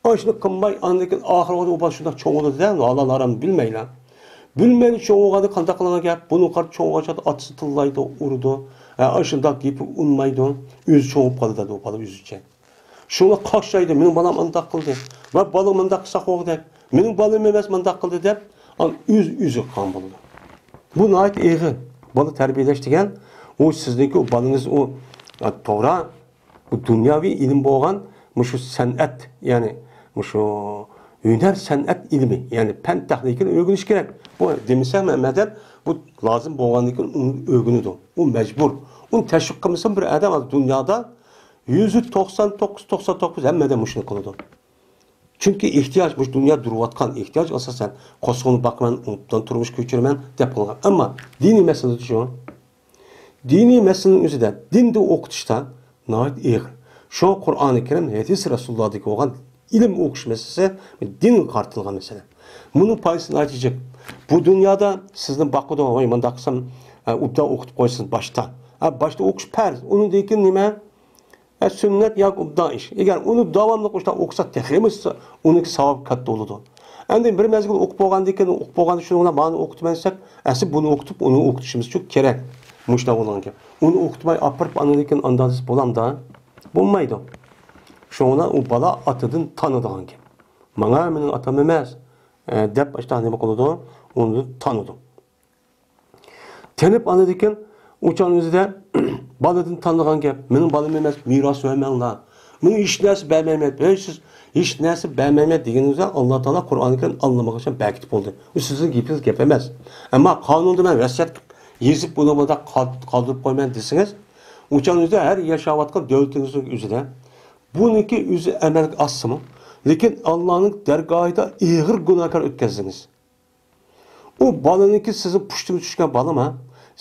ئاشۇنى قىلماي، ئاندىن كېيىن ئاخىرىدا ئۇ بالا شۇنداق چوڭ بولىدۇ دە، ھالال ھارامنى بىلمەيلا. بىلمەيلا چوڭ بولغاندا قانداق قىلغان گەپ؟ بۇنىڭغا قارىتا چوڭ بولغانچە ئاتىسى تىللايدۇ، ئۇرىدۇ. ھە، ئاشۇنداق گېپى ئۇنىمايدۇ. ئۆزى چوڭ بولۇپ قالىدۇ دەيدۇ، ئۇ بالا ئۆزىچە. شۇڭا قاشلايدۇ، مېنىڭ بالام ئانداق قىلدى. ۋە بالىغا مۇنداق قىلساق بولغۇدەك، مېنىڭ بالام ئەمەس مۇنداق قىلدى دەپ، ئان-، ئۆز-ئۆزىگە قىلغان بولىدۇ. بۇ ناھايىتى ئېغىر. بالا تەربىيەلەش دېگەن، ئۇ سىزنىڭكى ئۇ بالىڭىز ئۇ، ئا، توغرا، بۇ دۇنياۋى ئىلىم بولغان مۇشۇ سەنئەت، يەنى مۇشۇ ھۈنەر سەنئەت ئىلمى، يەنى پەن تېخنىكىنى ئۆگىنىش كېرەك. بۇ دېمىسەم ھەممە ئادەم بۇ لازىم بولغاندىن كېيىن ئۇنى ئۆگىنىدۇ. ئۇ مەجبۇر. ئۇنى تەشۋىق قىلمىسا بىر ئادەم دۇنيادا يۈزدە توقسان توققۇز، توقسان توققۇز ھەممە ئادەم مۇشۇنى قىلىدۇ. چۈنكى ئېھتىياج، مۇشۇ دۇنيا تۇرۇۋاتقان ئېھتىياج ئاساسەن، قورسىقىمنى باقىمەن، ئوبدان تۇرمۇش كۆچۈرىمەن دەپ قىلغان. ئەمما دىنىي مەسىلىدە شۇ. دىنىي مەسىلىنىڭ ئۆزىدە، دىندا ئوقۇتۇشتا ناھايىتى ئېغىر. شۇڭا قۇرئانى كەرىم، ھەدىس رەسۇلۇللادىكى بولغان ئىلىم ئوقۇش مەسىلىسى دىنغا قارىتىلغان مەسىلە. بۇنىڭ پايدىسى ناھايىتى جىق. بۇ دۇنيادا سىزنى باقىدۇ، ۋاي، مۇنداق قىلسام، ئە، ئوبدان ئوقۇتۇپ قويسىز باشتا. ئە، باشتا ئوقۇش پەرز. ئۇنىڭدىن كېيىن نېمە؟ ئە، سۈننەت ياكى ئوبدان ئىش. ئەگەر ئۇنى داۋاملىق ئوشۇنداق ئوقۇسا، تېخىمۇ ئۇنىڭكى ساۋابى كاتتا بولىدۇ. ئەمدى بىر مەزگىل ئوقۇپ بولغاندىن كېيىن، ئوقۇپ بولغاندىن شۇنىڭ بىلەن مانى ئوقۇتىمەن دېسەك، ئەسلى بۇنى ئوقۇتۇپ، ئۇنى ئوقۇتۇشىمىز شۇ كېرەك. مۇشۇنداق بولغان گەپ. ئۇنى ئوقۇتماي ئاپىرىپ، ئاندىن كېيىن ئانداق دېسە بولامدا؟ بولمايدۇ. شۇڭا ئۇ بالا ئاتىدىن تانىدىغان گەپ. ماڭا مېنىڭ ئاتام ئەمەس، ئە، دەپ ئاشۇنداق نېمە قىلىدۇ؟ ئۇنى تانىدۇ. تېنىپ ئاندىن كېيىن ئۇ چاغنىڭ ئۆزىدە بالىدىن تانىدىغان گەپ، مېنىڭ بالام ئەمەس، مىراس بەرمەڭلار. مېنىڭ ھېچ نەرسە بەرمەيمەن. ھەي، سىز ھېچ نەرسە بەرمەيمەن دېگىنىڭىزدە ئاللا تائالا قۇرئانى كەرىم ئاللىماقاچان بەركىتىپ بولدى. بۇ سىزنىڭ گېپىڭىز گەپ ئەمەس. ئەمما قانۇندا مەن ۋەسىيەت قىلىپ يېزىپ بۇنى بۇنداق قال-، قالدۇرۇپ قويىمەن دېسىڭىز، ئۇ چاغنىڭ ئۆزىدە ھەر ياشاۋاتقان دۆلىتىڭىزنىڭ ئۆزىدە بۇنىڭكى ئۆزى ئەمەلگە ئاشسىمۇ، لېكىن ئاللانىڭ دەرگاھىدا ئېغىر گۇناھكار ئۆتكەزدىڭىز. ئۇ بالىنىڭكى سىزنىڭ پۇشتىمىز چۈشكەن بالىما؟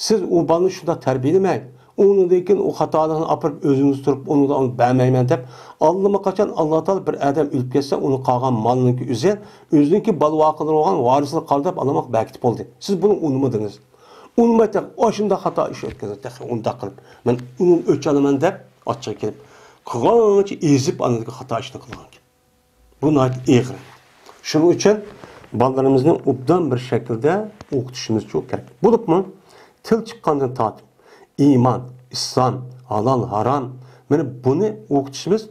سىز ئۇ بالىنى شۇنداق تەربىيەلىمەي. ئۇنىڭدىن كېيىن ئۇ خاتالىقنى ئاپىرىپ ئۆزىڭىز تۇرۇپ، ئۇنى بەرمەيمەن دەپ، ئاللىماقاچان ئاللا تائالا بىر ئادەم ئۆلۈپ كەتسە، ئۇنىڭ قالغان مالىنىڭكى ئۆزى، ئۆزىنىڭكى بالا ۋاقىتلىرى بولغان ۋارىسىغا قالدى دەپ ئاللىماق بەركىتىپ بولدى. سىز بۇنى ئۇنىمىدىڭىز. ئۇنىماي تېخى ئاشۇنداق خاتا ئىش ئۆتكەزدىڭىز. تېخى ئۇنداق قىلىپ، مەن ئۇنى ئۆچ ئالىمەن دەپ ئاچچىقى كېلىپ، قىلغانچە ئېزىپ ئاندىن خاتا ئىشنى قىلغان گەپ. بۇ ناھايىتى ئېغىر. شۇنىڭ ئۈچۈن بالىلىرىمىزنى ئوبدان بىر شەكىلدە ئوقۇتۇشىمىز كېرەك. بولۇپمۇ تىل چىققاندىن تارتىپ ئىمان، ئىسلام، ھالال، ھارام، مانا بۇنى ئوقۇتۇشىمىز،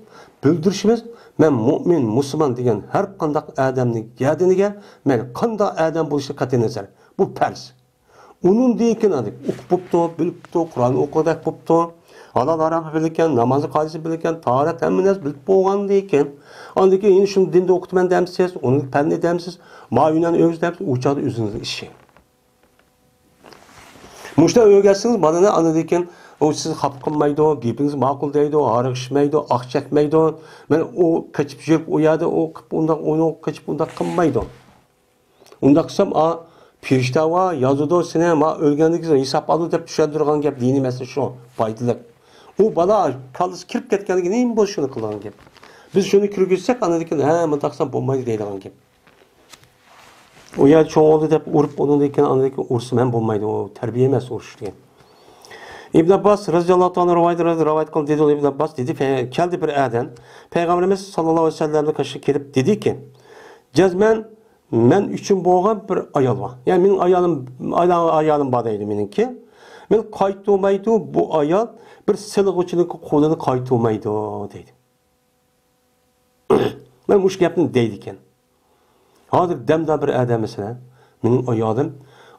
بىلدۈرۈشىمىز، مەن مۇئمىن، مۇسۇلمان دېگەن ھەر قانداق ئادەمنىڭ گەدىنىگە مەيلى قانداق ئادەم بولۇشىغا قەتئىينەزەر. بۇ پەرز. ئۇنىڭدىن كېيىن ئاندىن ئوقۇپ بوپتۇ، بىلىپ بوپتۇ، قۇرئان ئوقۇغۇدەك بوپتۇ، ھالال ھارامنى بىلىدىكەن، نامازنى قائىدىسىنى بىلىدىكەن، تاھارەت ھەممە نەرسە بىلىپ بولغاندىن كېيىن، ئاندىن كېيىن يەنە شۇنى دىندا ئوقۇتىمەن دەمسىز، ئۇنى پەننى دەمسىز، ما ھۈنەرنى ئۆگىتىمەن دەمسىز، ئۇ چاغدا ئۆزىڭىزنىڭ ئىشى. مۇشۇنداق ئۆگەتسىڭىز بالىنى، ئاندىن كېيىن ئۇ سىزنى خاپا قىلمايدۇ، گېپىڭىزنى ماقۇل دەيدۇ، ھاراق ئىچمەيدۇ، ئاق چەكمەيدۇ. مانا ئۇ قېچىپ يۈرۈپ ئۇ يەردە ئۇ قىپ ئۇنداق، ئۇنى قېچىپ ئۇنداق قىلمايدۇ. ئۇنداق قىلسام، ئا، پېرىشتە ۋا يازىدۇ سېنى، ما ئۆلگەندىن كېيىن ھېساب ئالىدۇ دەپ چۈشەندۈرگەن گەپ، دىنىي مەسىلە شۇ، پايدىلىق. ئۇ بالا كاللىسى كىرىپ كەتكەندىن كېيىن نېمە بولسا شۇنى قىلىدىغان گەپ. بىز شۇنى كىرگۈزسەك، ئاندىن كېيىن، ھە، مۇنداق قىلسام بولمايدۇ دەيدىغان گەپ. ئۇ يەردە چوڭ بولدى دەپ ئۇرۇپ، ئۇنىڭدىن كېيىن ئاندىن كېيىن ئۇرسىمۇ ھەم بولمايدۇ. ئۇ تەربىيە ئەمەس ئۇرۇش دېگەن. ئىبن ئابباس رەزىياللاھۇ تائالا رىۋايەت، رىۋايەت قىلدى، دېدى ئىبن ئابباس دېدى، كەلدى بىر ئادەم پەيغەمبىرىمىز ساللاللاھۇ ئەلەيھى ۋەسەللەمنىڭ قېشىغا كېلىپ دېدىكى، جەزمەن مەن ئۈچۈن بولغان بىر ئايال بار. يەنى مېنىڭ ئايالىم، ئايال-، ئايالىم بار دەيدۇ مېنىڭكى. مېنى قايتۇرمايدۇ، بۇ ئايال بىر سىلىغۇچىنىڭ قولىنى قايتۇرمايدۇ دەيدۇ. مەن مۇشۇ گەپنى دەيدىكەن. ھازىر دەمدار بىر ئادەم مەسىلەن، مېنىڭ ئايالىم،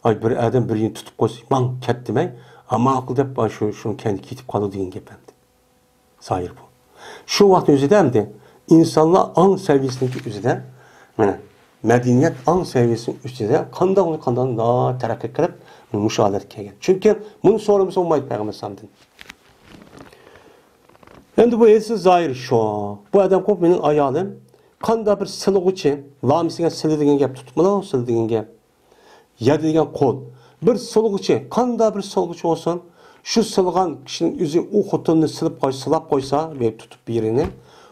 ئاي، بىر ئادەم بىر يېرىنى تۇتۇپ قويسا، ماڭ كەت دېمەي، ھە، ماقۇل دەپ، ئاي، شۇ، شۇ كەينىگە كېتىپ قالىدۇ دېگەن گەپ ئەمدى. زاھىر بۇ. شۇ ۋاقىتنىڭ ئۆزىدە ئەمدى ئىنسانلار ئاڭ سەۋىيەسىنىڭكى ئۆزىدە، مانا، مەدەنىيەت ئاڭ سەۋىيەسىنىڭ ئۆزىدە قانداق، قانداق تەرەققىي قىلىپ، مۇشۇ ھالەتكە كەلگەن. چۈنكى بۇنى سورىمىسا بولمايدۇ پەيغەمبەر ئەلەيھىسسالامدىن. ئەمدى بۇ ھەدىسنىڭ زاھىرى شۇ. بۇ ئادەم قوپ مېنىڭ ئايالىم. قانداق بىر سىلىغۇچى، لامىس دېگەن سىلى دېگەن گەپ تۇتۇپمىلا، سىلى دېگەن گەپ. يەدە دېگەن قول. بىر سىلىغۇچى، قانداق بىر سىلىغۇچى بولسۇن، شۇ سىلىغان كىشىنىڭ ئۆزى ئۇ خوتۇننى سىلىپ قويسا، سىلاپ قويسا، بېرىپ تۇتۇپ بىرىنى،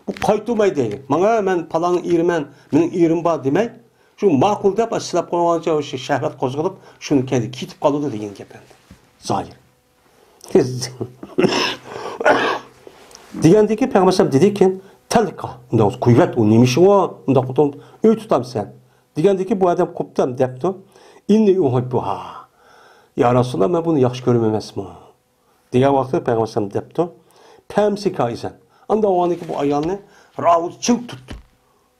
بۇ قايتۇرماي دەيدۇ. ماڭا مەن پالاننىڭ ئېرىمەن، مېنىڭ ئېرىم بار دېمەي، شۇ ماقۇل دەپ، سىلاپ قويغانچە شۇ شەھۋەت قوزغىلىپ، شۇنى كەينىدە كېتىپ قالىدۇ دېگەن گەپ ئەمدى. زاھىر. دېگەندىكى پەيغەمبەر ئەلەيھىسسالام دېدىكى، تەلقا، ئۇنداق قۇيۋەت، ئۇ نېمە ئىشى ئۇ؟ ئۇنداق قوتۇڭ ئۆي تۇتامسەن؟ دېگەندىكى بۇ ئادەم قوپتام دەپتۇ. ئىننى ئۇھىببۇھا. يا رەسۇلاللا، مەن بۇنى ياخشى كۆرىمەن ئەمەسمۇ؟ دېگەن ۋاقىتتا پەيغەمبەر ئەلەيھىسسالام دەپتۇ. پەمسىكا ئىزەن. ئاندا ئۇنىڭكى بۇ ئايالنى راۋۇت چىڭ تۇت.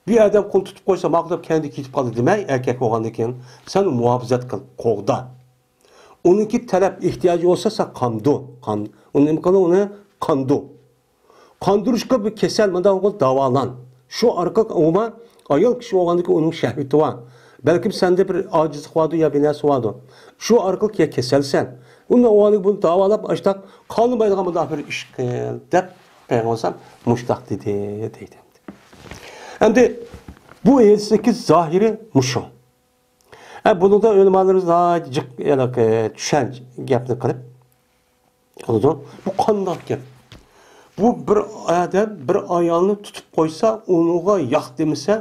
بىر ئادەم قولنى تۇتۇپ قويسا، ماقۇل دەپ كەينىدە كېتىپ قالدى دېمەي، ئەركەك بولغاندىن كېيىن سەن مۇھاپىزەت قىل، قوغدا. ئۇنىڭكى تەلەپ ئېھتىياجى بولسا، سەن قامدۇ. قام-، ئۇنى نېمە قىلدى؟ ئۇنى قاندۇ. قاندۇرۇشقا بىر كېسەل مۇنداق بولغان داۋالان. شۇ ئارقىلىق ئۇما ئايال كىشى بولغاندىكىن ئۇنىڭ شەھۋىتى بار. بەلكىم سەندە بىر ئاجىزلىق باردۇ يا بىر نەرسە باردۇ. شۇ ئارقىلىق يا كېسەلسەن. ئۇنداق بولغاندىكىن بۇنى داۋالاپ، ئاشتاق قالمايدىغان مۇنداق بىر ئىش قىل، دەپ پەيغەمبەر ئەلەيھىسسالام مۇشۇنداق دېدى، دەيدۇ. ئەمدى بۇ ھەدىستىكى زاھىرى مۇشۇ. ھە، بۇنىڭدا ئۆلىمالىرىمىز ناھايىتى جىق، ھېلىقى، چۈشەنچە گەپنى قىلىپ قىلىدۇ. بۇ قانداق گەپ؟ بۇ بىر ئادەم بىر ئايالنى تۇتۇپ قويسا، ئۇنىڭغا ياق دېمىسە،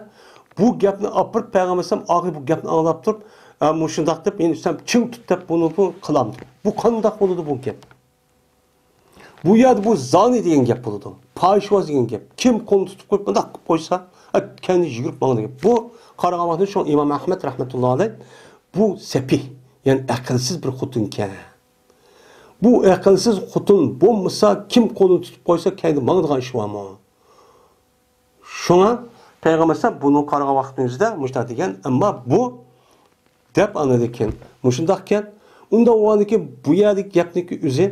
بۇ گەپنى ئاپىرىپ پەيغەمبەر ئەلەيھىسسالام ئاخىرى بۇ گەپنى ئاڭلاپ تۇرۇپ، ھە، مۇشۇنداق دەپ، يەنە سەن چىڭ تۇت دەپ بۇنى بۇ قىلامدۇ؟ بۇ قانداق بولىدۇ بۇ گەپ؟ بۇ يەردە بۇ زانى دېگەن گەپ بولىدۇ. پاھىشۋاز دېگەن گەپ. كىم قولىنى تۇتۇپ قويۇپ، مۇنداق قىلىپ قويسا، ئە، كەينىگە يۈگۈرۈپ ماڭىدۇ دېگەن. بۇ قارىغان ۋاقتىدا شۇڭا ئىمام ئەھمەد رەھمەتۇللا ئەلەيھ، بۇ سەپىھ، يەنى ئەقىلسىز بىر خوتۇنكەن. بۇ ئەقىلسىز خوتۇن بولمىسا، كىم قولىنى تۇتۇپ قويسا، كەينىدە ماڭىدىغان ئىش بارمۇ؟ شۇڭا پەيغەمبەر ئەلەيھىسسالام بۇنى قارىغان ۋاقتىمىزدا مۇشۇنداق دېگەن، ئەمما بۇ دەپ ئاندىن كېيىن مۇشۇنداقكەن. ئۇنداق بولغاندىكىن بۇ يەردىكى گەپنىڭكى ئۆزى،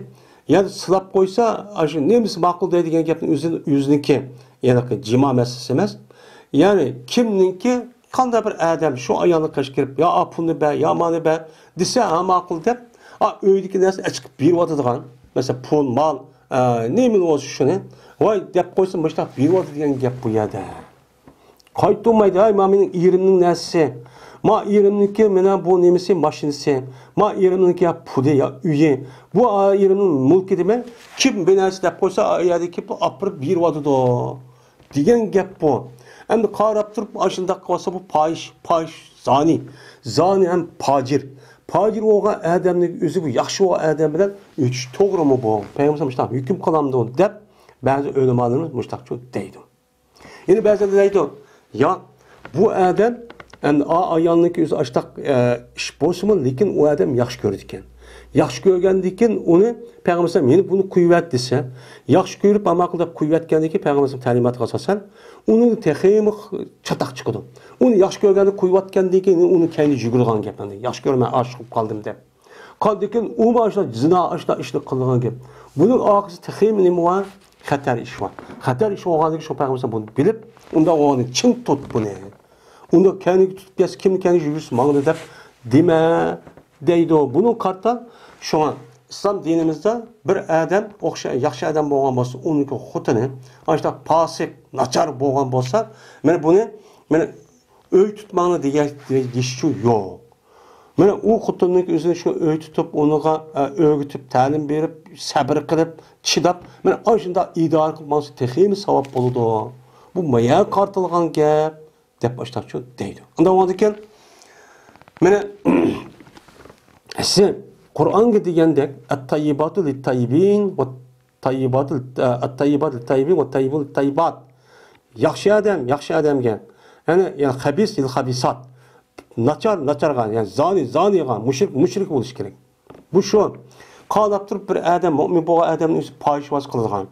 يەنى سىلاپ قويسا، ئاشۇ نېمىسى ماقۇل دەيدىغان گەپنىڭ ئۆزى، ئۆزىنىڭكى، يەنى جىما مەسىلىسى ئەمەس. يەنى كىمنىڭكى قانداق بىر ئادەم شۇ ئايالنىڭ قېشىغا كىرىپ، يا ئا پۇلنى بەر، يا مانى بەر دېسە، ھا ماقۇل دەپ، ئا ئۆيدىكى نەرسىنى ئەچىقىپ بېرىۋاتىدىغان، مەسىلەن، پۇل، مال، ئە، نېمە بولسا شۇنى، ۋاي دەپ قويسا، مۇشۇنداق بېرىۋاتىدىغان گەپ بۇ يەردە. قايتۇرمايدۇ، ھەي، ما مېنىڭ ئېرىمنىڭ نەرسىسى، ما ئېرىمنىڭكى مانا بۇ نېمىسى، ماشىنىسى، ما ئېرىمنىڭكى يا پۇلى، يا ئۆيى، بۇ ئا، ئېرىمنىڭ مۈلكى دېمەي، كىم بىر نەرسە دەپ قويسا، ئا يەردىكى ئاپىرىپ بېرىۋاتىدۇ دېگەن گەپ بۇ. ئەمدى قاراپ تۇرۇپ، ئاشۇنداق قىلىۋاتسا، بۇ پاھىش، پاھىش، زانى، زانى ھەم پاجىر. پاجىر بولغان ئادەمنىڭ ئۆزى بۇ ياخشى بولغان ئادەم بىلەن ئۆتۈش توغرىمۇ بۇ؟ پەيغەمبەر مۇشۇنداق ھۆكۈم قىلامدۇ دەپ، بەزى ئۆلىمالىرىمىز مۇشۇنداقچۇ دەيدۇ. يەنە بەزىلەر دەيدۇ، يا، بۇ ئادەم، ئەمدى ئا ئايالنىڭكى ئۆزى ئاشتاق، ئە، ئىش بولسىمۇ، لېكىن ئۇ ئادەم ياخشى كۆرىدىكەن. ياخشى كۆرگەندىكىن ئۇنى پەيغەمبەر ئەلەيھىسسالام يەنە بۇنى قويۇۋەت دېسە، ياخشى كۆرۈپ، ئامال قىل دەپ قويۇۋەتكەندىكىن پەيغەمبەر ئەلەيھىسسالام تەلىماتىغا ئاساسەن، ئۇنىڭ تېخىمۇ چاتاق چىقىدۇ. ئۇنى ياخشى كۆرگەندە قويۇۋەتكەندىن كېيىن ئۇنى كەينىدە يۈگۈرىدىغان گەپ ئەمدى. ياخشى كۆرمەي ئاشىق بولۇپ قالدىم دەپ. قالدىكىن ئۇمۇ ئاشۇنداق زىنا، ئاشۇنداق ئىشنى قىلىدىغان گەپ. بۇنىڭ ئارقىسىدا تېخىمۇ نېمە بار؟ خەتەر ئىش بار. خەتەر ئىش بولغاندىكىن شۇ پەيغەمبەر بۇنى بىلىپ، ئۇنداق بولغاندىكىن چىڭ تۇت بۇنى. ئۇنداق كەينىگە تۇتۇپ كەلسە، كىمنى كەينىگە يۈگۈرسە ماڭىدۇ دەپ دېمە، دەيدۇ. بۇنىڭغا قارىتا شۇڭا ئىسلام دىنىمىزدا بىر ئادەم ئوخشا-، ياخشى ئادەم بولغان بولسا، ئۇنىڭكى خوتۇنى ئاشۇنداق پاسىق، ناچار بولغان بولسا، مانا بۇنى، مانا ئۆي تۇتماڭلار دېگەن، دېيىشچۇ يوق. مانا ئۇ خوتۇننىڭ ئۆزىنى شۇ ئۆي تۇتۇپ، ئۇنىڭغا، ئە، ئۆگىتىپ، تەلىم بېرىپ، سەبرى قىلىپ، چىداپ، مانا ئاشۇنداق ئىدارە قىلىپ ماڭسا تېخىمۇ ساۋاب بولىدۇ. بۇ مايا قارىتىلغان گەپ، دەپ ئاشتاقچۇ دەيدۇ. ئۇنداق بولغاندىكىن، مانا، سىز قۇرئانغا دېگەندەك، ئەت-تەييىباتۇ لىت-تەييىبىن ۋە تەييىباتۇ، ئەت-تەييىباتۇ لىت-تەييىبىن ۋە تەييىبۇ لىت-تەييىبات. ياخشى ئادەم، ياخشى ئادەمگە. يەنى، يەنى خەبىس لىل خەبىسات. ناچار، ناچارغا، يەنى زانى، زانىغا، مۇشرىك، مۇشرىك بولۇش كېرەك. بۇ شۇ. قاراپ تۇرۇپ بىر ئادەم، مۆمىن بولغان ئادەمنى ئۆزى پاھىشۋاز قىلىدىغان.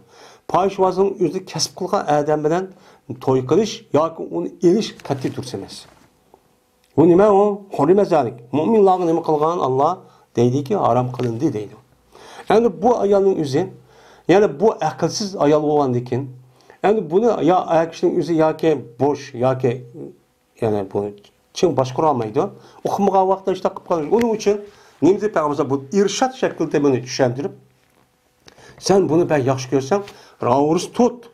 پاھىشۋازنىڭ ئۆزى كەسىپ قىلغان ئادەم بىلەن توي قىلىش ياكى ئۇنى ئېلىش قەتئىي دۇرۇس ئەمەس. بۇ نېمە ئۇ؟ حۇررىمە زالىك. مۆمىنلارغا نېمە قىلغان ئاللا؟ دەيدىكى، ھارام قىلىندى دەيدۇ. ئەمدى بۇ ئايالنىڭ ئۆزى، يەنى بۇ ئەقىلسىز ئايال بولغاندىكىن، ئەمدى بۇنى يا ئەر كىشىنىڭ ئۆزى ياكى بوش، ياكى يەنى بۇ چىڭ باشقۇرالمايدۇ. ئۇقمىغان ۋاقىتتا ئىشتاق قىلىپ قالىدۇ. ئۇنىڭ ئۈچۈن نېمىدى پەيغەمبەر بۇ ئىرشاد شەكلىدە بۇنى چۈشەندۈرۈپ، سەن بۇنى بەك ياخشى كۆرسەڭ، راۋۇرۇس تۇت.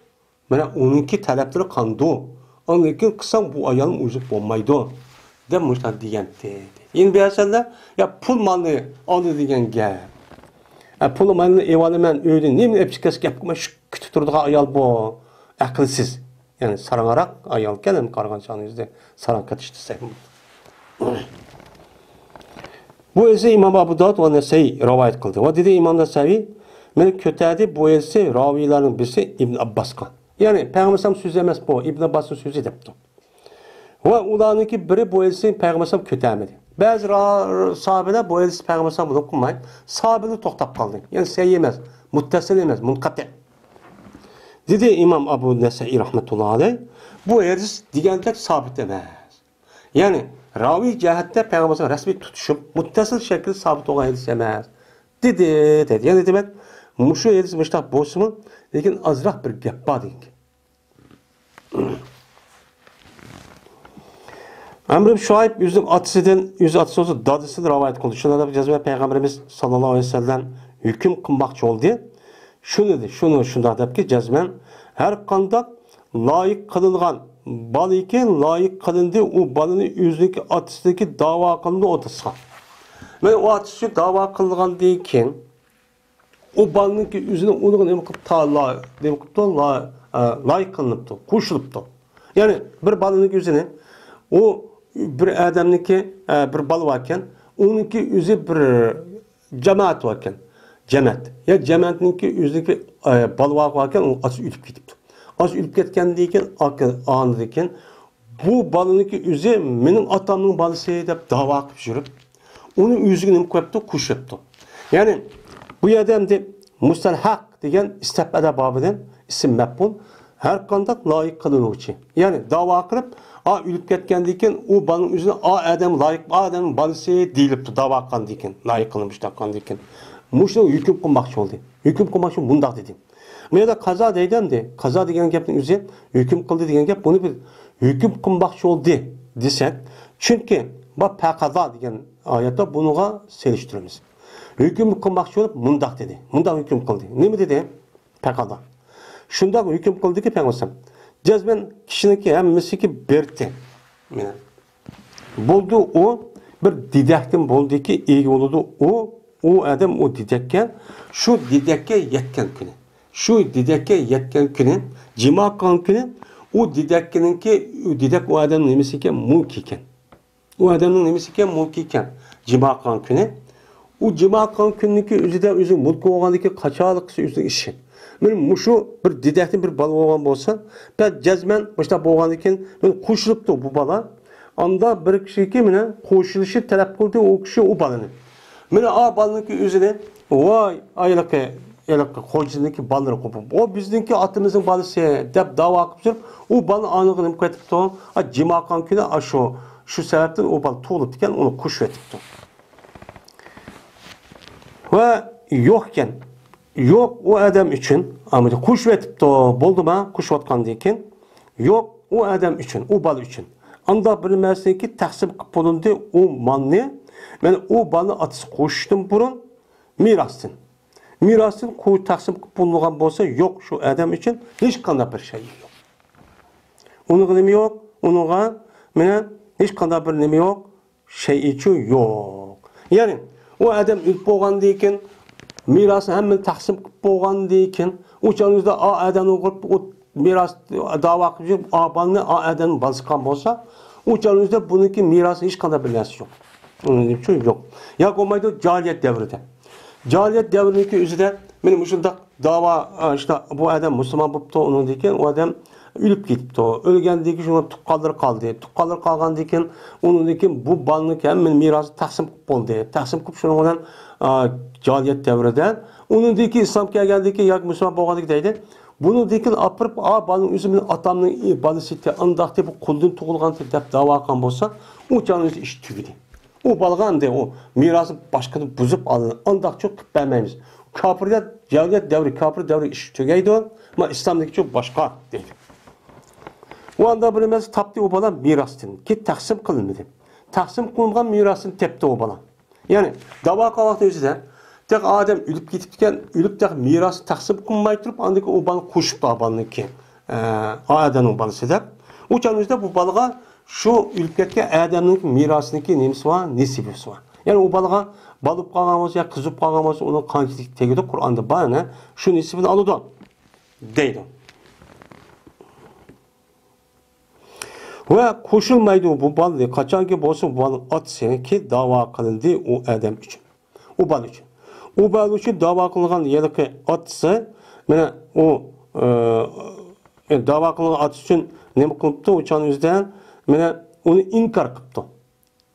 مانا ئۇنىڭكى تەلەپلىرى قاندۇ. ئاندىن كېيىن قىلساڭ بۇ ئايالنىڭ ئۆزى بولمايدۇ. دەپ مۇشۇنداق دېگەنتى. يەنە بىر ئەسەردە، يا پۇل مالنى ئالدى دېگەن گەپ. ئە، پۇل مالنى ئېۋالىمەن، ئۆيدىن نېمىنى ئېلىپ چىقىسىز، گەپ قىلماي شۇ كۈتۈپ تۇرىدىغان ئايال بۇ. ئەقىلسىز. يەنى ساراڭراق ئايالكەن، ھەم قارىغان چاغنىڭ ئۆزىدە ساراڭ كېتىش دېسەك. بۇ ھەدىسنى ئىمام ئەبۇ داۋۇد ۋە نەسەئى رىۋايەت قىلدى. ۋە دېدى ئىمام نەسەئى، مېنى كۆتەردى بۇ ھەدىسنى راۋىيلارنىڭ بىرسى ئىبن ئابباسقا. يەنى پەيغەمبەر ئەلەيھىسسالام سۆزى ئەمەس بۇ، ئىبن ئابباسنىڭ سۆزى دەپتۇ. ۋە ئۇلارنىڭكى بىرى بۇ ھەدىسنى پەيغەمبەر ئەلەيھىسسالام كۆتەرمىدى. بەزى را-، ساھابىلەر بۇ ھەدىسنى پەيغەمبەر ئەلەيھىسسالام بۇنى قىلماي، ساھابىلەر توختاپ قالدى. يەنى سەھىھ ئەمەس، مۇتتەسىل ئەمەس، مۇنقەتىئ. دېدى ئىمام ئەبۇ نەسەئى رەھمەتۇللا ئەلەيھ، بۇ ھەدىس دېگەندەك سابىت ئەمەس. يەنى راۋىي جەھەتتە پەيغەمبەر ئەلەيھىسسالام رەسمىي تۇتۇشۇپ، مۇتتەسىل شەكىلدە سابىت بولغان ھەدىس ئەمەس. دېدى، دېدى. يەنە دېمەك، مۇشۇ ھەدىس مۇشۇنداق بولسىمۇ، لېكىن ئازراق بىر گەپ بار دېگەن گەپ. ئەمر ئىبن شۇئەيب ئۆزىنىڭ ئاتىسىدىن، ئۆز ئاتىسى بولسا دادىسىدىن رىۋايەت قىلدى. شۇنداق دەپ جەزمەن پەيغەمبىرىمىز ساللاللاھۇ ئەلەيھى ۋەسەللەم ھۆكۈم قىلماقچى بولدى. شۇنى، شۇنى شۇنداق دەپكى جەزمەن ھەر قانداق لايىق قىلىنغان بالىكى لايىق قىلىندى، ئۇ بالىنى ئۆزىنىڭكى ئاتىسىدىكى داۋا قىلىندى ئوتۇسقا. مەن ئۇ ئاتىسى ئۈچۈن داۋا قىلىنغاندىن كېيىن، ئۇ بالىنىڭكى ئۆزىنى ئۇنىڭغا نېمە قىلىپتۇ؟ لا-، نېمە قىلىپتۇ؟ لا-، ئە، لايىق قىلىنىپتۇ، قوشۇلۇپتۇ. يەنى بىر بالىنىڭكى ئۆزىنى، ئۇ بىر ئادەمنىڭكى، ئە، بىر بالا باركەن، ئۇنىڭكى ئۆزى بىر جامائەت باركەن، جەمەت. يا جەمەتنىڭكى ئۆزىنىڭكى، ئە، بالا باركەن، ئۇ ئاتىسى ئۆلۈپ كېتىپتۇ. ئاتىسى ئۆلۈپ كەتكەندىن كېيىن، ئاكا-، ئانىدىن كېيىن بۇ بالىنىڭكى ئۆزى مېنىڭ ئاتامنىڭ بالىسى دەپ داۋا قىلىپ يۈرۈپ، ئۇنى ئۆزىگە نېمە قىلىپتۇ؟ قوشۇپتۇ. يەنى بۇ يەردە ئەمدى مۇستەلھەق دېگەن ئىستەپئەدە بابىدىن ئىسىم مەپئۇل، ھەر قانداق لايىق قىلىنغۇچى. يەنى داۋا قىلىپ، ئا ئۆلۈپ كەتكەندىن كېيىن ئۇ بالىنىڭ ئۆزىنى ئا ئادەم لايىق، ئا ئادەمنىڭ بالىسى دېيىلىپتۇ، داۋا قىلغاندىن كېيىن، لايىق قىلىنغۇچى دەپ قىلغاندىن كېيىن. مۇشۇنى ھۆكۈم قىلماقچى بولدى. ھۆكۈم قىلماقچى مۇنداق دېدى. مەيلى قازا دەيدۇ ئەمدى. قازا دېگەن گەپنىڭ ئۆزى ھۆكۈم قىلدى دېگەن گەپ، بۇنى بىز ھۆكۈم قىلماقچى بولدى دېسەك، چۈنكى بۇ پەقەزا دېگەن ئايەتتە بۇنىڭغا سېلىشتۇرىمىز. ھۆكۈم قىلماقچى بولۇپ مۇنداق دېدى. مۇنداق ھۆكۈم قىلدى. نېمە دېدى؟ پەقەزا. شۇنداق ھۆكۈم قىلدىكى پەيغەمبەر جەزمەن كىشىنىڭكى ھەممىسىگە بەردى. مانا. بولدى ئۇ بىر دېدەكتىن بولدىكى ئىگە بولىدۇ ئۇ، ئۇ ئادەم ئۇ دېدەككە، شۇ دېدەككە يەتكەن كۈنى. شۇ دېدەككە يەتكەن كۈنى، جىما قىلغان كۈنى، ئۇ دېدەككىنىڭكى، ئۇ دېدەك ئۇ ئادەمنىڭ نېمىسى ئىكەن؟ مۈلكى ئىكەن. ئۇ ئادەمنىڭ نېمىسى ئىكەن؟ مۈلكى ئىكەن. جىما قىلغان كۈنى. ئۇ جىما قىلغان كۈننىكى ئۆزىدە ئۆزى مۈلكى بولغاندىكى قاچانلىقى ئۆزىنىڭ ئىشى. مانا مۇشۇ بىر دېدەكتىن بىر بالا بولغان بولسا، بەك جەزمەن مۇشۇنداق بولغاندىن كېيىن مانا قوشۇلۇپتۇ بۇ بالا. ئاندا بىر كىشىكى مانا قوشۇلۇشنى تەلەپ قىلدى ئۇ كىشى ئۇ بالىنى. مانا ئا بالىنىڭكى ئۆزىنى، ۋاي، ئايلىقى، ھېلىقى خوجىنىڭكى بالىلىرى قوپۇپ، ئۇ بىزنىڭكى ئاتىمىزنىڭ بالىسى دەپ داۋا قىلىپ يۈرۈپ، ئۇ بالىنى ئانىغا نېمە قىلىۋېتىپتۇ؟ ئا، جىما قىلغان كۈنى ئا شۇ، شۇ سەۋەبتىن ئۇ بالا تۇغۇلۇپتىكەن، ئۇنى قوشۇۋېتىپتۇ. ۋە يوقكەن. يوق ئۇ ئادەم ئۈچۈن. ئەمدى قوشۇۋېتىپتۇ. بولدىما؟ قوشۇۋاتقاندىن كېيىن. يوق ئۇ ئادەم ئۈچۈن، ئۇ بالا ئۈچۈن. ئانداق بىر نېمىسىنىڭكى تەقسىم قىلىپ بولۇندى ئۇ مالنى. مانا ئۇ بالىنى ئاتىسى قوشۇشتىن بۇرۇن مىراستىن. مىراستىن قو-، تەقسىم قىلىپ بولۇنغان بولسا، يوق شۇ ئادەم ئۈچۈن ھېچقانداق بىر شەيئى يوق. ئۇنىڭغا نېمە يوق؟ ئۇنىڭغا مانا ھېچقانداق بىر نېمە يوق. شەيئىچۇ يوق. يەنى ئۇ ئادەم ئۆلۈپ بولغاندىن كېيىن، مىراسنى ھەممىنى تەقسىم قىلىپ بولغاندىن كېيىن، ئۇ چاغنىڭ ئۆزىدە ئا ئادەمنى قىلىپ، ئۇ مىراس داۋا قىلىپ يۈرۈپ، ئا بالىنى ئا ئادەمنىڭ بالىسى قىلغان بولسا، ئۇ چاغنىڭ ئۆزىدە بۇنىڭكى مىراسى ھېچقانداق بىر نەرسە يوق. ئۇنىڭ ئۈچۈن يوق. يا بولمايدۇ، جاھىلىيەت دەۋرىدە. جاھىلىيەت دەۋرىنىڭكى ئۆزىدە مانا مۇشۇنداق داۋا، ئا، ئىشتا، بۇ ئادەم مۇسۇلمان بوپتۇ، ئۇنىڭدىن كېيىن ئۇ ئادەم ئۆلۈپ كېتىپتۇ. ئۆلگەندىن كېيىن شۇنىڭ تۇغقانلىرى قالدى. تۇغقانلىرى قالغاندىن كېيىن ئۇنىڭدىن كېيىن بۇ بالىنىڭكى ھەممە مىراسى تەقسىم قىلىپ بولدى. تەقسىم قىلىپ شۇنىڭ بىلەن، ئا، جاھىلىيەت دەۋرىدە. ئۇنىڭدىن كېيىن ئىسلام كەلگەندىن كېيىن ياكى مۇسۇلمان بولغاندىن كېيىن دەيدۇ، بۇنىڭدىن كېيىن ئاپىرىپ، ئا، بالىنىڭ ئۆزى مېنىڭ ئاتامنىڭ بالىسى ئىدى، ئانداقتى بۇ قۇلدىن تۇغۇلغانتى دەپ داۋا قىلغان بولسا، ئۇ چاغنىڭ ئۆزى ئىش تۈگىدى. ئۇ بالىغا ئەمدى ئۇ مىراسنى باشقىدىن بۇزۇپ ئالىدۇ. ئانداقچۇ قىلىپ بەرمەيمىز. كاپىرلار، جاھىلىيەت دەۋرى، كاپىر دەۋرى ئىش تۈگەيدۇ. ما ئىسلامدىكىچۇ باشقا دەيدۇ. ئۇ ئاندا بىر نېمىسى تاپتى ئۇ بالا مىراستىن. كېيىن تەقسىم قىلىنمىدى. تەقسىم قىلىنغان مىراستىن تەپتى ئۇ بالا. يەنى داۋا قىلغان ۋاقتى ئۆزىدە، تېخى ئادەم ئۆلۈپ كېتىپتىكەن، ئۆلۈپ تېخى مىراسنى تەقسىم قىلماي تۇرۇپ، ئاندىن كېيىن ئۇ بالىنى قوشۇپتۇ، ئا بالىنىڭكى، ئە، ئا ئادەمنىڭ بالىسى دەپ. ئۇ چاغنىڭ ئۆزىدە بۇ بالىغا شۇ ئۆلۈپ كەتكەن ئادەمنىڭ مىراسىنىڭكى نېمىسى بار؟ نېسىبىسى بار. يەنى ئۇ بالىغا بالا بولۇپ قالغان بولسا يا قىز بولۇپ قالغان بولسا، ئۇنىڭ قانچىلىك تېگىدۇ، قۇرئاندا بار، ئەنە شۇ نېسىبىنى ئالىدۇ دەيدۇ. ۋە قوشۇلمايدۇ بۇ بالىنى، قاچانكى بولسا بۇ بالىنىڭ ئاتىسىنىڭكى داۋا قىلىندى ئۇ ئادەم ئۈچۈن. ئۇ بالا ئۈچۈن. ئۇ بالا ئۈچۈن داۋا قىلغان ھېلىقى ئاتىسى، مانا ئۇ، ئى، داۋا قىلغان ئاتىسى ئۈچۈن نېمە قىلىپتۇ؟ ئۇ چاغنىڭ ئۆزىدە، مانا ئۇنى ئىنكار قىپتۇ.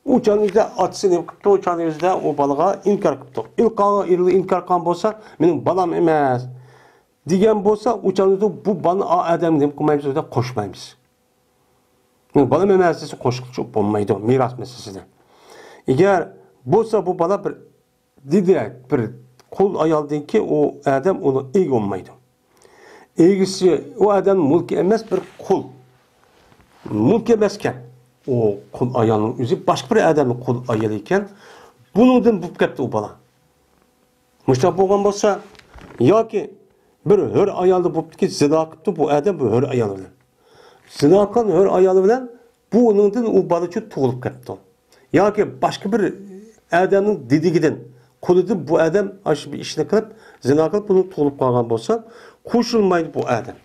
ئۇ چاغنىڭ ئۆزىدە ئاتىسى نېمە قىپتۇ؟ ئۇ چاغنىڭ ئۆزىدە ئۇ بالىغا ئىنكار قىپتۇ. ئىنكار قىلغان بولسا، مېنىڭ بالام ئەمەس دېگەن بولسا، ئۇ چاغنىڭ ئۆزىدە بۇ بالىنى ئا ئادەمگە نېمە قىلمايمىز؟ ئۆزىدە قوشمايمىز. بالام ئەمەس دېسە قوشقۇچى بولمايدۇ مىراس مەسىلىسىدە. ئەگەر بولسا بۇ بالا بىر دېدەك، بىر قۇل ئايالدىنكى ئۇ ئادەم ئۇنىڭ ئىگە بولمايدۇ. ئىگىسى ئۇ ئادەم مۈلكى ئەمەس، بىر قۇل. مۈلكى ئەمەسكەن. ئۇ قۇل ئايالنىڭ ئۆزى باشقا بىر ئادەمنىڭ قۇل ئايالى ئىكەن. بۇنىڭدىن بولۇپ كەپتۇ ئۇ بالا. مۇشۇنداق بولغان بولسا، ياكى بىر ھۆر ئايالدا بوپتۇكى، زىنا قىپتۇ بۇ ئادەم بۇ ھۆر ئايال بىلەن. زىنا قىلغان ھۆر ئايالى بىلەن بۇنىڭدىن ئۇ بالا شۇ تۇغۇلۇپ كەپتۇ. ياكى باشقا بىر ئادەمنىڭ دېدىكىدىن، قولىدىن بۇ ئادەم ئاشۇ بىر ئىشنى قىلىپ، زىنا قىلىپ، بۇنىڭ تۇغۇلۇپ قالغان بولسا، قوشۇلمايدۇ بۇ ئادەم.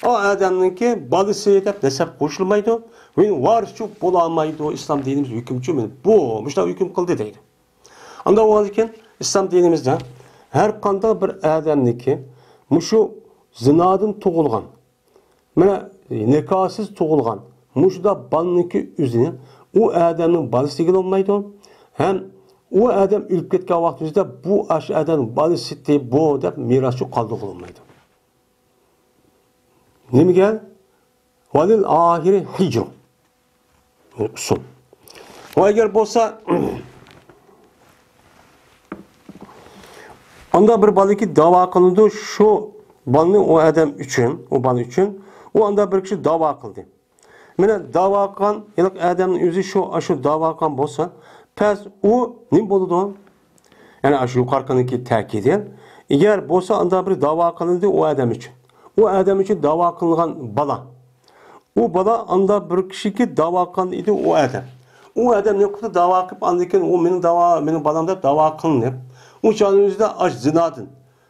ئۇ ئادەمنىڭكى بالىسى دەپ نەسەب قوشۇلمايدۇ. ۋارىسچۇ بولالمايدۇ. ئىسلام دىنىمىز ھۆكۈمچۇ مانا بۇ، مۇشۇنداق ھۆكۈم قىلدى دەيدۇ. ئانداق بولغاندىكىن ئىسلام دىنىمىزدە ھەر قانداق بىر ئادەمنىڭكى مۇشۇ زىنادىن تۇغۇلغان، مانا نىكاھسىز تۇغۇلغان مۇشۇنداق بالىنىڭكى ئۆزىنى ئۇ ئادەمنىڭ بالىسى دېگىلى بولمايدۇ. ھەم ئۇ ئادەم ئۆلۈپ كەتكەن ۋاقتىمىزدا بۇ ئاشۇ ئادەمنىڭ بالىسى بۇ دەپ مىراسچۇ قالدۇرغىلى بولمايدۇ. نېمىگە؟ ۋەلىل ئاخىرى ھىجرۇ. ئۇسۇل. ۋە ئەگەر بولسا، ئاندا بىر بالىكى داۋا قىلىنىدۇ، شۇ بالىنى ئۇ ئادەم ئۈچۈن، ئۇ بالا ئۈچۈن، ئۇ ئاندا بىر كىشى داۋا قىلدى. مانا داۋا قىلغان ھېلىقى ئادەمنىڭ ئۆزى شۇ، شۇ داۋا قىلغان بولسا، پەس ئۇ نېمە بولىدۇ؟ يەنى ئاشۇ يۇقىرىقىنىڭكى تەكىدى. ئەگەر بولسا ئاندا بىر داۋا قىلىندى ئۇ ئادەم ئۈچۈن. ئۇ ئادەم ئۈچۈن داۋا قىلىنغان بالا. ئۇ بالا ئاندا بىر كىشىكى داۋا قىلغان ئىدى ئۇ ئادەم. ئۇ ئادەم نېمە قىلدى؟ داۋا قىلىپ، ئاندىن كېيىن ئۇ مېنىڭ داۋا، مېنىڭ بالام دەپ داۋا قىلىنىپ، ئۇ چاغنىڭ ئۆزىدە ئاش زىنادىن،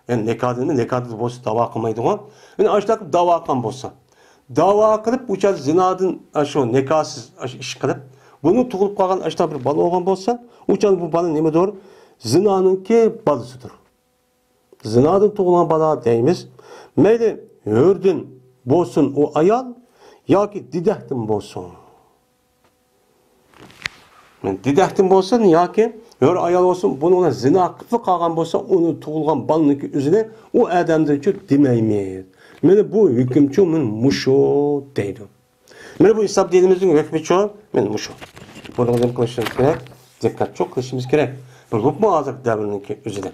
يەنى نىكاھدىن، نىكاھدا بولسا داۋا قىلمايدىغۇ. يەنى ئاشۇنداق داۋا قىلغان بولسا. داۋا قىلىپ، ئۇ چاغ زىنادىن، ئاشۇ نىكاھسىز، ئاشۇ ئىش قىلىپ، بۇنىڭ تۇغۇلۇپ قالغان ئاشۇنداق بىر بالا بولغان بولسا، ئۇ چاغ بۇ بالا نېمىدۇر؟ زىنانىڭكى بالىسىدۇر. زىنادىن تۇغۇلغان بالا دەيمىز. مەيلى ھۆردىن بولسۇن ئۇ ئايال ياكى دېدەكتىن بولسۇن. دېدەكتىن بولسۇن ياكى ھۆر ئايال بولسۇن، بۇنىڭ بىلەن زىنا قىلىپ قالغان بولسا، ئۇنى تۇغۇلغان بالىنىڭكى ئۆزىنى ئۇ ئادەمدىنچۇ دېمەيمىز. مانا بۇ ھۆكۈمچۇ مانا مۇشۇ دەيدۇ. مانا بۇ ئىسلام دىنىمىزنىڭ ھۆكمىچۇ مانا مۇشۇ. بۇنىڭغا نېمە قىلىشىمىز كېرەك؟ دىققەتچۇ قىلىشىمىز كېرەك. بولۇپمۇ ھازىرقى دەۋرنىڭكى ئۆزىدە.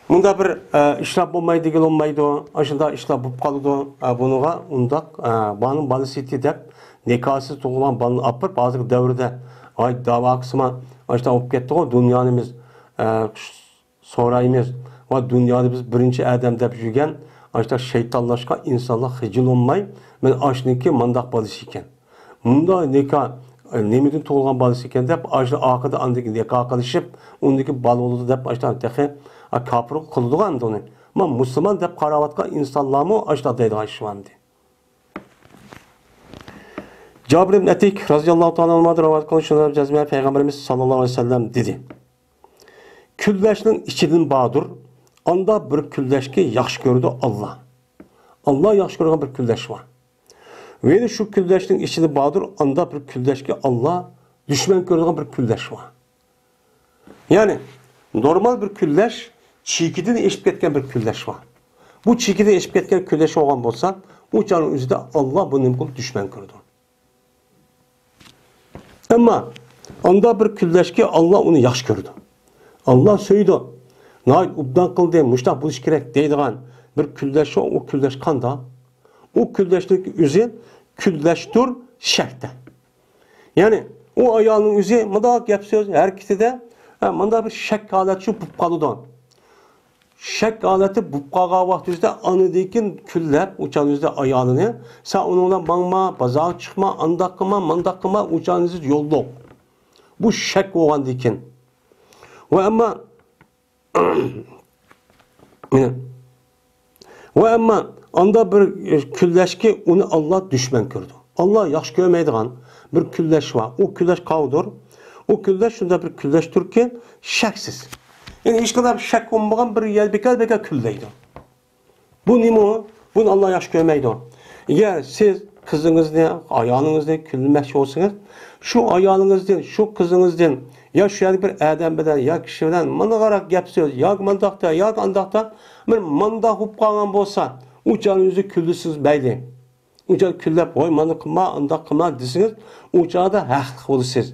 مۇنداق بىر، ئە، ئىشلار بولمايدۇ دېگىلى بولمايدۇ. ئاشۇنداق ئىشلار بولۇپ قالىدۇ. ئە، بۇنىڭغا ئۇنداق، ئە، بانىڭ بالىسى ئىدى دەپ، نىكاھسىز تۇغۇلغان بالىنى ئاپىرىپ، ھازىرقى دەۋردە، ئاي، داۋا قىلسىما، ئاشۇنداق بولۇپ كەتتىغۇ، دۇنيانى بىز، ئە، سورايمىز. ۋە دۇنيادا بىز بىرىنچى ئادەم دەپ يۈرگەن، ئاشۇنداق شەيتانلاشقان ئىنسانلار خىجىل بولماي، مانا ئاشۇنىڭكى مانداق بالىسى ئىكەن. مۇنداق نىكاھ، ئە، نېمىدىن تۇغۇلغان بالىسى ئىكەن دەپ، ئاشۇ ئارقىدا ئاندىن كېيىن نىكاھ قىلىشىپ، ئۇندىن كېيىن بالا بولىدۇ دەپ، ئاشۇنداق تېخى، ئا، كاپىر قىلىدىغۇ ئەمدى ئۇنى. مانا مۇسۇلمان دەپ قاراۋاتقان ئىنسانلارمۇ ئاشۇنداق دەيدىغان ئىش بار ئەمدى. جابىر ئىبن ئەتىك رازىياللاھۇ تائالا ئەنھۇدىن رىۋايەت قىلىنغان شۇنداق جەزمە پەيغەمبىرىمىز ساللاللاھۇ ئەلەيھى ۋەسەللەم دېدى: كۈنلەشنىڭ ئىچىدىن باردۇر، ئاندا بىر كۈنلەشكە ياخشى كۆرىدۇ ئاللا. ئاللا ياخشى كۆرىدىغان بىر كۈنلەش بار. ۋە يەنە شۇ كۈنلەشنىڭ ئىچىدە باردۇر، ئاندا بىر كۈنلەشكە ئاللا دۈشمەن كۆرىدىغان بىر كۈنلەش بار. يەنى، نورمال بىر كۈنلەش، چېكىدىن ئېشىپ كەتكەن بىر كۈنلەش بار. بۇ چېكىدىن ئېشىپ كەتكەن كۈنلەش بولغان بولسا، ئۇ چاغنىڭ ئۆزىدە ئاللا بۇنى نېمە قىلىدۇ؟ دۈشمەن كۆرىدۇ. ئەمما ئاندا بىر كۈنلەشكە ئاللا ئۇنى ياخشى كۆرىدۇ. ئاللا سۆيىدۇ. ناھايىتى ئوبدان قىلدى، مۇشۇنداق بولۇشى كېرەك دەيدىغان بىر كۈنلەش، ئۇ كۈنلەش قانداق؟ ئۇ كۈنلەشنىڭ ئۆزى كۈنلەشتۇر شەكتە. يەنى ئۇ ئايالنىڭ ئۆزى مۇنداق گەپ سۆز ھەرىكىتىدە، ھە، مۇنداق بىر شەك ھالەت شۇ بولۇپ قالىدۇ. شەك ھالەتتە بولۇپ قالغان ۋاقتىڭىزدا ئاندىن كېيىن كۈنلەپ ئۇ چاغنىڭىزدا ئايالىنى، سەن ئۇنىڭ بىلەن ماڭما، بازارغا چىقما، ئانداق قىلما، مانداق قىلما، ئۇ چاغنىڭىزدا يوللۇق. بۇ شەك بولغاندىن كېيىن. ۋە ئەمما مانا. ۋە ئەمما ئاندا بىر كۈنلەشكە ئۇنى ئاللا دۈشمەن كۆرىدۇ. ئاللا ياخشى كۆرمەيدىغان بىر كۈنلەش بار. ئۇ كۈنلەش قانداقتۇر؟ ئۇ كۈنلەش شۇنداق بىر كۈنلەشتۇركى، شەكسىز. يەنى ھېچقانداق شەك بولمىغان بىر يەر بىكار-بىكار كۈنلەيدۇ. بۇ نېمە ئۇ؟ بۇنى ئاللا ياخشى كۆرمەيدۇ. ئەگەر سىز قىزىڭىزنى، ئايالىڭىزنى كۈنلىمەكچى بولسىڭىز، شۇ ئايالىڭىزدىن، شۇ قىزىڭىزدىن يا شۇ يەردىكى بىر ئادەم بىلەن يا كىشى بىلەن مانداقراق گەپ سۆز، ياكى مانداقتا، ياكى ئانداقتا، بىر مانداق بولۇپ قالغان بولسا، ئۇ چاغنىڭ ئۆزى كۈنلىسىڭىز مەيلى. ئۇ چاغدا كۈنلەپ، ۋاي مانا قىلما، ئانداق قىلما دېسىڭىز، ئۇ چاغدا ھەقلىق بولىسىز.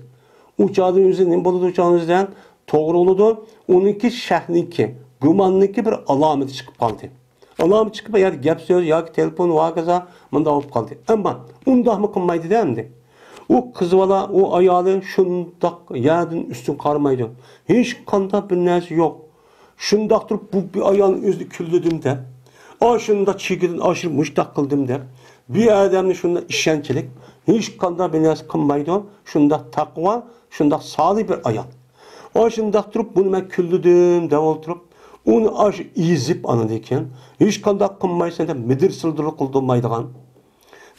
ئۇ چاغدا ئۆزى نېمە بولىدۇ؟ ئۇ چاغدا ئۆزىدە توغرا بولىدۇ. ئۇنىڭكى شەكنىڭكى، گۇماننىڭكى بىر ئالامىتى چىقىپ قالدى. ئالامىتى چىقىپ، يا گەپ سۆز ياكى تېلېفون ۋاكازا مۇنداق بولۇپ قالدى. ئەمما ئۇنداقمۇ قىلمايدۇ-دە ئەمدى. ئۇ قىز بالا، ئۇ ئايالى شۇنداق يەردىن ئۈستۈن قارىمايدۇ. ھېچقانداق بىر نەرسە يوق. شۇنداق تۇرۇپ، بۇ بىر ئايالنىڭ ئۆزىنى كۈلدۈردۈم دەپ، ئاشۇنداق چېكىدىن ئاشۇرۇپ مۇشتاق قىلدىم دەپ، بىر ئادەمنى شۇنداق ئىشەنچلىك، ھېچقانداق بىر نەرسە قىلمايدۇ، شۇنداق تەقۋا، شۇنداق سالىھ بىر ئايال. ئاشۇنداق تۇرۇپ، بۇنى مەن كۈلدۈردۈم دەپ ئولتۇرۇپ، ئۇنى ئاشۇ ئېزىپ ئاندىن كېيىن، ھېچقانداق قىلمايسەن دەپ مىدىر-سىلدىرلا قىلدۇرمايدىغان،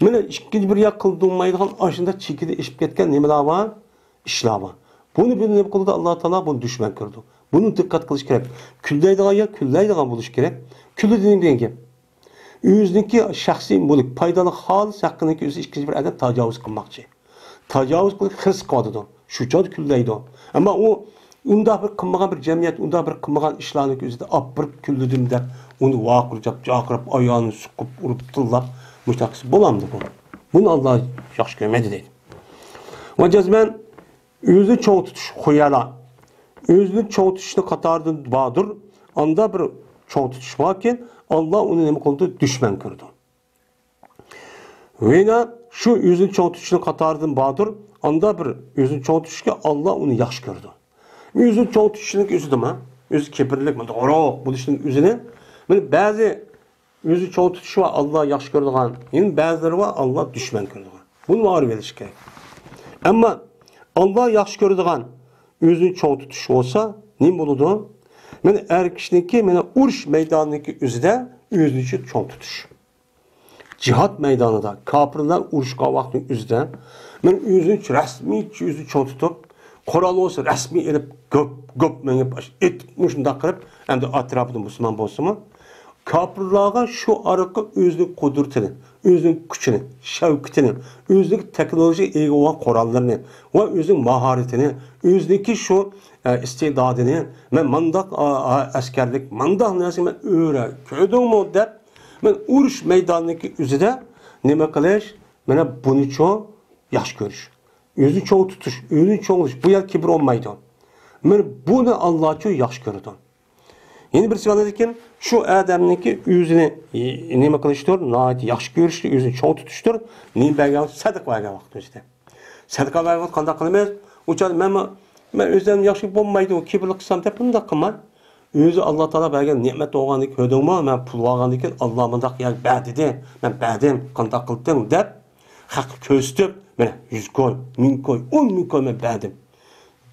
مانا ئىككىنچى بىر ياق قىلدۇرمايدىغان ئاشۇنداق چېكىدىن ئېشىپ كەتكەن نېمىلەر بار؟ ئىشلار بار. بۇنى بىر نېمە قىلىدۇ؟ ئاللا تائالا بۇنى دۈشمەن كۆرىدۇ. بۇنى دىققەت قىلىش كېرەك. كۈللەيدىغان يا كۈللەيدىغان بولۇش كېرەك. كۈلىدۇ دېگەن گەپ. ئۆزىنىڭكى شەخسىي مۈلۈك، پايدىلىق خالىس ھەققىنىڭكى ئۆزى ئىككىنچى بىر ئادەم تاجاۋۇز قىلماقچى. تاجاۋۇز قىلىپ خىرىس قىلىۋاتىدۇ. شۇ چاغدا كۈللەيدۇ. ئەمما ئۇ ئۇنداق بىر قىلمىغان بىر جەمئىيەت، ئۇنداق بىر قىلمىغان ئىشلارنىڭ ئۆزىدە ئاپىرىپ كۈللىدىم دەپ، ئۇنى ۋارقىراپ، جاقىراپ، ئايالىنى سوقۇپ، ئۇرۇپ، تىللاپ، مۇشۇنداق قىلسا بولامدۇ بۇ؟ بۇنى ئاللا ياخشى كۆرمەيدۇ دەيدۇ. ۋە جەزمەن ئۆزىنى چوڭ تۇتۇش خۇيالا. ئۆزىنى چوڭ تۇتۇشنىڭ قاتارىدا باردۇر. ئاندا بىر چوڭ تۇتۇش باركەن، ئاللا ئۇنى نېمە قىلىدۇ؟ دۈشمەن كۆرىدۇ. ۋىنا شۇ ئۆزىنى چوڭ تۇتۇشنىڭ قاتارىدىن باردۇر. ئاندا بىر ئۆزىنى چوڭ تۇتۇشكە ئاللا ئۇنى ياخشى كۆرىدۇ. ئۆزىنى چوڭ تۇتۇشنىڭ ئۆزىدىما، ئۆزى كىبىرلىك، مۇنداق غۇرۇر بولۇشنىڭ ئۆزىنى، مانا بەزى ئۆزى چوڭ تۇتۇشى بار، ئاللا ياخشى كۆرىدىغان، يەنە بەزىلىرى بار، ئاللا دۈشمەن كۆرىدىغان. بۇنى ئايرىپ ئېلىش كېرەك. ئەمما ئاللا ياخشى كۆرىدىغان ئۆزىنى چوڭ تۇتۇش بولسا نېمە بولىدۇ؟ مانا ئەر كىشىنىڭكى، مانا ئۇرۇش مەيدانىنىڭكى ئۆزىدە ئۆزىنى چوڭ تۇتۇش. جىھاد مەيدانىدا، كاپىرلار ئۇرۇشقان ۋاقىتنىڭ ئۆزىدە مەن ئۆزىنى رەسمىي ئۆزىنى چوڭ تۇتۇپ، قورال بولسا رەسمىي ئېلىپ، گوپ، گوپ مېڭىپ، ئېتىپ، مۇشۇنداق قىلىپ، ئەمدى ئەتراپىدا مۇسۇلمان بولسىمۇ، كاپىرلارغا شۇ ئارقا ئۆزىنىڭ قۇدرىتىنى، ئۆزىنىڭ كۈچىنى، شەۋكىتىنى، ئۆزىنىڭ تېخنولوگىيە ئىگە بولغان قوراللىرىنى ۋە ئۆزىنىڭ ماھارىتىنى، ئۆزىنىڭكى شۇ، ئە، ئىستېدادىنى، مەن مانداق، ئا، ئا، ئەسكەرلىك، مانداق نەرسىنى مەن ئۆرە، كۆردۈڭمۇ دەپ، مەن ئۇرۇش مەيدانىدىكى ئۆزىدە نېمە قىلىش؟ مانا بۇنىچۇ ياخشى كۆرۈش. ئۆزىنى چوڭ تۇتۇش، ئۆزىنى چوڭلىتىش، بۇ يەردە كىبىر بولمايدۇ. مانا بۇنى ئاللاچۇ ياخشى كۆرىدۇ. يەنە بىرسى بار لېكىن، شۇ ئادەمنىڭكى ئۆزىنى نېمە قىلىشتۇر؟ ناھايىتى ياخشى كۆرۈشتۇر، ئۆزىنى چوڭ تۇتۇشتۇر. نېمە بەرگەن؟ سەدىقە بەرگەن ۋاقتىمىزدا. سەدىقە بەرگەن ۋاقىت قانداق قىلىمىز؟ ئۇ چاغدا مەنمۇ، مەن ئۆزۈم ياخشى بولمايدۇ، كىبىرلىك قىلسام دەپ بۇنداق قىلماي. ئۆزى ئاللا تائالا بەرگەن نېمەت بولغاندىن كۆردۈڭمۇ؟ مەن پۇل بولغاندىن كېيىن ئاللا مۇنداق يەر بەر دېدى، مەن بەردىم، قانداق قىلدىڭ دەپ خەققە كۆرسىتىپ، مانا يۈز كوي، مىڭ كوي، ئون مىڭ كوي مەن بەردىم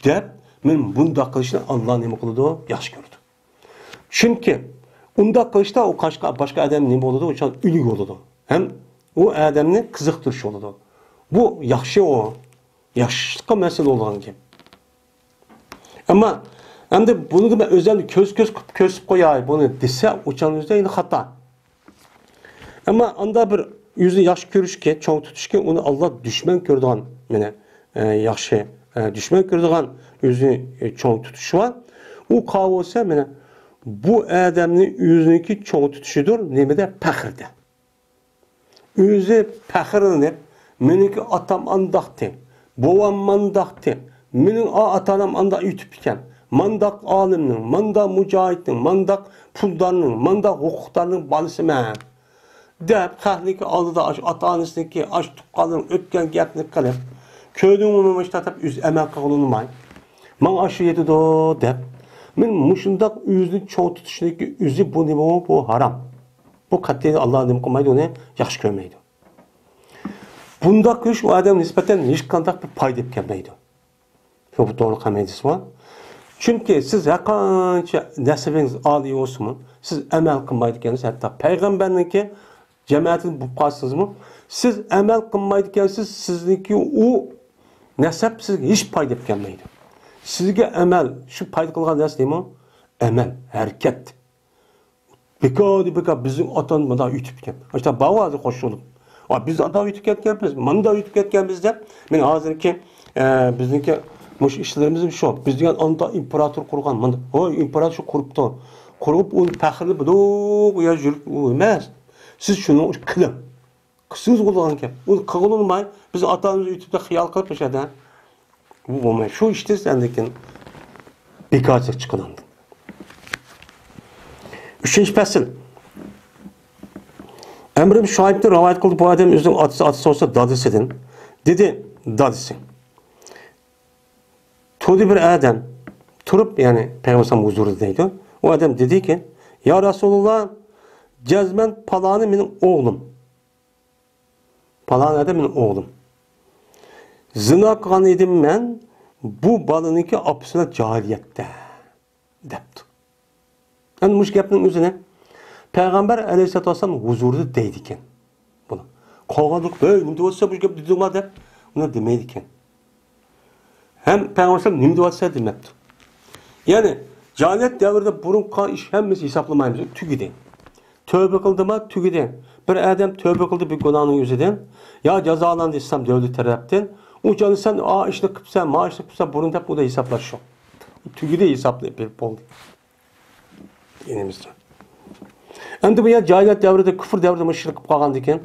دەپ، مەن بۇنداق قىلىشنى ئاللا نېمە قىلىدۇ؟ ياخشى كۆرىدۇ. چۈنكى ئۇنداق قىلىشتا ئۇ قاشقا-، باشقا ئادەم نېمە بولىدۇ؟ ئۇ چاغ ئۈلگە بولىدۇ. ھەم ئۇ ئادەمنى قىزىقتۇرۇش بولىدۇ. بۇ ياخشى ئۇ. ياخشىلىققا مەسئۇل بولىدىغان گەپ. ئەمما ئەمدى بۇنى مەن ئۆزۈمنى كۆز-كۆز قىلىپ كۆرسىتىپ قوياي، بۇنى دېسە، ئۇ چاغنىڭ ئۆزىدە يەنە خاتا. ئەمما ئاندا بىر ئۆزىنى ياخشى كۆرۈشكە، چوڭ تۇتۇشكە، ئۇنى ئاللا دۈشمەن كۆرىدىغان، مانا، ئە، ياخشى، ئە، دۈشمەن كۆرىدىغان ئۆزىنى، ئە، چوڭ تۇتۇشى بار. ئۇ قاۋۇلسا، مانا، بۇ ئادەمنى ئۆزىنىڭكى چوڭ تۇتۇشىدۇر، نېمىدە؟ پەخىردە. ئۆزى پەخىرلىنىپ، مېنىڭكى ئاتام ئانداقتى، بوۋام مانداقتى، مېنىڭ ئا-، ئاتا-ئانام ئانداق ئۆتۈپ ئىكەن، مانداق ئالىمنىڭ، مانداق مۇجاھىدنىڭ، مانداق پۇلدارنىڭ، مانداق ھوقۇقدارنىڭ بالىسى مەن دەپ، خەقنىڭكى ئالدىدا ئاشۇ ئاتا-ئانىسىنىڭكى، ئاشۇ تۇغقانلىرىنىڭ ئۆتكەن گەپنى قىلىپ، كۆردۈڭمۇ مۇشۇنداق دەپ ئۆزى ئەمەل قىلغىلى ئۇنىماي، ماڭا ئاشۇ يېتىدۇ دەپ، مەن مۇشۇنداق ئۆزىنى چوڭ تۇتۇشنىڭكى ئۆزى بۇ نېمە؟ بۇ ھارام. بۇ قەتئىي ئاللا نېمە قىلمايدۇ، ئۇنى ياخشى كۆرمەيدۇ. بۇنداق قىلىش ئۇ ئادەمگە نىسبەتەن ھېچقانداق بىر پايدا ئېلىپ كەلمەيدۇ. بۇ توغرا قىلمايدۇ. چۈنكى سىز ھەرقانچە نەسىبىڭىز ئالىي بولسىمۇ، سىز ئەمەل قىلمايدىكەنسىز، ھەتتا پەيغەمبەرنىڭكى جەمەتىدىن بولۇپ قالسىڭىزمۇ، سىز ئەمەل قىلمايدىكەنسىز، سىزنىڭكى ئۇ نەسەب سىزگە ھېچ پايدا ئېلىپ كەلمەيدۇ. سىزگە ئەمەل شۇ پايدا قىلغان نەرسە نېمە؟ ئەمەل، ھەرىكەت. بىكاردىن بىكار بىزنىڭ ئاتا-ئانىمىز مۇنداق ئۆتۈپ كەتكەن. ئاشۇنداق بارغۇ ھازىر قوشۇلۇپ. ۋاي، بىز ئانداق ئۆتۈپ كەتكەنمىز، مۇنداق ئۆتۈپ كەتكەنمىز دەپ، مەن ھازىركى، ئە، بىزنىڭكى مۇشۇ ئىشلىرىمىزمۇ شۇ. بىز دېگەن ئاندا ئىمپېراتور قۇرغان، مۇنداق. ھوي، ئىمپېراتور شۇ قۇرۇپتۇ. قۇرۇپ ئۇنى پەخىرلىنىپ، بۇ يەر يۈرۈپ ئۇ ئەمەس. سىز شۇنىڭ ئۈچۈن قىلىڭ. قىلسىڭىز بولىدىغان گەپ. ئۇنى قىلغىلى بولماي، بىز ئاتا-ئانىمىز ئۆتۈپ خىيال قىلىپ ياشادا. بۇ بولماي. شۇ ئىشتىن ئاندىن كېيىن بىكارچىلىق چىقىدۇ ئاندىن. ئۈچىنچى پەسىل. ئەمر ئىبن شۇئەيبتىن رىۋايەت قىلدى، بۇ ئادەم ئۆزىنىڭ ئاتىسى، ئاتىسى بولسا دادىسىدىن. دېدى دادىسى. تۇردى بىر ئادەم. تۇرۇپ، يەنى پەيغەمبەر ھۇزۇرىدا دەيدۇ. ئۇ ئادەم دېدىكى، يا رەسۇلۇللا، جەزمەن پالانى مېنىڭ ئوغلۇم. پالان ئادەم مېنىڭ ئوغلۇم. زىنا قىلغان ئىدىم مەن بۇ بالىنىڭكى ئاپىسى بىلەن جاھىلىيەتتە، دەپتۇ. ئەنە مۇشۇ گەپنىڭ ئۆزىنى پەيغەمبەر ئەلەيھىسسالاتۇ ۋەسسالام ھۇزۇرىدا دەيدىكەن. بۇنى قالغانلىق، ھەي، نېمە دەۋاتسا، بۇ گەپنى دېدىڭلار دەپ ئۇنى دېمەيدىكەن. ھەم پەيغەمبەر نېمە دەۋاتسا دېمەپتۇ. يەنى جاھىلىيەت دەۋرىدە بۇرۇن قىلغان ئىش ھەممىسى ھېسابلىمايمىز، تۈگىدى. تۆبە قىلدىما، تۈگىدى. بىر ئادەم تۆبە قىلدى بىر گۇناھنىڭ يۈزىدىن، يا جازالاندى ئىسلام دۆلىتى تەرەپتىن، ئۇ جانى سەن ئا ئىشنى قىپسەن، ما ئىشنى قىپسەن، بۇرۇن دەپ ئۇدا ھېسابلاش يوق. تۈگىدى، ھېسابلىنىپ بولدى. دىنىمىزدا. ئەمدى بۇ يەر جاھىلىيەت دەۋرىدە، كۇفر دەۋرىدە مۇشۇ ئىشنى قىلىپ قالغاندىكىن،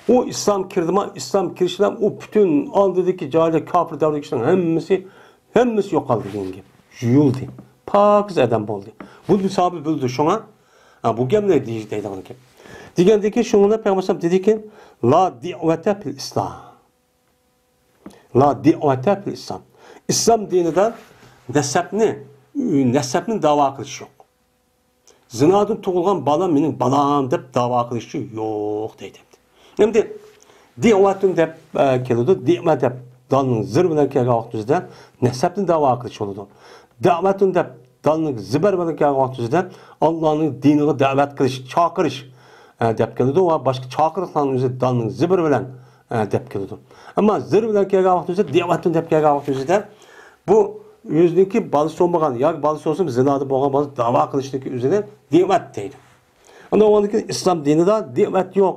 ئۇ ئىسلام كىردىما، ئىسلام كىرىش بىلەن ئۇ پۈتۈن ئالدىدىكى جاھىلىيەت، كاپىر دەۋرىدىكى ئىشلارنىڭ ھەممىسى، ھەممىسى يوقالدى دېگەن گەپ. يۇيۇلدى. پاكىز ئادەم بولدى. بۇ مۇساپە بىلدى شۇڭا، ھە، بۇ گەپنى دېيىش دەيدىغان گەپ. دېگەندىكىن شۇڭا پەيغەمبەر دېدىكى، لا دىئۋەتە فىل ئىسلام. لا دىئۋەتە فىل ئىسلام. ئىسلام دىنىدا نەسەبنى، نەسەبنى داۋا قىلىش يوق. زىنادىن تۇغۇلغان بالا مېنىڭ بالام دەپ داۋا قىلىشچۇ يوق دەيدۇ. ئەمدى دىئۋەتۇن دەپ، ئە، كېلىدۇ. دىئۋە دەپ دالنىڭ زىر بىلەن كەلگەن ۋاقتىمىزدا نەسەبنى داۋا قىلىش بولىدۇ. دەۋەتۇن دەپ دالنىڭ زىبەر بىلەن كەلگەن ۋاقتىمىزدا ئاللانىڭ دىنىغا دەۋەت قىلىش، چاقىرىش، ئە، دەپ كېلىدۇ ۋە باشقا چاقىرىقلارنىڭ ئۆزى دالنىڭ زىبىر بىلەن، ئە، دەپ كېلىدۇ. ئەمما زىر بىلەن كەلگەن ۋاقتىمىزدا، دىئۋەتۇن دەپ كەلگەن ۋاقتىمىزدا بۇ ئۆزىنىڭكى بالىسى بولمىغان ياكى بالىسى بولسىمۇ زىنادا بولغان بالىسى داۋا قىلىشتىكى ئۆزىنى دىئۋەت دەيدۇ. ئاندىن ئىسلام دىنىدا دىئۋەت يوق.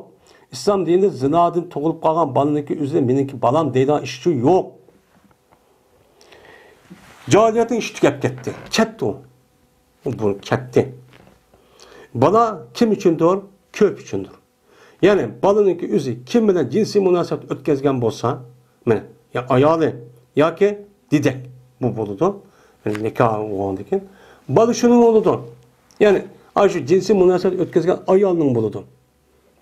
ئىسلام دىنىدا زىنادىن تۇغۇلۇپ قالغان بالىنىڭكى ئۆزىنى مېنىڭكى بالام دەيدىغان ئىشچۇ يوق. جاھىلىيەتنىڭ ئىشى تۈگەپ كەتتى. كەتتى ئۇ. بۇ كەتتى. بالا كىم ئۈچۈندۇر؟ كۆپ ئۈچۈندۇر. يەنى بالىنىڭكى ئۆزى كىم بىلەن جىنسىي مۇناسىۋەت ئۆتكەزگەن بولسا، مانا، يا ئايالى ياكى دېدەك بۇ بولىدۇ. يەنى نىكاھ بولغاندىن كېيىن بالا شۇنىڭ بولىدۇ. يەنى ئاشۇ جىنسىي مۇناسىۋەت ئۆتكەزگەن ئايالنىڭ بولىدۇ.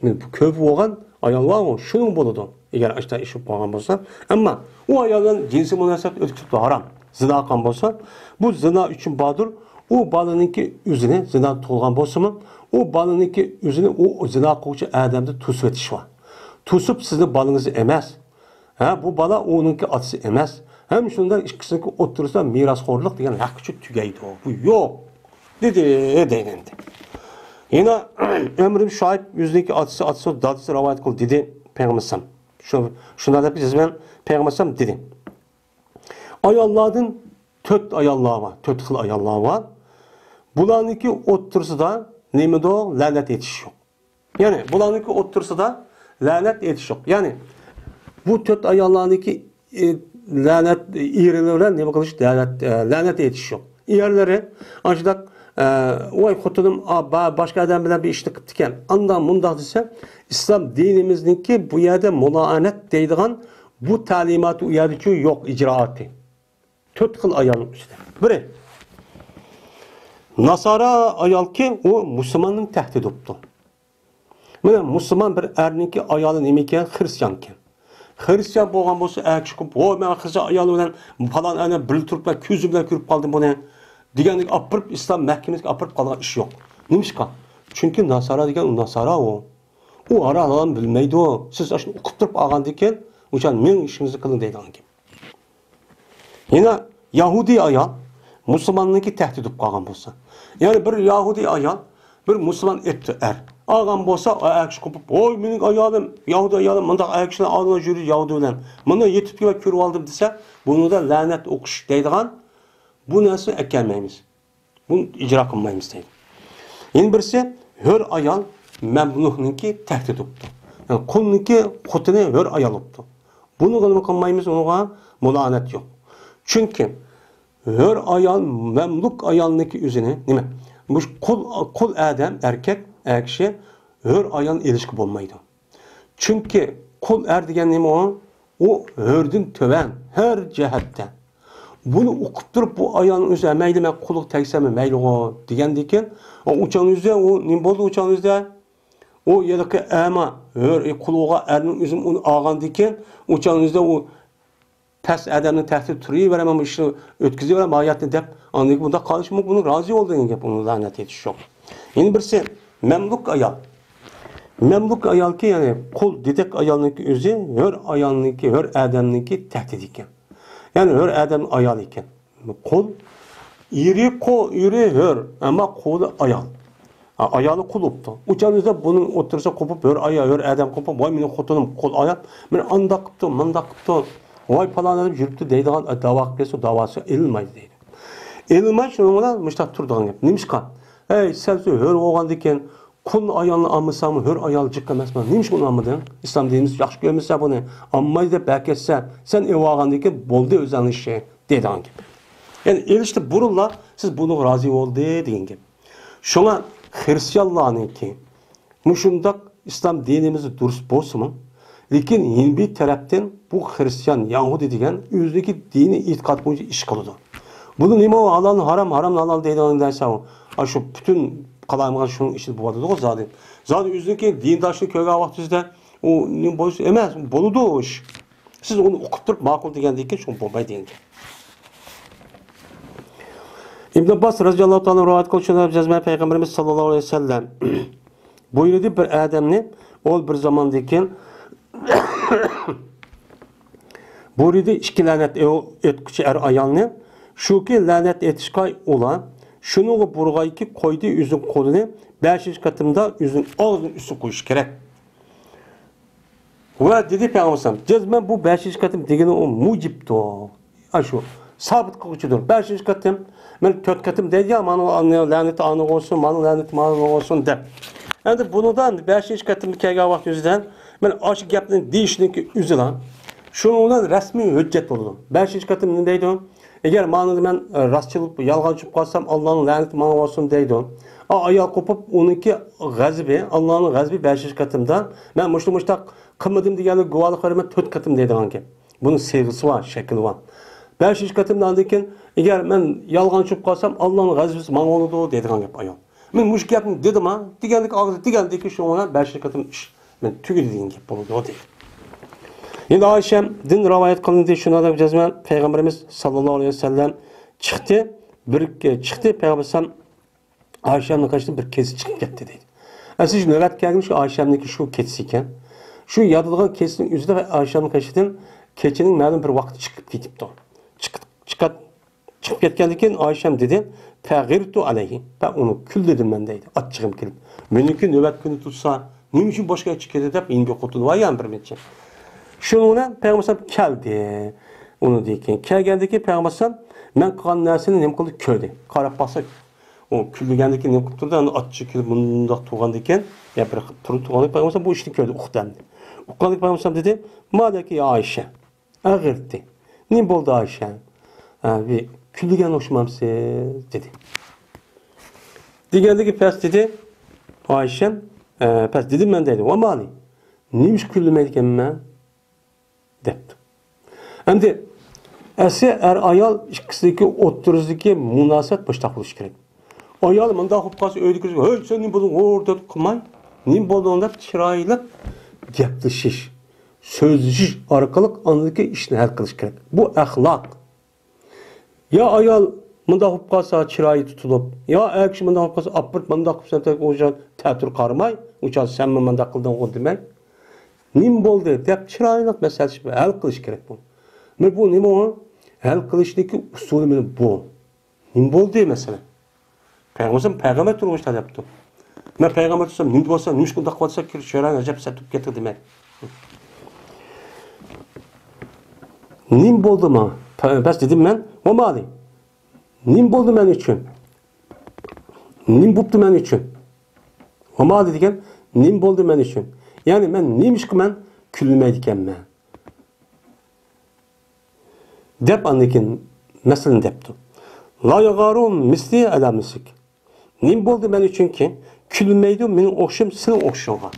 مانا بۇ كۆپ بولغان ئايال بارغۇ، شۇنىڭ بولىدۇ. ئەگەر ئاشۇنداق ئىش بولۇپ قالغان بولسا، ئەمما ئۇ ئايال بىلەن جىنسىي مۇناسىۋەت ئۆتكۈزۈپلا ھارام، زىنا قىلغان بولسا، بۇ زىنا ئۈچۈن باردۇر. ئۇ بالىنىڭكى ئۆزىنى، زىنا تۇغۇلغان بولسىمۇ، ئۇ بالىنىڭكى ئۆزىنى ئۇ زىنا قىلغۇچى ئادەمدىن توسۇۋېتىش بار. توسۇپ سىزنىڭ بالىڭىز ئەمەس. ھە، بۇ بالا ئۇنىڭكى ئاتىسى ئەمەس. ھەم شۇنداق ئىككىسىنىڭكى ئوتتۇرىسىدا مىراسخورلۇق دېگەن ھەق ئۈچۈن تۈگەيدۇ. بۇ يوق. دېدى، دەيدۇ ئەمدى. يەنە ئەمر ئىبن شۇئەيب ئۆزىنىڭكى ئاتىسى، ئاتىسى، دادىسى رىۋايەت قىلدى، دېدى پەيغەمبەر ئەلەيھىسسالام. شۇ، شۇنداق دەپ جەزمەن پەيغەمبەر ئەلەيھىسسالام دېدى. ئاياللاردىن تۆت ئاياللار بار، تۆت خىل ئاياللار بار. بۇلارنىڭكى ئوتتۇرىسىدا نېمىدۇ؟ لەنەت ئېيتىش يوق. يەنى بۇلارنىڭكى ئوتتۇرىسىدا لەنەت ئېيتىش يوق. يەنى بۇ تۆت ئاياللارنىڭكى، ئى، لەنەت، ئېرىلىرى بىلەن نېمە قىلىش؟ لەنەت، ئە، لەنەت ئېيتىش يوق. ئېرىلىرى ئاشۇنداق، ئە، ۋاي خوتۇنۇم، ئا، با-، باشقا ئادەم بىلەن بىر ئىشنى قىپتىكەن، ئانداق مۇنداق دېسە، ئىسلام دىنىمىزنىڭكى بۇ يەردە مۇلائەنەت دەيدىغان بۇ تەلىماتى ئۇ يەردىچۇ يوق، ئىجرائاتى. تۆت خىل ئايالنىڭ ئۈستىدە. بىرى، ناسارا ئايالكى ئۇ مۇسۇلماننىڭ تەھدىتى بوپتۇ. مانا مۇسۇلمان بىر ئەرنىڭكى ئايالى نېمە ئىكەن؟ خىرىستىيانكەن. خىرىستىيان بولغان بولسا، ئەر كىشى قىلىپ، ۋوي، مەن خىرىستىيان ئايال بىلەن پالان ئەرنى بىر تۇرۇپ، مەن كۆزۈم بىلەن كۆرۈپ قالدىم بۇنى، دېگەندەك ئاپىرىپ، ئىسلام مەھكىمىسىگە ئاپىرىپ قالغان ئىش يوق. نېمىشقا؟ چۈنكى ناسارا دېگەن ئۇ ناسارا ئۇ. ئۇ ھارام ھالال بىلمەيدۇ. سىز ئاشۇنى ئۇقۇپ تۇرۇپ ئالغاندىكىن، ئۇ چاغ مېنىڭ ئىشىڭىزنى قىلىڭ دەيدىغان گەپ. يەنە يەھۇدىي ئايال مۇسۇلماننىڭكى تەھدىت بولۇپ قالغان بولسا، يەنى بىر يەھۇدىي ئايال بىر مۇسۇلمان ئېپتۇ ئەر ئالغان بولسا، ئەر كىشى قوپۇپ، ۋوي، مېنىڭ ئايالىم، يەھۇدىي ئايالىم، مۇنداق ئەر كىشىنىڭ ئالدىغا يۈرىدۇ يەھۇدىي بىلەن، مۇنداق يېتىپ كۆرۈپ ئالدىم دېسە، بۇنىڭدا لەنەت ئوقۇش دەيدىغان بۇ نەرسىنى ئەكەلمەيمىز. بۇنى ئىجرا قىلمايمىز دەيدۇ. يەنە بىرسى، ھۆر ئايال مەملۇكنىڭكى تەھدىتى بوپتۇ. يەنى قۇلنىڭكى خوتۇنى ھۆر ئايال بوپتۇ. بۇنىغا نېمە قىلمايمىز، ئۇنىڭغا مۇلائەنەت يوق. چۈنكى ھۆر ئايال، مەملۇك ئايالنىڭكى ئۆزىنى، نېمە، مۇشۇ قۇل، قۇل ئادەم، ئەركەك، ئەر كىشى ھۆر ئايال ئېلىشقا بولمايدۇ. چۈنكى قۇل ئەر دېگەن نېمە ئۇ؟ ئۇ ھۆردىن تۆۋەن، ھەر جەھەتتە. بۇنى ئۇقۇپ تۇرۇپ، بۇ ئايالنىڭ ئۆزى، «ھە، مەيلى، مەن قۇلغا تەگسەممۇ مەيلىغۇ» دېگەندىكىن، ئۇ چاغنىڭ ئۆزىدە ئۇ نېمە بولدى؟ ئۇ چاغنىڭ ئۆزىدە ئۇ ھېلىقى ئەما ھۆر، ئى، قۇل بولغان ئەرنىڭ ئۆزىمۇ ئۇنى ئالغاندىكىن، ئۇ چاغنىڭ ئۆزىدە ئۇ پەس ئادەمنىڭ تەختىدە تۇرۇۋېرەمەن، بۇ ئىشنى ئۆتكۈزۈۋېرەمەن ھاياتنى دەپ، ئاندىن كېيىن بۇنداق قارىشى مۇمكىن، بۇنىڭ رازى بولدى دېگەن گەپ، ئۇنىڭ لەنەت ئېيتىش يوق. يەنە بىرسى، مەملۇك ئايال. مەملۇك ئايالكى، يەنى قۇل دېدەك ئايالنىڭكى ئۆزى ھۆر ئايالنىڭكى، ھۆر ئادەمنىڭكى تەھدىتى ئىكەن. يەنى ھۆر ئادەمنىڭ ئايالى ئىكەن. قۇل، ئېرى قۇ-، ئېرى ھۆر، ئەمما قۇلى ئايال. ھە، ئايالى قۇل بوپتۇ. ئۇ چاغدا بۇنىڭ ئوتتۇرىسى قوپۇپ، ھۆر ئايال، ھۆر ئادەم قوپۇپ، «ۋاي، مېنىڭ خوتۇنۇم قۇل ئايال، مېنى ئانداق قىپتۇ، مۇنداق قىپتۇ، ۋاي، پالان ئادەم يۈرۈپتۇ» دەيدىغان داۋا قىلىپ كەلسە، داۋاسى ئېلىنمايدۇ دەيدۇ. ئېلىنماي، شۇنىڭ بىلەن مۇشۇنداق تۇرىدىغان گەپ. نېمىشقا؟ «ھەي، سەن شۇ ھۆر بولغاندىكىن، قۇل ئايالنى ئالمىساڭمۇ، ھۆر ئايال جىق ئەمەسمۇ، نېمىشقا ئۇنى ئالمىدىڭ؟ ئىسلام دىنىمىز ياخشى كۆرمىسە بۇنى، ئالماي دەپ ئەكەتسە، سەن ئېلىۋالغاندىن كېيىن بولدى ئۆزۈڭنىڭ ئىشى» دەيدىغان گەپ. يەنى ئېلىشتا بۇرۇنلا سىز بۇنىڭغا رازى بولدى دېگەن گەپ. شۇڭا خىرىستىيانلارنىڭكى مۇشۇنداق ئىسلام دىنىمىزدا دۇرۇس بولسىمۇ، لېكىن ھىندى تەرەپتىن بۇ خىرىستىيان، ياھۇدىي دېگەن ئۆزىنىڭكى دىنىي ئېتىقاد بويىچە ئىش قىلىدۇ. بۇنى نېمە، ھالالنى ھارام، ھارامنى ھالال دەيدىغان دەرسە ئۇ. ئاشۇ پۈتۈن قالايمىقان شۇنىڭ ئىچىدە بولۇۋاتىدىغۇ زادى. زادى ئۆزىنىڭكى دىنداشلىقىنى كۆرگەن ۋاقتىڭىزدا ئۇ نېمە بولسا ئەمەس، بولىدۇ ئۇ ئىش. سىز ئۇنى ئۇقۇپ تۇرۇپ ماقۇل دېگەندىن كېيىن شۇ بولمايدۇ دېگەن گەپ. ئىبن ئابباس رەزىياللاھۇ تائالا رىۋايەت قىلىشىدا جەزمەن پەيغەمبىرىمىز ساللاللاھۇ ئەلەيھى ۋەسەللەم بۇيرۇدى، بىر ئادەمنى ئول بىر زاماندىن كېيىن بۇيرۇدى، ئىككى لەنەت ئېيتقۇچى ئەر ئايالنى، شۇكى لەنەت ئېيتىشقا ئۇلار، شۇنىڭغا بۇرغايكى قويدى ئۆزىنىڭ قولىنى، بەشىنچى قېتىمدا ئۆزىنىڭ ئاغزىنىڭ ئۈستىگە قويۇشى كېرەك. ۋە دېدى پەيغەمبەر ئەلەيھىسسالام، جەزمەن بۇ بەشىنچى قېتىم دېگىنى ئۇ مۇجىبتۇ. ئاشۇ سابىت قىلغۇچىدۇر. بەشىنچى قېتىم، مەن تۆت قېتىم دەيدۇ يا، مانا لەنىتى ئانىغا بولسۇن، مانا لەنىتى مانىغا بولسۇن دەپ. ئەمدى بۇنىڭدا بەشىنچى قېتىم كەلگەن ۋاقتى يۈزىدىن، مەن ئاشۇ گەپنى دېيىشنىڭكى ئۆزىلا شۇنىڭ بىلەن رەسمىي ھۆججەت بولىدۇ. بەشىنچى قېتىم نېمە دەيدۇ؟ ئەگەر مانىدا مەن، ئە، راستچىل، يالغانچى بولۇپ قالسام، ئاللانىڭ لەنىتى ماڭا بولسۇن دەيدۇ. ئا، ئايال قوپۇپ، ئۇنىڭكى غەزىپى، ئاللانىڭ غەزىپى بەشىنچى قېتىمدا، مەن مۇشۇ مۇشتاق قىلمىدىم دېگەنلىك گۇۋاھلىق بېرىمەن تۆت قېتىم دەيدىغان گەپ. بۇنىڭ سىيغىسى بار، شەكلى بار. بەشىنچى قېتىمدا ئاندىن كېيىن، ئەگەر مەن يالغانچى بولۇپ قالسام، ئاللانىڭ غەزىپى ماڭا بولىدۇ دەيدىغان گەپ ئايال. مەن مۇشۇ گەپنى دېدىم ھا، دېگەنلىك ئاغزى دېگەندىكى شۇنىڭ بىلەن بەشىنچى قېتىم ئىش مەن تۈگىدى دېگەن گەپ بولىدۇ دەيدۇ. يەنە ئائىشەدىن رىۋايەت قىلىندى، شۇنىڭدەك جەزمەن پەيغەمبىرىمىز ساللاللاھۇ ئەلەيھى ۋەسەللەم چىقتى، بىر، چىقتى پەيغەمبەر ئائىشەنىڭ قېشىدىن بىر كېسە چىقىپ كەتتى دەيدۇ. ئەسلى شۇ نۆۋەت كەلگىنى شۇ ئائىشەمنىڭكى شۇ كېسىسى ئىكەن. شۇ ياتىدىغان كېسىنىڭ ئۆزىدە ئائىشەمنىڭ قېشىدىن كېچىنىڭ مەلۇم بىر ۋاقتى چىقىپ كېتىپتۇ. چىقىپ، چىقىپ، چىقىپ كەتكەندىن كېيىن ئائىشەم دېدى، «فەغىرتۇ ئەلەيھى.» مەن ئۇنى كۈنلىدىم مەن دەيدۇ، ئاچچىقىم كېلىپ. مېنىڭكى نۆۋەت كۈنى تۇرسا، نېمە ئۈچۈن باشقا يەرگە چىقىپ كېتىدۇ دەپ، يەنە بىر خوتۇنى بار يەنە بىر نەچچە. شۇنىڭ بىلەن پەيغەمبەر ئەلەيھىسسالام كەلدى. ئۇنىڭدىن كېيىن كەلگەندىن كېيىن پەيغەمبەر ئەلەيھىسسالام مەن قىلغان نەرسىنى نېمە قىلدى، كۆردى. قاراپ باقسا، ئۇ كۈنلىگەندىن كېيىن نېمە قىلىپ تۇردى؟ ئانا ئاچچىقى كېلىپ مۇنداق تۇرغاندىن كېيىن، يا بىر تۇرۇپ تۇرغاندىن كېيىن پەيغەمبەر ئەلەيھىسسالام بۇ ئىشنى كۆردى، ئۇقتى ئەمدى. ئۇققاندىن كېيىن پەيغەمبەر ئەلەيھىسسالام دېدى، «ما لەكى يا ئائىشە؟» ئەغىرتى. نېمە بولدى ئائىشە؟ ھە، بىر كۈنلىگەن ئوخشىمامسىز؟ دېدى. دېگەندىكى پەس دېدى، ئائىشەم، ئە، پەس دېدىم مەن دەيدۇ. ۋە مالى؟ نېمىشقا كۈنلىمەيدىكەنمەن؟ دەپتۇ. ئەمدى ئەسلى ئەر-ئايال ئىككىسىدىكى ئوتتۇرىسىدىكى مۇناسىۋەت مۇشۇنداق بولۇشى كېرەك. ئايال مۇنداق بولۇپ قالسا، ئۆيدىكىلەرگە، «ھەي، سەن نېمە بولدۇڭ، ھور؟» دەپ قىلماي، «نېمە بولدۇڭ؟» دەپ چىرايلىق گەپلىشىش، سۆزلىشىش ئارقىلىق ئاندىن كېيىن ئىشنى ھەل قىلىش كېرەك. بۇ ئەخلاق. يا ئايال مۇنداق بولۇپ قالسا، چىرايى تۇتۇلۇپ، يا ئەر كىشى مۇنداق بولۇپ قالسا، ئاپىرىپ مۇنداق قىلىپ سەن ئۇ تەتۈر قارىماي، ئۇ چاغ سەنمۇ مۇنداق قىلدىڭغۇ دېمەي، «نېمە بولدى؟» دەپ چىرايلىق مەسلىھەتلىشىپ ھەل قىلىش كېرەك بۇ. مانا بۇ نېمە ئۇ؟ ھەل قىلىشتىكى ئۇسۇلى مانا بۇ. نېمە بولدى مەسىلەن؟ پەيغەمبەر، پەيغەمبەر تۇرمۇشتا دەپتۇ. مەن پەيغەمبەر تۇرسام، نېمە بولسا، نېمىشقا ئۇنداق قىلىۋاتىسەن، كىر شۆرەڭ ئەجەب سەت تۇرۇپ كەتتى دېمەي. نېمە بولدى ماڭا؟ پە-، بەس دېدىم مەن. ۋە مالى؟ نېمە بولدى مەن ئۈچۈن؟ نېمە بوپتۇ مەن ئۈچۈن؟ ۋە مالى دېگەن، نېمە بولدى مەن ئۈچۈن؟ يەنى مەن نېمىشقا مەن كۈلمەيدىكەنمەن؟ دەپ ئاندىن كېيىن مەسىلىنى دەپتۇ. لا يغار مثلي على مثلك. نېمە بولدى مەن ئۈچۈنكى كۈلمەيدۇ مېنىڭ ئوخشىشىم سېنىڭ ئوخشىشىڭغا؟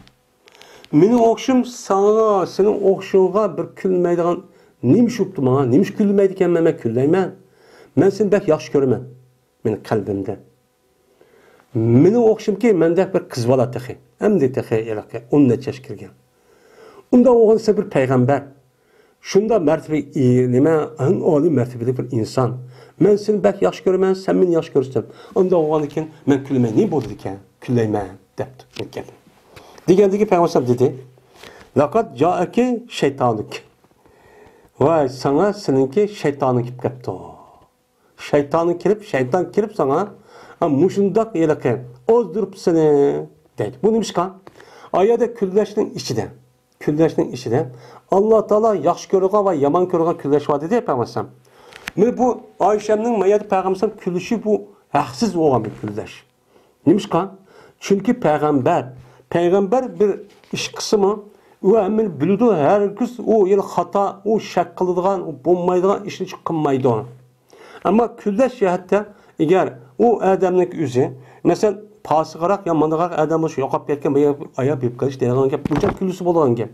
مېنىڭ ئوخشىشىم ساڭا، سېنىڭ ئوخشىشىڭغا بىر كۈلمەيدىغان نېمە ئىش بوپتۇ ماڭا؟ نېمە ئىش كۈلمەيدىكەنمەن مەن؟ كۈلمەيمەن. مەن سېنى بەك ياخشى كۆرىمەن، مېنىڭ قەلبىمدە. مېنىڭ ئوقۇشۇمكى مەندەك بىر قىز بالا تېخى. ئەمدى تېخى ھېلىقى ئون نەچچە ياشقا كىرگەن. ئۇنداق بولغان سەن بىر پەيغەمبەر. شۇنداق مەرتىبە، ئى، نېمە، ئەڭ ئالىي مەرتىبىلىك بىر ئىنسان. مەن سېنى بەك ياخشى كۆرىمەن، سەن مېنى ياخشى كۆرىسەن. ئۇنداق بولغاندىكىن مەن كۈلمەي نېمە بولىدىكەن؟ كۈلەيمەن، دەپتۇ. دېگەندىكى پەيغەمبەر دېدى، لەقەد جائەكى شەيتانۇك. ۋاي، ساڭا سېنىڭكى شەيتانىڭ كېلىپ كەپتۇ. شەيتانىڭ كىرىپ، شەيتان كىرىپ ساڭا، ھە، مۇشۇنداق ھېلىقى ئازدۇرۇپ سېنى، دەيدۇ. بۇ نېمىشقا؟ ئايەتتە كۈنلەشنىڭ ئىچىدە، كۈنلەشنىڭ ئىچىدە ئاللا تائالا ياخشى كۆرىدىغان ۋە يامان كۆرىدىغان كۈنلەش بار دېدى پەيغەمبەر. مانا بۇ ئايشەمنىڭ مايەدە پەيغەمبەر كۈلۈشى بۇ ھەقسىز بولغان بىر كۈنلەش. نېمىشقا؟ چۈنكى پەيغەمبەر، پەيغەمبەر بىر ئىش قىلسىمۇ، ئۇ ھەممىنى بىلىدۇ، ھەرگىز ئۇ يەنە خاتا، ئۇ شەك قىلىدىغان، ئۇ بولمايدىغان ئىشنى قىلمايدۇ. ئەمما كۈنلەش جەھەتتە، ئەگەر ئۇ ئادەمنىڭ ئۆزى، مەسىلەن، پاسىقراق يا مانداقراق ئادەم بولسا، يوقاپ كەتكەن، بۇ يەر، ئاياپ بېرىپ قېلىش دەيدىغان گەپ، بۇنچە كۈلسە بولىدىغان گەپ.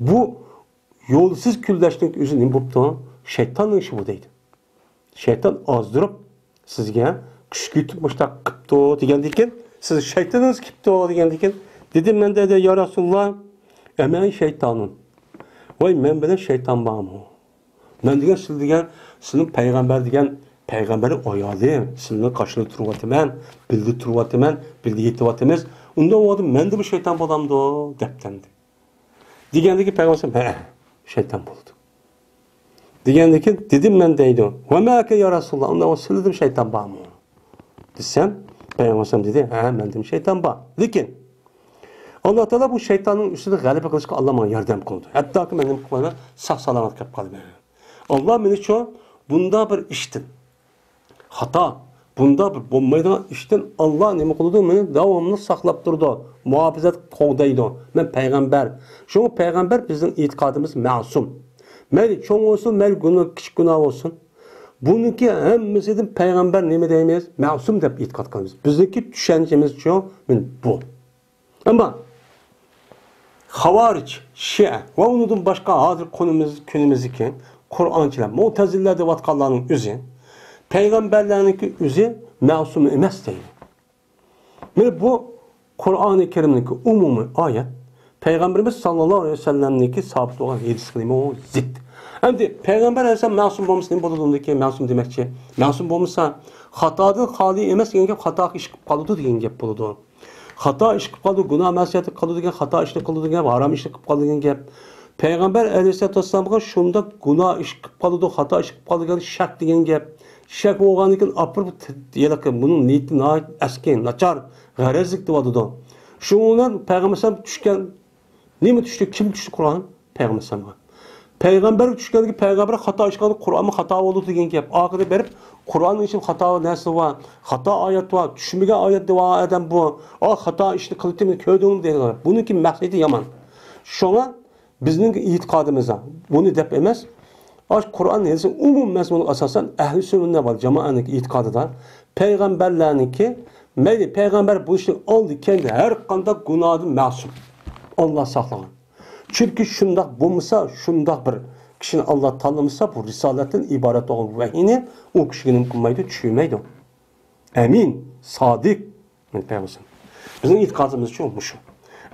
بۇ يولسىز كۈنلەشنىڭ ئۆزى نېمە بوپتۇ؟ شەيتاننىڭ ئىشى بۇ دەيدۇ. شەيتان ئازدۇرۇپ، سىزگە كۈچ كۈيتۈپ مۇشتاق قىپتۇ دېگەندىكىن، سىز شەيتىنىڭىز كېپتۇ دېگەندىكىن، دېدىم مەن دەيدۇ، يا رەسۇلاللا، ئەمەن شەيتانۇن. ۋاي، مەن بىلەن شەيتان بارمۇ؟ مەن دېگەن سىز دېگەن، سىزنىڭ پەيغەمبەر دېگەن، پەيغەمبەر ئايالى، سىزنىڭ قاشىدا تۇرۇۋاتىمەن، بىللە تۇرۇۋاتىمەن، بىللە يېتىۋاتىمىز. ئۇنداق بولغاندا مەندىمۇ شەيتان بولامدۇ؟ دەپتەمدى. دېگەندىكى پەيغەمبەر، ھە، شەيتان بولىدۇ. دېگەندىكىن دېدىم مەن دەيدۇ، ۋە مەكە يا رەسۇلاللا، ئۇنداق بولسا سىلىدىمۇ شەيتان بارمۇ؟ دېسەم، پەيغەمبەر دېدى، ھە، مەندىمۇ شەيتان بار. لېكىن ئاللا تائالا بۇ شەيتاننىڭ ئۈستىدە غەلىبە قىلىشقا ئاللا ماڭا ياردەم قىلىدۇ. ھەتتاكى مەن نېمە قىلىمەن؟ ساق سالامەت قېلىپ قالىمەن. ئاللا مېنى شۇ بۇنداق بىر ئىشتىن، خاتا، بۇنداق بىر بولمايدىغان ئىشتىن ئاللا نېمە قىلىدۇ؟ مېنى داۋاملىق ساقلاپ تۇرىدۇ، مۇھاپىزەت قوغدايدۇ. مەن پەيغەمبەر. شۇڭا پەيغەمبەر بىزنىڭ ئېتىقادىمىز مەسۇم. مەيلى چوڭ بولسۇن، مەيلى گۇناھ، كىچىك گۇناھ بولسۇن. بۇنىڭكى ھەممىسىدىن پەيغەمبەر نېمە دەيمىز؟ مەسۇم دەپ ئېتىقاد قىلىمىز. بىزنىڭكى چۈشەنچىمىزچۇ؟ مانا بۇ. ئەمما خاۋارىج، شىئە ۋە ئۇنىڭدىن باشقا ھازىر كۈنىمىز، كۈنىمىزدىكى قۇرئانچىلار، مۇئتەزىلىلەر دەۋاتقانلارنىڭ ئۆزى پەيغەمبەرلەرنىڭكى ئۆزى مەسۇم ئەمەس دەيدۇ. مانا بۇ قۇرئانى كەرىمنىڭكى ئومۇمىي ئايەت پەيغەمبىرىمىز ساللاللاھۇ ئەلەيھى ۋەسەللەمنىڭكى سابىت بولغان ھەدىسىگىمۇ زىت. ئەمدى پەيغەمبەر ئەلەيھىسسالام مەسۇم بولمىسا نېمە بولىدۇ ئۇندىكى؟ مەسۇم دېمەكچى، مەسۇم بولمىسا خاتادىن خالىي ئەمەس دېگەن گەپ، خاتاغا ئىش قىلىپ قالىدۇ دېگەن گەپ بولىدۇ. خاتا ئىش قىلىپ قالىدۇ، گۇناھ مەسىيەت قىلىدۇ دېگەن، خاتا ئىشنى قىلىدۇ دېگەن، ھارام ئىشنى قىلىپ قالىدۇ دېگەن گەپ. پەيغەمبەر ئەلەيھىسسالاتۇ ۋەسسالامغا شۇنداق گۇناھ ئىش قىلىپ قالىدۇ، خاتا ئىش قىلىپ قالىدۇ دېگەن شەك دېگەن گەپ. شەك بولغاندىن كېيىن ئاپىرىپ ھېلىقى بۇنىڭ نىيىتى ناھايىتى ئەسكى، ناچار، غەرەزلىك دەۋاتىدۇ. شۇنىڭ بىلەن پەيغەمبەر ئەلەيھىسسالام چۈشكەن، نېمە چۈشتى، كىم چۈشتى قۇرئان؟ پەيغەمبەر ئەلەيھىسسالامغا. پەيغەمبەر چۈشكەندىكى پەيغەمبەر خاتا ئىش قىلغاندا قۇرئانمۇ خاتا بولىدۇ دېگەن گەپ. ئاخىرىدا بېرىپ قۇرئاننىڭ ئىچىدە خاتا نەرسە بار، خاتا ئايەت بار، چۈشمىگەن ئايەت بار ئادەم بۇ. ئا، خاتا ئىشنى قىلىپتىمەن، كۆردۈڭمۇ دەيدىغان. بۇنىڭكى مەقسىتى يامان. شۇڭا بىزنىڭ ئېتىقادىمىزدا بۇنى دەپ ئەمەس، ئاش قۇرئان ھەدىسنىڭ ئومۇم مەزمۇنىغا ئاساسەن ئەھلى سۈننە ۋە جامائەنىڭ ئېتىقادىدا پەيغەمبەرلەرنىڭكى، مەيلى پەيغەمبەر بولۇشتىن ئالدى كەينىدە ھەر قانداق گۇناھدىن مەسۇم. ئاللا ساقلىغان. چۈنكى شۇنداق بولمىسا، شۇنداق بىر كىشىنى ئاللا تاللىمىسا، بۇ رىسالەتتىن ئىبارەت بولغان ۋەھىينى ئۇ كىشىگە نېمە قىلمايدۇ، چۈشۈرمەيدۇ. ئەمىن، سادىق، پەيغەمبەر. بىزنىڭ ئېتىقادىمىزچۇ مۇشۇ.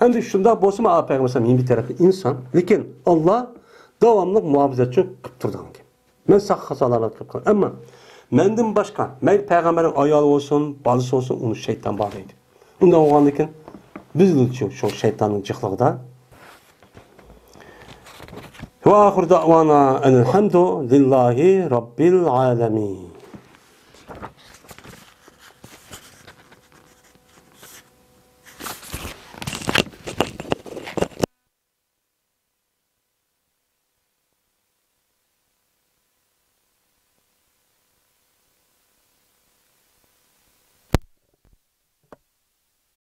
ئەمدى شۇنداق بولسىمۇ، ئا، پەيغەمبەر ئەلەيھىسسالام يېڭى بىر تەرەپتىن ئىنسان، لېكىن ئاللا داۋاملىق مۇھاپىزەتچى قىلىپ تۇرىدىغان گەپ. مەن ساق سالامەت قىلىپ قالىمەن. ئەمما مەندىن باشقا، مەيلى پەيغەمبەرنىڭ ئايالى بولسۇن، بالىسى بولسۇن، ئۇنى شەيتان بار دەيدۇ. ئۇنداق بولغاندىن كېيىن بىزلىچۇ شۇ شەيتاننىڭ جىقلىقىدا. ۋە ئاخىر دەۋانا ئەنىل ھەمدۇ لىللاھى رەببىل ئالەمىن.